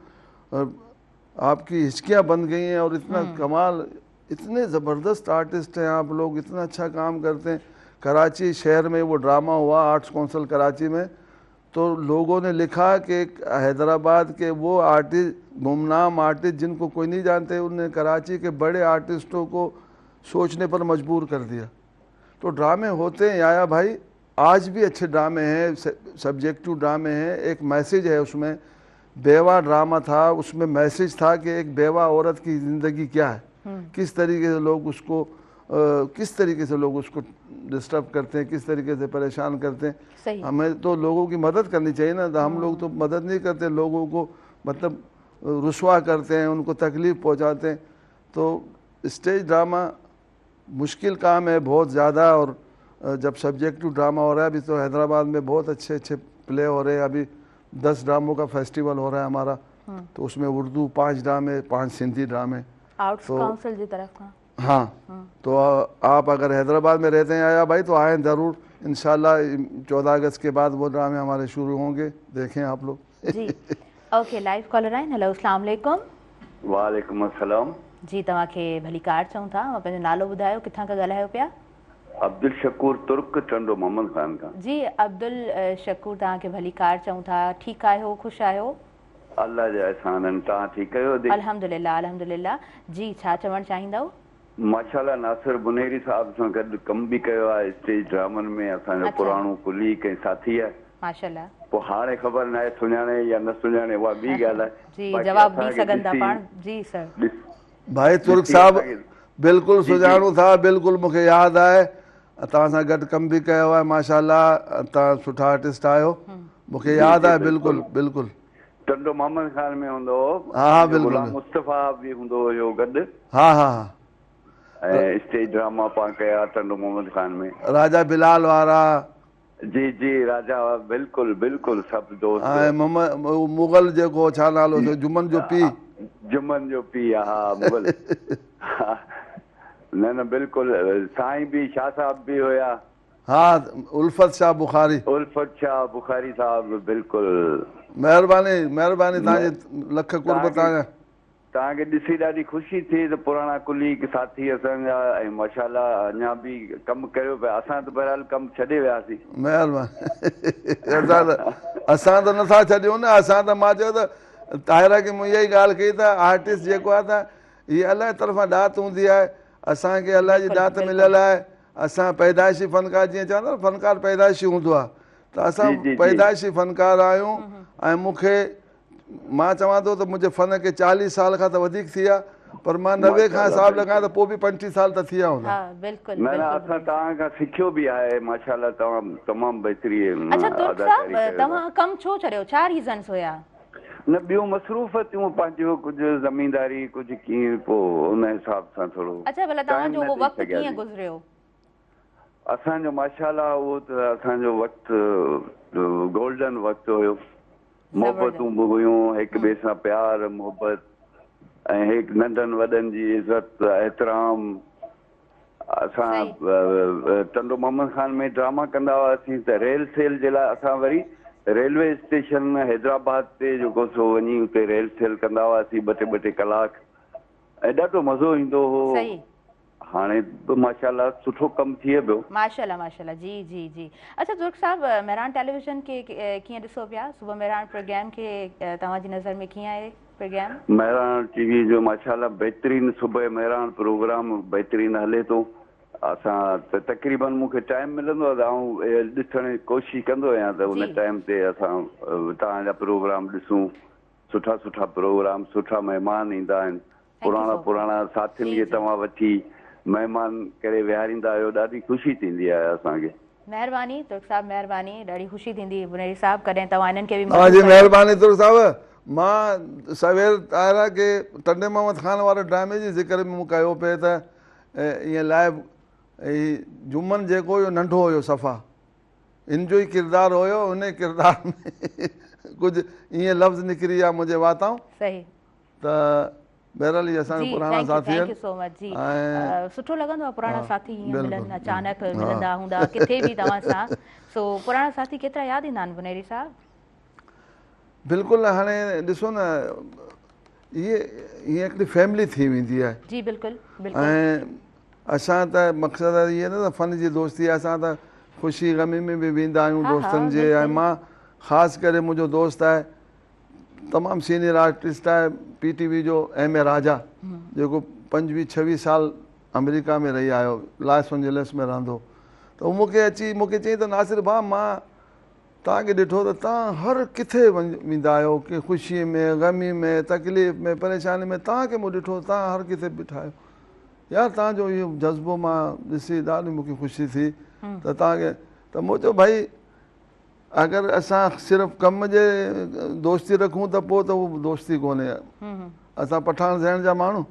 आपकी हिचकियाँ बन गई हैं और इतना कमाल, इतने ज़बरदस्त आर्टिस्ट हैं आप लोग, इतना अच्छा काम करते हैं। कराची शहर में वो ड्रामा हुआ आर्ट्स काउंसिल कराची में, तो लोगों ने लिखा कि हैदराबाद के वो आर्टिस्ट, गुमनाम आर्टिस्ट जिनको कोई नहीं जानते, उनने कराची के बड़े आर्टिस्टों को सोचने पर मजबूर कर दिया। तो ड्रामे होते हैं याया भाई, आज भी अच्छे ड्रामे हैं, सब्जेक्टिव ड्रामे हैं, एक मैसेज है उसमें। बेवा ड्रामा था, उसमें मैसेज था कि एक बेवा औरत की ज़िंदगी क्या है, किस तरीके से लोग उसको किस तरीके से लोग उसको डिस्टर्ब करते हैं, किस तरीके से परेशान करते हैं। हमें तो लोगों की मदद करनी चाहिए ना, तो हम लोग तो मदद नहीं करते, लोगों को मतलब रुसवा करते हैं, उनको तकलीफ़ पहुंचाते हैं। तो स्टेज ड्रामा मुश्किल काम है बहुत ज़्यादा, और जब सब्जेक्टिव ड्रामा हो रहा है, अभी तो हैदराबाद में बहुत अच्छे अच्छे प्ले हो रहे हैं, अभी 10 ड्रामों का फेस्टिवल हो रहा है हमारा, तो उसमें उर्दू 5 ड्रामे, 5 सिंधी ड्रामे। आर्ट्स काउंसिल की तरफ का। हाँ, तो आप अगर हैदराबाद में रहते हैं आया भाई तो आएँ ज़रूर, इंशाल्लाह 14 अगस्त के बाद वो ड्रामे हमारे शुरू होंगे, देखें आप लोग। जी ओके, लाइव कॉलर आहिनि। हेलो, अस्सलाम वालेकुम। वालेकुम अस्सलाम। जी, तव्हांखे भलीकार चऊं था, पंहिंजो नालो ॿुधायो, किथां खां ॻाल्हायो पिया? अब्दुल शकूर तुर्क, टंडो मोहम्मद खान खां। जी अब्दुल शकूर, तव्हांखे भलीकार चऊं था, ठीकु आहियो, ख़ुशि आहियो? अल्लाह जा एहसान आहिनि, तव्हां ठीकु आहियो? अल्हम्दुलिल्लाह, अल्हम्दुलिल्लाह। जी, छा चवणु चाहींदव? माशाल्लाह नासिर बुनेरी साहब सां गॾु कमु बि कयो आहे स्टेज ड्रामनि में, असांजो पुराणो कुलीग ऐं साथी आहे। माशाल्लाह। पोइ हाणे ख़बर न आहे सुञाणे या न सुञाणे, उहा ॿी ॻाल्हि आहे। जी, जवाब ॾेई सघनि था पाण। जी सर। भाई तुर्क साहब बिल्कुलु सुञाणो था, बिल्कुलु मूंखे यादि आहे, तव्हां सां गॾु कमु बि कयो आहे माशाल्लाह, तव्हां सुठा आर्टिस्ट आहियो مون کي ياد آهي بلڪل بلڪل. ٽنڊو محمد خان ۾ هوندو هو. ها ها بلڪل. غلام مصطفيٰ به هوندو هيو گڏ. ها ها ها. ۽ اسٽيج ڊراما پاڻ ڪيا ٽنڊو محمد خان ۾. راجا بلال وارا. جي جي راجا بلڪل بلڪل سڀ دوست. ۽ محمد مغل جيڪو ڇا نالو اٿس جمن جو پيء. جمن جو پيء ها مغل نه نه بلڪل سائين به شاهه صاحب به هيا. ها الفت شاهه بخاري. الفت شاهه بخاري صاحب بلڪل. مهرباني مهرباني توهان جي لک قرب توهان جا. توهان کي ڏسي ڏاڍي خوشي ٿي ته پراڻا ڪليگ ساٿي اسان جا ۽ ماشاءالله اڃا به ڪم ڪريو پيا اسان ته بهرحال ڪم ڇڏي وياسين. مهرباني اسان ته اسان ته نٿا ڇڏيون نه اسان ته مان چيو ته طاهره کي مون اها ئي ڳالهه ڪئي ته آرٽسٽ جيڪو آهي ته هي الله جي طرفان ڏات هوندي آهي اسان کي الله جي ڏات مليل آهي اسان پيدائشي فنڪار جيئن چوندا نه فنڪار پيدائشي هوندو آهي ته اسان پيدائشي فنڪار آهيون ۽ مون کي مان چوان ٿو ته منهنجي فن کي 40 سال کان ته وڌيڪ ٿي ويا پر مان 90 کان حساب لڳايان ته پوء به 35 سال ته ٿي ويا هوندا. ها بلڪل نه نه بلڪل اسان توهان کان سکيو به آهي ماشاءالله توهان تمام بهترين اڇا ترڪ اداڪاري صاحب ڪيو ٿا. توهان ڪم ڇو ڇڏيو ڇا ريزنس هيا؟ نه ٻيون مصروفيتون پنهنجو ڪجهه زمينداري ڪجهه ڪيئن پوء ان حساب سان ٿورو اڇا ڀلا توهان ٽائيم جو نه اهو ڏئي وقت ڪيئن سگهياسين. گذريو؟ اسان جو ماشاءالله اهو ته اسان جو وقت گولڊن وقت هيو محبتون به هيون هڪ ٻئي سان پيار محبت ۽ هڪ ننڍن وڏن جي عزت احترام اسان ٽنڊو محمد خان ۾ ڊراما ڪندا هئاسين ته ريل سيل جي لاء اسان وري ريلوي اسٽيشن حيدرآباد تي جيڪو سو وڃي اتي ريل سيل ڪندا هئاسين ٻه ٽي ٻه ٽي ڪلاڪ ۽ ڏاڍو مزو ايندو هو. هاڻي به ماشاءالله سٺو ڪم ٿئي پيو. ماشاءالله ماشاءالله جي جي جي اڇا ترڪ صاحب مهراڻ ٽيليويزن کي ڪيئن ڏسو پيا صبح مهراڻ پروگرام کي توهان جي نظر ۾ ڪيئن آهي پروگرام. مهراڻ ٽي وي جو ماشاءالله بهترين صبح مهراڻ پروگرام بهترين هلي ٿو اسان ته تقريبن مون کي ٽائيم ملندو آهي ته آئون ڏسڻ جي ڪوشش ڪندو آهيان ته ان ٽائيم تي اسان توهان جا پروگرام ڏسون سٺا سٺا پروگرام سٺا مهمان ايندا آهن پراڻا پراڻا ساٿين کي توهان وٺي مهمان ڪري ويهاريندا آهيو ڏاڍي خوشي ٿيندي آهي اسان کي. مهرباني ترڪ صاحب مهرباني ڏاڍي خوشي ٿيندي بنيري صاحب ڪڏهن توهان انهن کي به توهان جي مدعو ڪيو. مهرباني ترڪ صاحب مان سوير طاهره کي ٽنڊي محمد خان واري ڊرامي جي ذڪر ۾ مون ڪيو پئي ته ائين لائيو هي جمن جيڪو هيو ننڍو هيو صفا ان جو ئي ڪردار هيو ان ڪردار ۾ ڪجهه ائين لفظ نڪري ويا منهنجي واتان صحيح ته بهرحال هي اسان جا پراڻا ساٿي thank you سو مچ جي سٺو لڳندو آهي پراڻا ساٿي ائين ملن اچانڪ ملندا هوندا ڪٿي به توهان سان سو پراڻا ساٿي ڪيترا ياد ايندا آهن بنيري صاحب بلڪل هاڻي ڏسو نه اهي ائين هڪڙي فيملي ٿي ويندي آهي جي بلڪل بلڪل ۽ اسان ته مقصد اهي نه ته فن جي دوستي آهي اسان ته خوشي غمي ۾ به ويندا آهيون دوستن جي ۽ مان خاص ڪري منهنجو دوست آهي تمام سينيئر آرٽسٽ آهي پي ٽي وي جو ايم اي راجا جيڪو پنجويهه ڇويهه سال آمريڪا ۾ رهي آيو لاس اينجلس ۾ رهندو ته هو مونکي اچي مونکي چيائين ته ناصر ڀاء مان توهان کي ڏٺو ته توهان هر ڪٿي ويندا آهيو ڪنهن خوشي ۾ غمي ۾ تڪليف ۾ پريشاني ۾ توهان کي مون ڏٺو توهان هر ڪٿي بيٺا آهيو يار توهان جو اهو جذبو مان ڏسي ڏاڍي مونکي خوشي ٿي ته توهان کي ته مون چيو ڀائي اگر اسان صرف ڪم جي دوستي رکون ته پوء ته اهو دوستي ڪونهي اسان پٺاڻ ذهن جا ماڻهو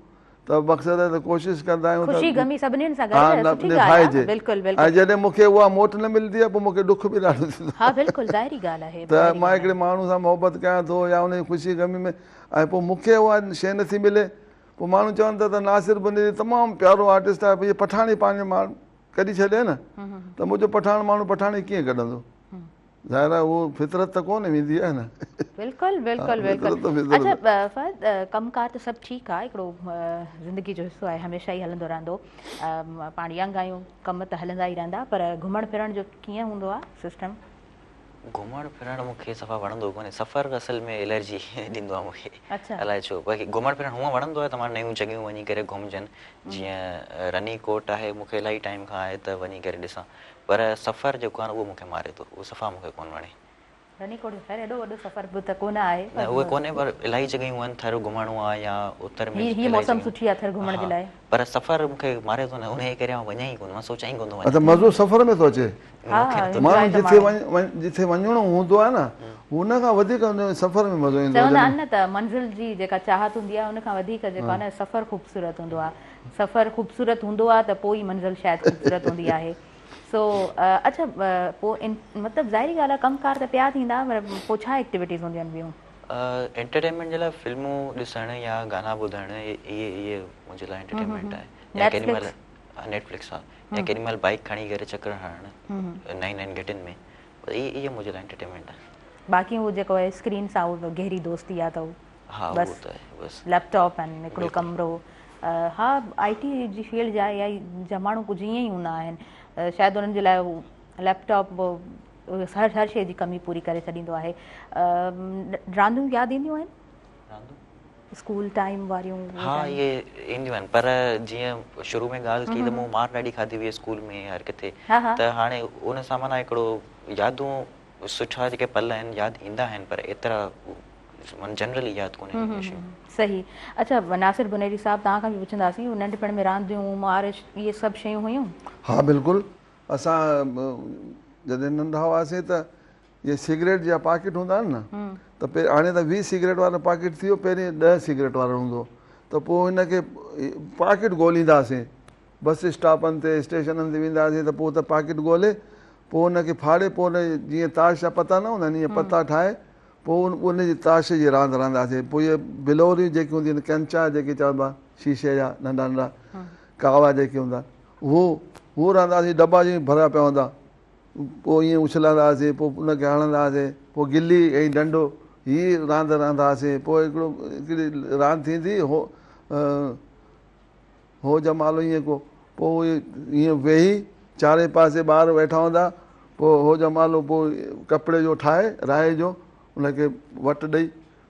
ته مقصد آهي ته ڪوشش ڪندا آهيون ته خوشي غمي سڀني سان گڏ سٺي ڳالهه آهي بلڪل بلڪل ۽ جڏهن مون کي اها موٽ نه ملندي آهي پوء مون کي ڏک به ڏاڍو ٿيندو ها بلڪل ظاهري ڳالهه آهي ته مان هڪڙي ماڻهو سان محبت ڪيان ٿو يا ان جي خوشي غمي ۾ ۽ پوء مون کي اها شيء نٿي ملي پوء ماڻهو چون ٿا ته ناصر بنيري تمام پيارو آرٽسٽ آهي پوء پٺاڻي پنهنجي ماڻهو ڪڍي ڇڏي نه ته منهنجو پٺاڻ ماڻهو پٺاڻي ڪيئن ڪڍندو ظاهر آهي اهو فطرت ته ڪونه ويندي آهي نه. بلڪل بلڪل بلڪل اڇا فهد ڪم ڪار ته سڀ ٺيڪ آهي هڪڙو زندگي جو حصو آهي هميشه ئي هلندو رهندو پاڻ ينگ آهيون ڪم ته هلندا ئي رهندا پر گهمڻ ڦرڻ جو ڪيئن هوندو آهي سسٽم. گهمڻ ڦرڻ مون کي صفا وڻندو ڪونهي سفر اصل ۾ الرجي ڏيندو آهي مون کي الائي ڇو باقي گهمڻ ڦرڻ هونء وڻندو آهي ته مان نيون جڳهيون وڃي ڪري گهمجن جيئن رني ڪوٽ آهي مون کي الاهي ٽائيم کان آهي ته وڃي ڪري ڏسان پر سفر جيڪو آهي نه اهو مون کي ماري ٿو اهو صفا مون کي ڪونه وڻي. رني ڪوٽ خير ايڏو وڏو سفر به ته ڪونه آهي نه اهي ڪونهي پر الاهي جڳهيون آهن ٿر گهمڻو آهي يا اتر ۾ هي هي موسم سٺي آهي ٿر گهمڻ جي لاء. پر سفر مون کي ماري ٿو نه انهي ڪري آئون وڃان ئي ڪونه مان سوچان ئي ڪونه ٿو وڃان. اڇا مزو سفر ۾ ٿو اچي. ها ها ماڻهو جٿي وڃ جٿي وڃڻو هوندو آهي نه ان کان وڌيڪ ان سفر ۾ مزو ايندو آهي. چوندا آهن نه ته منزل جي جيڪا چاهت هوندي آهي ان کان وڌيڪ جيڪو آهي نه سفر خوبصورت هوندو آهي سفر خوبصورت هوندو آهي ته پوء ئي منزل شايد خوبصورت هوندي آهي. سو اڇا پوء مطلب ظاهري ڳالهه آهي ڪم ڪار ته پيا ٿيندا پر پوء ڇا ايڪٽيوٽيز هونديون آهن ٻيون؟ انٽرٽينمينٽ جي لاء فلمون ڏسڻ يا گانا ٻڌڻ اهي اهي منهنجي لاء انٽرٽينمينٽ آهي يا ڪيڏي مهل نيٽ فلڪس ها يا ڪيڏي مهل بائيڪ کڻي ڪري چڪر هڻڻ نئين نئين گهٽين ۾ اهي اهي منهنجي لاء انٽرٽينمينٽ آهي. باقي هو جيڪو آهي اسڪرين سان هو گهري دوستي آهي ته هو ها اهو ته آهي بس. ليپ ٽاپ ۽ هڪڙو ڪمرو ها آئي ٽي جي فيلڊ جا يا جا ماڻهو ڪجهه ائين ئي هوندا آهن شايد انهن جي لاء ليپ ٽاپ هر هر شيء جي ڪمي پوري ڪري ڇڏيندو آهي رانديون ياد اينديون آهن رانديون اسڪول ٽائيم واريون ها اهي اينديون آهن پر جيئن شروع ۾ ڳالهه ڪئي ته مون مار ڏاڍي کاڌي هئي اسڪول ۾ هر ڪٿي ته هاڻي ان سان معنيٰ هڪڙو يادون سٺا جيڪي پل آهن ياد ايندا آهن پر ايترا جنرلي ياد ڪونهن اهي شيون. صحيح اڇا ناصر بنيري صاحب توهان کان به پڇنداسين ننڍپڻ ۾ رانديون مار اهي سڀ شيون هيون؟ ها بلڪل اسان جڏهن ننڍا هئاسين ته اهي سگريٽ جا پاڪيٽ هوندا آهن نه ته هاڻي ته 20 سگريٽ وارو پاڪيٽ ٿي ويو پهرين 10 سگريٽ وارو هوندو هو ته پوء هن کي پاڪيٽ ڳوليندا هئاسين بس اسٽاپن تي اسٽيشنن تي ويندا هئاسين ته پوء ته پاڪيٽ ڳولي پوء ان کي ڦاڙي پوء ان جيئن تاش جا پتا نه هوندا آهن ائين پتا ٺاهي پوء ان جي تاش جي راند رهندا هئاسين پوء اهي بلوريون جيڪي هونديون آهن ڪنچا جيڪي چوندا شيشي جا ننڍا ننڍا ڪاوا جيڪي هوندا اهو اهو رهندا هئاسين ڊبا جيئن ڀريا پيا هوندا پوء ائين اڇلندا هئاسين پوء ان کي هڻندا هئاسين پوء گلي ۽ ڏنڊو هي راند رهندا هئاسين پوء هڪڙو هڪڙي راند ٿيندي هو هو جمالو ائين ڪو پوء اهي ائين ويهي چارئي پاسي ٻار ويٺا هوندا پوء هو جمالو پوء ڪپڙي جو ٺاهي رائي جو ان کي وٽ ڏئي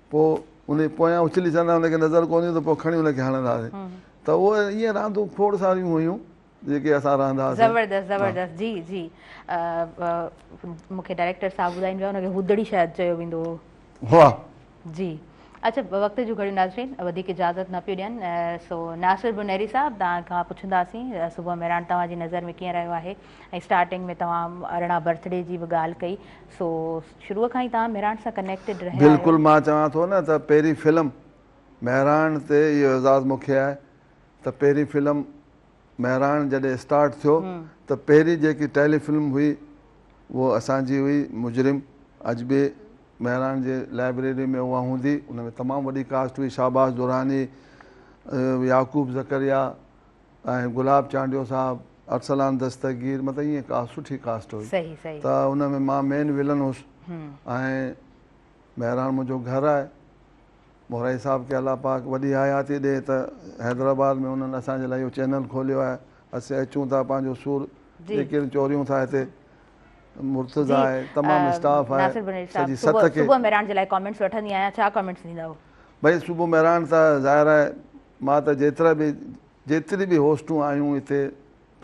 پوء ان جي پويان اڇلي ڇڏندا ان کي نظر ڪونه ايندو پوء کڻي ان کي هڻندا هئاسين ته اهي ائين راندون کوڙ ساريون هيون جيڪي اسان رهندا هئاسين. زبردست زبردست جي جي مون کي ڊائريڪٽر صاحب ٻڌائين پيا ان کي هودڙي شايد چيو ويندو هو. واهه. جي اڇا وقت جون گهڙيون ناظرين وڌيڪ اجازت نه پيون ڏين سو ناصر بنيري صاحب توهان کان پڇنداسين صبح مهراڻ توهان جي نظر ۾ ڪيئن رهيو آهي ۽ اسٽارٽنگ ۾ توهان 18 برٿ ڊي جي به ڳالهه ڪئي سو شروع کان ئي توهان مهراڻ سان ڪنيڪٽيڊ رهيا آهيو. بلڪل مان چوان ٿو نه ته پهرين فلم مهراڻ تي اهو اعزاز مون کي آهي ته پهرين فلم مهراڻ جڏهن اسٽارٽ ٿيو ته پهرين جيڪي ٽيلي فلم هئي اهو اسان جي هئي مجرم اڄ به مهراڻ جي لائبريري ۾ اها هوندي ان ۾ تمام وڏي ڪاسٽ هئي شهباز دراني يعقوب زڪريا ۽ گلاب چانڊيو صاحب ارسلان دستگير مطلب ائين ڪا سٺي ڪاسٽ هئي ته ان ۾ مان مين ولن هوس ۽ مهراڻ منهنجو گهر آهي مورائي صاحب کي الله پاڪ وڏي حياتي ڏي ته حيدرآباد ۾ انهن اسان جي لاء اهو چينل کوليو آهي اسين اچون ٿا پنهنجو سور جيڪي چوريون ٿا هتي مرتضيٰ آهي تمام اسٽاف آهي ناصر بنيري صاحب صبح صبح مهراڻ جي لاء ڪامينٽس وٺندي آهيان ڇا ڪامينٽس ڏيندؤ؟ ڀئي صبح مهراڻ ته ظاهر آهي مان ته جيترا به جيتري به هوسٽون آيون هتي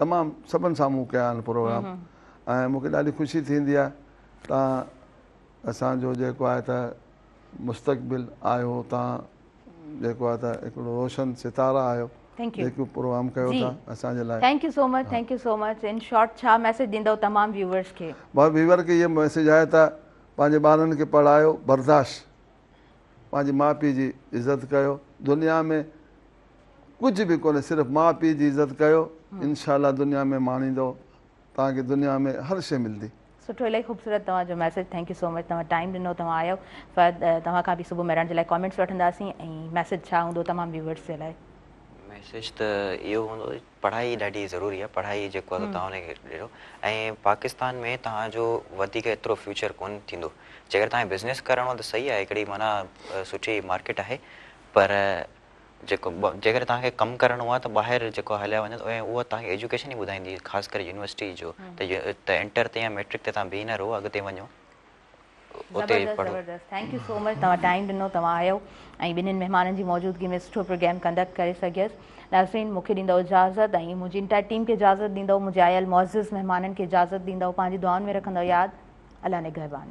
تمام سڀن سان مون ڪيا آهن پروگرام ۽ مون کي ڏاڍي خوشي ٿيندي آهي تان اسان جو جيڪو آهي ته مستقبل آهيو تان جيڪو آهي ته هڪڙو روشن ستارا آهيو جيڪو پروگرام ڪيو ٿا اسان جي لاء. Thank you so much thank you so much in short ڇا ميسيج ڏيندؤ تمام ويوئرس کي. بس ويوئر کي اهو ميسيج آهي ته پنهنجي ٻارن کي پڙهايو برداشت پنهنجي ماء پيء جي عزت ڪيو دنيا ۾ ڪجهه به ڪونهي صرف ماء پيء جي عزت ڪيو انشاء الله دنيا ۾ ماڻيندو توهان کي دنيا ۾ هر شي ملدي. سٺو الاهي خوبصورت توهان جو message thank you so much توهان ٽائيم ڏنو توهان آيو فهد توهان کان به صبح مهراڻ جي لاء ڪامينٽس وٺنداسين ۽ ميسيج ڇا هوندو تمام ويوئرس جي لاء. ميسيج ته اهو هوندو پڙهائي ڏاڍي ضروري آهي پڙهائي جيڪو آهي توهان ان کي ڏيو ۽ پاڪستان ۾ توهان جو وڌيڪ ايترو فيوچر ڪونه ٿيندو جيڪر توهان کي بزنس ڪرڻو آهي ته صحيح آهي هڪڙي معنيٰ سٺي مارڪيٽ آهي پر جيڪو جيڪڏهن توهان کي ڪم ڪرڻو آهي ته ٻاهر جيڪو هليا وڃو ۽ اها توهان کي ايجوڪيشن ئي ٻڌائيندي خاص ڪري يونيورسٽي جو ته انٽر تي يا ميٽرڪ تي توهان بيهي نه رهو اڳتي وڃو اتي زبردست پڙهو. زبردست thank you سو مچ توهان ٽائيم ڏنو توهان آيو ۽ ٻنهين مهمانن جي موجودگي ۾ سٺو پروگرام ڪنڊڪٽ ڪري سگهيس ناظرين مون کي ڏيندؤ اجازت ۽ منهنجي انٽائر ٽيم کي اجازت ڏيندؤ منهنجي آيل معزز مهمانن کي اجازت ڏيندؤ پنهنجي دعائن ۾ رکندؤ ياد الله نگهبان.